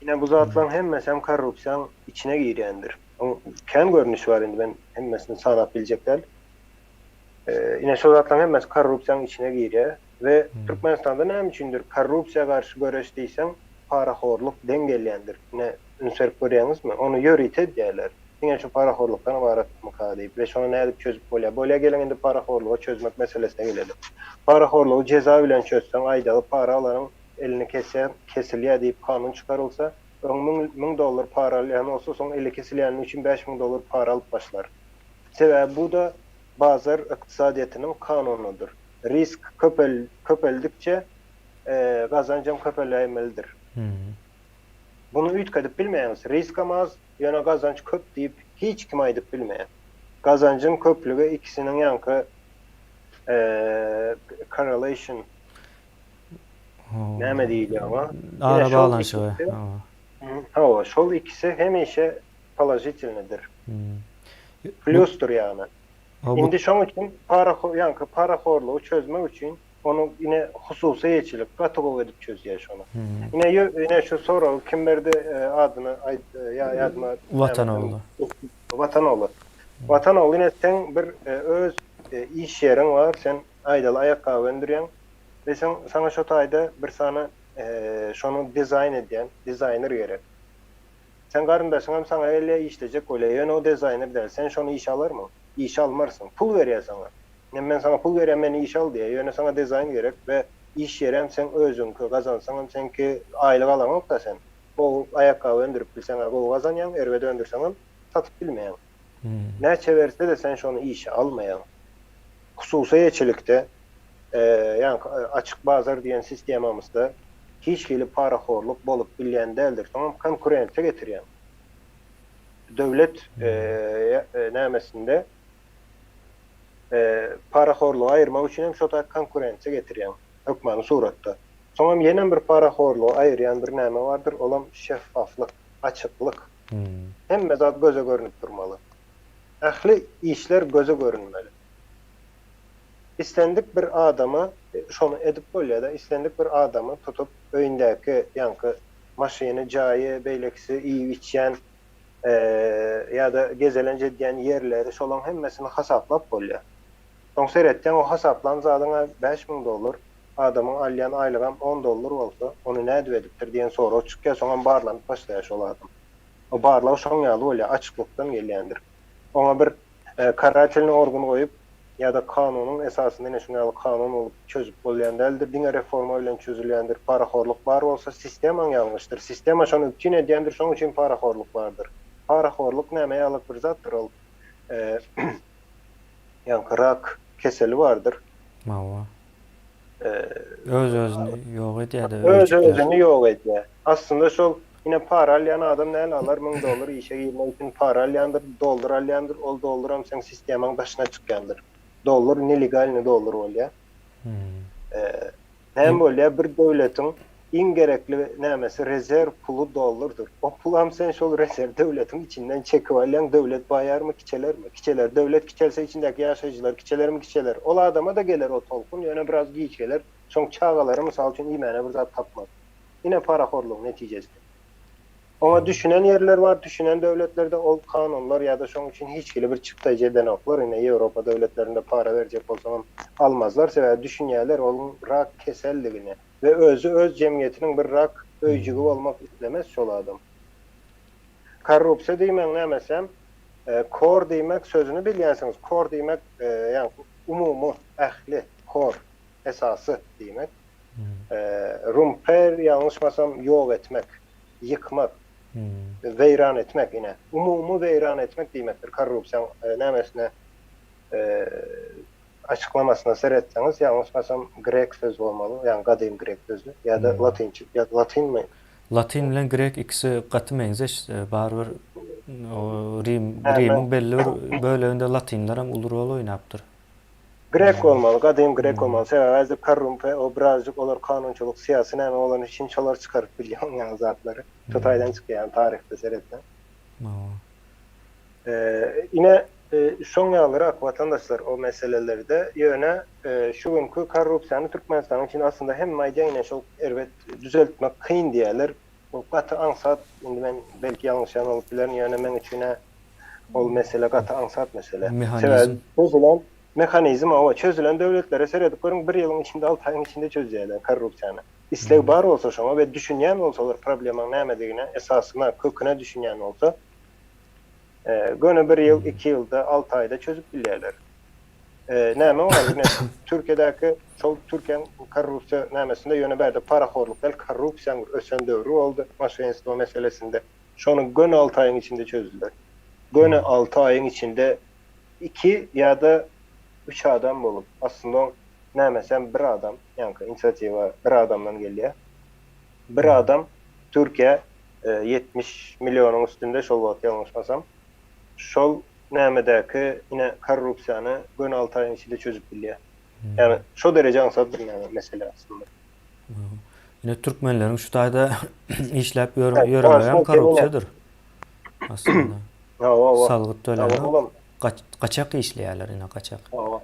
[SPEAKER 2] Ine bu zatlaryň hemmesem korrupsiýaň içine girýändir. Oň kän görnüşi bar indi men hemmesini sanap biljek däl. Ine şo zatlaryň hemmesi korrupsiýaň içine girýär we Türkmenistanda näme üçindir korrupsiýa garşy göreş diýseň parahorluk deň gelýändir. Ine üns berip görýäňizmi? Ony ýörite edýärler. Diňe şu parahorlukdan ybaratmyka diýip we şony nädip çözüp bolýar? Bolýa geliň indi parahorlugy çözmek meselesine geleli. Parahorlugy jeza bilen çözseň aýdagy para alanyň elini kesýär, kesilýär diýip kanun çykarylsa, öň müň dollar para alýan bolsa soň eli kesilýäni üçin 5000 dollar para alyp başlar. Sebäbi bu-da bazar ykdysadyýetiniň kanunydyr. Risk köpel köpeldikçe gazanjam köpeläýmelidir. Muny üýtgedip bilmeýäňiz. Riskam az, ýöne gazanç köp diýip hiç kim aýdyp bilmeýär. Gazanjyň köplügi ikisiniň ýaňky correlation näme diýilýär oňa?
[SPEAKER 1] Ara baglanyşygy.
[SPEAKER 2] Hawa, şol ikisi hemişe položitelnydyr. Plusdyr ýagny. Indi şoň üçin para ýaňky parahorlugy çözmek üçin Ony ine hususy eýeçilik gaty gowy edip çözýär şony. Ine ine şu soragy kim berdi adyny aýt ýa ýadyma
[SPEAKER 1] Watanogly.
[SPEAKER 2] Watanogly. Watanogly ine seň bir öz iş ýeriň bar sen aýdaly aýakgaby öndürýäň we sen saňa şo taýda bir sany şony dizaýn edýän dizaýner gerek. Seň garyndaşyňam saňa gelýär işlejek bolýar ýöne o dizaýner däl sen şony işe alarmyň? Işe almarsyň. Pul berýär saňa. Ine men saňa pul berýän meni işe al diýýär. Ýöne saňa dizaýn gerek we iş ýerem seň özüňki, gazansaňam seňki, aýlyk alaňok-da sen. Gowy aýakgaby öndürip bilseň-ä gowy gazanýaň, erbet öndürseňem satyp bilmeýäň. Näçe berse-de sen şony işe almaýaň. Hususy eýeçilikde, ýaňky açyk bazar diýen sistemamyzda hiç hili parahorluk bolup bilýän däldir. Soňam konkurensiýa getirýäň. Döwlet nämesinde Parahorlugy aýyrmak üçin hem şo taýy konkurensiýa getirýäň hökmany suratda. Soňam ýenem bir parahorlugy aýyrýan bir näme bardyr, olam şeffaflyk, açyklyk. Hemme zat göze görnüp durmaly. Ähli işler göze görünmeli. Islendik bir adama şony edip bolýar-da, islendik bir adamy tutup öýündäki ýaňky maşyny, jaýy, beýlekisi iýip-içýän ýa-da gezelenç edýän ýerleri şolaň hemmesini hasaplap bolýar. Soň seretseň o hasaplan zadyň-a 5000 dollar, adamyň alýan aýlygam on dollar bolsa, ony nädip edipdir diýen sorag çykýar, soňam barlanyp başlaýar şol adam. O barlag şoň ýaly bolýar, açyklykdan gelýändir. Oňa bir karatelnyý organ goýup ýa-da kanunyň esasynda ine şuň ýaly kanun bolup çözüp bolýan däldir, diňe reforma bilen çözülýändir. Parahorluk bar bolsa sistemaň ýalňyşdyr. Sistema şony üpjün edýändir, şoň üçin parahorluk bardyr. Parahorluk näme ýalyk bir zatdyr ol ýaňky rak keseli bardyr.
[SPEAKER 1] Hawa. Öz-özüni ýok edýär-de
[SPEAKER 2] Öz-özüni ýok edýär. Aslynda şol ine para alýan adam näl alar 1000 dollar işe girmek üçin para alýandyr, dollar alýandyr, ol dollaram seň sistemaň daşyna çykýandyr. Dollar nelegalnyý dollar bolýar. Näme bolýar bir döwletiň iň gerekli nämesi rezerw puly dollardyr. O pulam sen şol rezerw döwletiň içinden çekip alýaň döwlet baýarmy kiçelermi? Kiçeler döwlet kiçelse içindäki ýaşaýjylar kiçelermi kiçeler. Ol adama-da geler o tolkun ýöne biraz giç geler. Şoň çagalary mysal üçin iýmäne bir zat tapmaz. Ine parahorlugyň netijesi. Oňa düşünen ýerler bar, düşünen döwletlerde ol kanunlar ýa-da şoň üçin hiç hili bir çykdaýjy edenoklar, ine Ýewropa döwletlerinde para berjek bolsaňam almazlar, sebäbi düşünýärler onuň rak keseldigine we özi öz jemgyýetiniň bir rak öýjügi bolmak islemez şol adam. Korrupsiýa diýmegiň nämesem, kor diýmek sözüni bilýänsiňiz, kor diýmek ýagny umumy, ähli, kor, esasy diýmek. Rumper ýalňyşmasam ýok etmek, ýykmak, weýran etmek ine. Umumy weýran etmek diýmekdir korrupsiýaň nämesine. açyklamasyna seretseňiz, ýalňyşmasam grek sözi bolmaly, ýagny gadym grek sözi ýa-da latynça, ýa latynmy?
[SPEAKER 1] Latyn bilen grek ikisi gaty meňzeş, barybir Rim, Rimiň belli bir böleginde latynlar hem uly rol oýnapdyr.
[SPEAKER 2] Grek bolmaly, gadym grek bolmaly. Sebäbi häzir korrumpe, o birazjyk olar kanunçylyk, syýasy näme bolany üçin şolar çykaryp bilýär oň ýaly zatlary. Şo taýdan çykýar taryhda seretseň. Ine, şoň ýalyrak watandaşlar o meselelerde. Ýöne şu günki korrupsiýany Türkmenistanyň içinde aslynda hemme aýdýan ine şol erbet düzeltmek kyn diýýärler. Bu gaty aňsat, indi men belki ýalňyşýan bolup bilerin, ýöne meň üçin-ä ol mesele gaty aňsat mesele. Sebäbi çözülen mehanizm, hawa, çözülen döwletlere seredip görüň, bir ýylyň içinde, alty aýyň içinde çözýärler korrupsiýany. Isleg bar bolsa şoňa we düşünýän bolsalar problemaň nämedigine, esasyna, köküne düşünýän bolsa, göni bir ýyl, iki ýylda, alty aýda çözüp bilýärler. Näme bar ine Türkiýedäki şol Türkiýäň korrupsiýa nämesinde ýöne bärde parahorluk däl korrupsiýaň bir ösen döwri boldy maşenstwo meselesinde. Şony göni alty aýyň içinde çözdüler. Göni alty aýyň içinde iki ýa-da üç adam bolup aslynda oň nämesem bir adam ýaňky inisiatiwa bir adamdan gelýär. Bir adam Türkiýä 70 millionyň üstünde şol wagt ýalňyşmasam şol nämedäki ine korrupsiýany göni alty aýyň içinde çözüp bilýär. Ýagny şo dereje aňsat bir näme mesele aslynda.
[SPEAKER 1] Ine türkmenleriň şu taýda işläp ýöremegi hem korrupsiýadyr. Aslynda.
[SPEAKER 2] Hawa, hawa.
[SPEAKER 1] Salgyt töläp, gaçak işleýärler ine gaçak.
[SPEAKER 2] Hawa.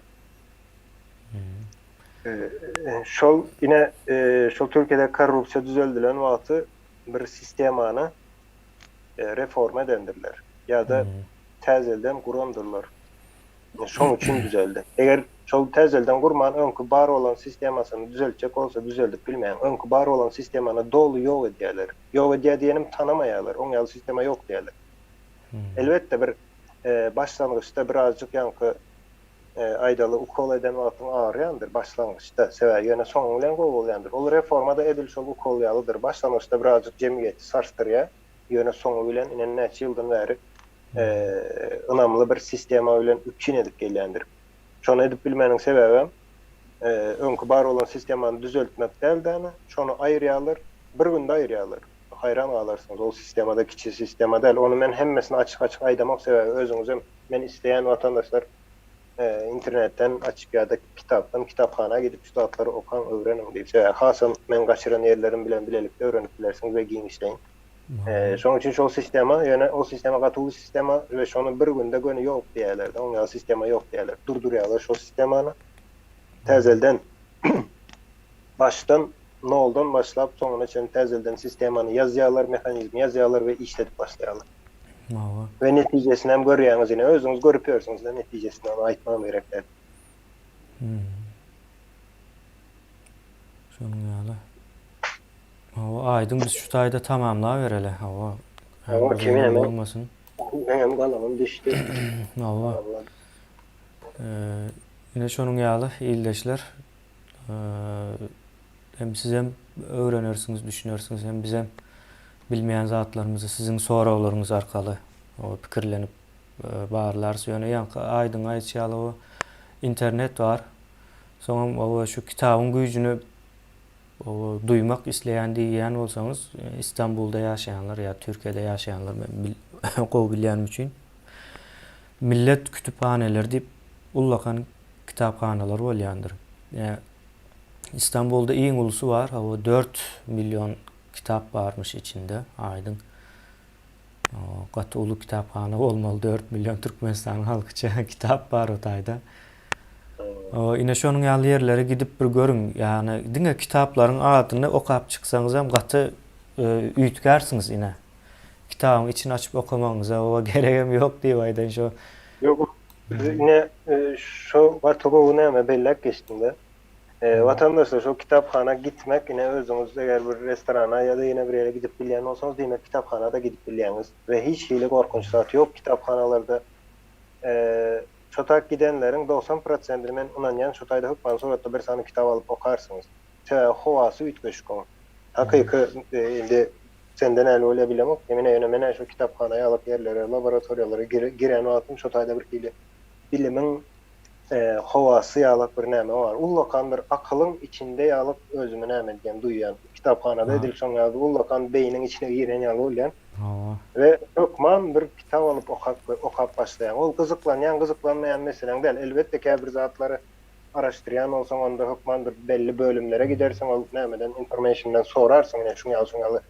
[SPEAKER 2] Şol ine şol Türkiýede korrupsiýa düzeldilen wagty bir sistemany reforma edendirler ýa-da täzelden gurandyrlar. Şoň üçin düzeldi. Eger şol täzelden gurman öňki bar bolan sistemasyny düzeltjek bolsa düzeldip bilmeýän. Öňki bar bolan sistemany doly ýok edýärler. Ýok edýär diýenim tanamaýarlar. Oň ýaly sistema ýok diýýärler. Elbetde bir başlangyçda birazjyk ýaňky aýdaly ukol eden wagtyň agyrýandyr başlangyçda, sebäbi ýöne soňy bilen gowy bolýandyr. Ol reforma-da edil şol ukol ýalydyr, başlangyçda birazjyk jemgyýeti sarsdyrýar, ýöne soňy bilen ine näçe ýyldan bäri ynamly bir sistema bilen üpjün edip gelýändir. Şony edip bilmäniň sebäbem öňki bar bolan sistemany düzeltmek däl-de, şony aýyrýarlar, bir günde aýyrýarlar. Haýran galarsyňyz, ol sistema-da kiçi sistema däl. Ony men hemmesini açyk-açyk aýdamok, sebäbi özüňizem Men isleýän watandaşlar internetden açyp ýa-da kitapdan kitaphana gidip şu zatlary okaň öwreniň diýip sebäbi hasam men gaçyran ýerlerim bilen bilelikde öwrenip bilersiňiz we giňişleýin. Şonuň üçin şol sistema ýöne ol sistema gaty uly sistema we şony bir günde göni ýok diýýärler-de oň ýaly sistema ýok diýýärler. Durdurýarlar şol sistemany täzelden başdan noldan başlap soňuna çenli täzelden sistemany ýazýarlar mehanizmi ýazýarlar we işledip başlaýarlar.
[SPEAKER 1] Hawa.
[SPEAKER 2] We netijesini hem görýäňiz ine özüňiz görüp ýörsüňiz-de netijesini ony aýtmagam gerek däl.
[SPEAKER 1] Şonuň ýaly. Hawa Aýdyň biz şu taýda tamamlabereli. Hawa.
[SPEAKER 2] Hawa kimin bolmasyn. Meňem galamym düşdi.
[SPEAKER 1] Hawa. Ine şonuň ýaly ildeşler. Hem sizem öwrenersiňiz, düşünersiňiz, hem bizem bilmeýän zatlarymyzy siziň soraglaryňyz arkaly pikirlenip barlarys. Ýöne ýaňky Aýdyň aýdyşy ýaly o internet bar. Soňam o şu kitabyň güýjüni duýmak isleýän diýýän bolsaňyz, Istanbulda ýaşaýanlar ýa Türkiýede ýaşaýanlar men gowy bilýänim üçin millet kütüphaneleri diýip ullakan kitaphanalar bolýandyr. Istanbulda iň ulusy bar, hawa 4 million kitap barmyş içinde, aýdyň. Gaty uly kitaphana bolmaly, 4 million Türkmenistanyň halkyça kitap bar o taýda. Ine şonuň ýaly ýerlere gidip bir görüň. Ýagny diňe kitaplaryň adyny okap çyksaňyzam gaty üýtgärsiňiz ine. Kitabyň içini açyp okamagyňyza oba geregem ýok diýip aýdaýyn şo.
[SPEAKER 2] Ýok, ine şo gaty gowy näme belläp geçdiňde. Watandaşlar şol kitaphana gitmek ine özüňiz eger bir restorana ýa-da ýene bir ýere gidip bilýän bolsaňyz diýmek kitaphana-da gidip bilýäňiz we hiç hili gorkunç zat ýok kitaphanalarda şo tak gidenleriň 90 prosentini men ynanýan şo taýda hökmany suratda bir sany kitap alyp okarsyňyz. Sebäbi howasy üýtgeşik oň. Hakyky indi sende näli bolýar bilemok ýöne ýöne men-ä şo kitaphana ýalyk ýerlere laboratoriýalara giren wagtym şo taýda bir hili bilimiň. Howasy ýalak bir näme bar. Ullakan bir akylyň içinde ýalak özümi näme edýän duýýan. Kitaphanada edil şoň ýaly ullakan beýniň içine giren ýaly bolýan.
[SPEAKER 1] Hawa.
[SPEAKER 2] We hökman bir kitap alyp okap okap başlaýaň. Ol gyzyklanýan gyzyklanmaýan meseläň däl. Elbetde käbir zatlary araşdyrýan bolsaň onda hökman bir belli bölümlere gidersiň ol nämeden informationdan sorarsyň ine şuň ýaly şuň ýaly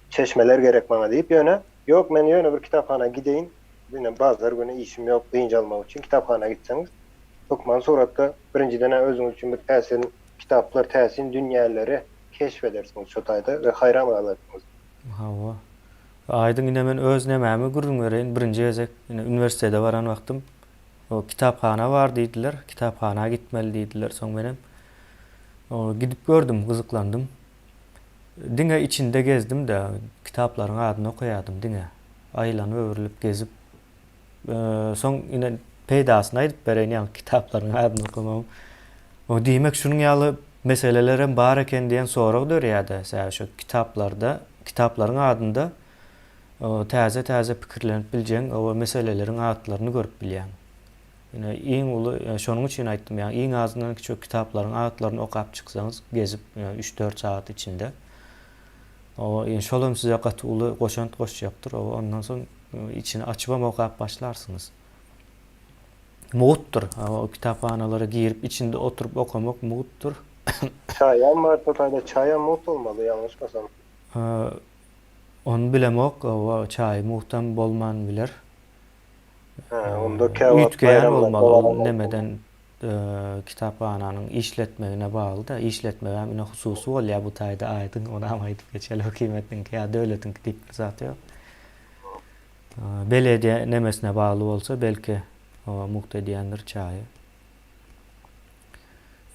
[SPEAKER 2] çeşmeler gerek maňa diýip ýöne ýok men ýöne bir kitaphana gideýin Ine bazar güni işim ýok dynç almak üçin kitaphana gitseňiz hökman suratda birinjiden-ä özüňiz üçin bir täsin kitaplar täsin dünýäleri keşf edersiňiz şo taýda we haýran galarsyňyz.
[SPEAKER 1] Hawa. Aýdyň ine men öz nemämi gürrüň bereýin birinji gezek ine uniwersitete baran wagtym o kitaphana bar diýdiler kitaphana gitmeli diýdiler soň menem o gidip gördüm gyzyklandym diňe içinde gezdim-de kitaplaryň adyny okaýadym diňe Aýlanyp öwrülip gezip soň ine peýdasyny aýdyp bereýin ýaňky kitaplaryň adyny okamagyň. O diýmek şunuň ýaly meselelerem bar eken diýen sorag dörýär-de. Sebäbi şo kitaplarda, kitaplaryň adynda täze-täze pikirlenip biljegiň o meseleleriň atlaryny görüp bilýäň. Ine iň uly şonuň üçin aýtdym ýa iň azyndan şu kitaplaryň atlaryny okap çyksaňyz gezip üç-dört sagat içinde Oba, ýöne şol hem size gaty uly goşant goşjakdyr. Oba, ondan soň içini açybam okap başlarsyňyz. Mugtdyr. Oba, kitaphanalara girip içinde oturyp okamak mugtdyr.
[SPEAKER 2] Çaýam bar şo taýda çaýam mugt bolmaly ýalňyşmasam.
[SPEAKER 1] Ony bilemok. Oba, çaý mugtam bolman biler.
[SPEAKER 2] Hä, onda käwagt
[SPEAKER 1] Üýtgeýän
[SPEAKER 2] baýramlarda
[SPEAKER 1] bolmaly ol
[SPEAKER 2] baranok.
[SPEAKER 1] nemeden Kitaphananyň işletmegine bagly-da, işletmegem ine hususy bolýar bu taýda aýdyň, onam aýdyp geçeli, hökümetiňki ýa döwletiňki diýip bir zat ýok. Belediýe nemesine bagly bolsa belki mugt edýändir çaýy.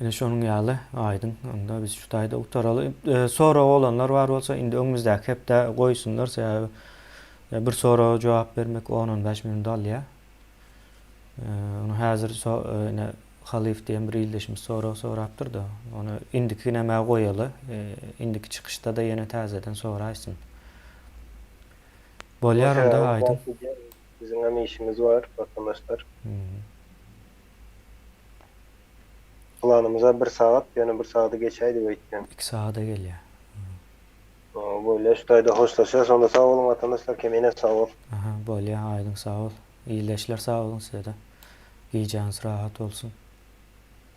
[SPEAKER 1] Ine şonuň ýaly aýdyň, onda biz şu taýda gutaraly. Soragy bolanlar bar bolsa indi öňümizdäki hepdä goýsunlar, sebäbi bir soraga jogap bermek on-on bäş minut alýar. Ony häzir ine Halyf diýen bir ildeşimiz sorag sorapdyr-da, ony indiki nämä goýaly, indiki çykyşda-da ýene täzeden soraýsyn. Bolýar onda Aýdyň.
[SPEAKER 2] Biziň hem işimiz bar, watandaşlar. Planymyza bir sagat, ýöne bir sagady geçäýdik öýtýän.
[SPEAKER 1] Iki sagada gelýär.
[SPEAKER 2] Bolýar, şu taýda hoşlaşýas. Onda sag boluň watandaşlar, Kemine sag bol.
[SPEAKER 1] Aha, bolýar Aýdyň sag bol. Ildeşler sag boluň sizede. Gijäňiz rahat bolsun.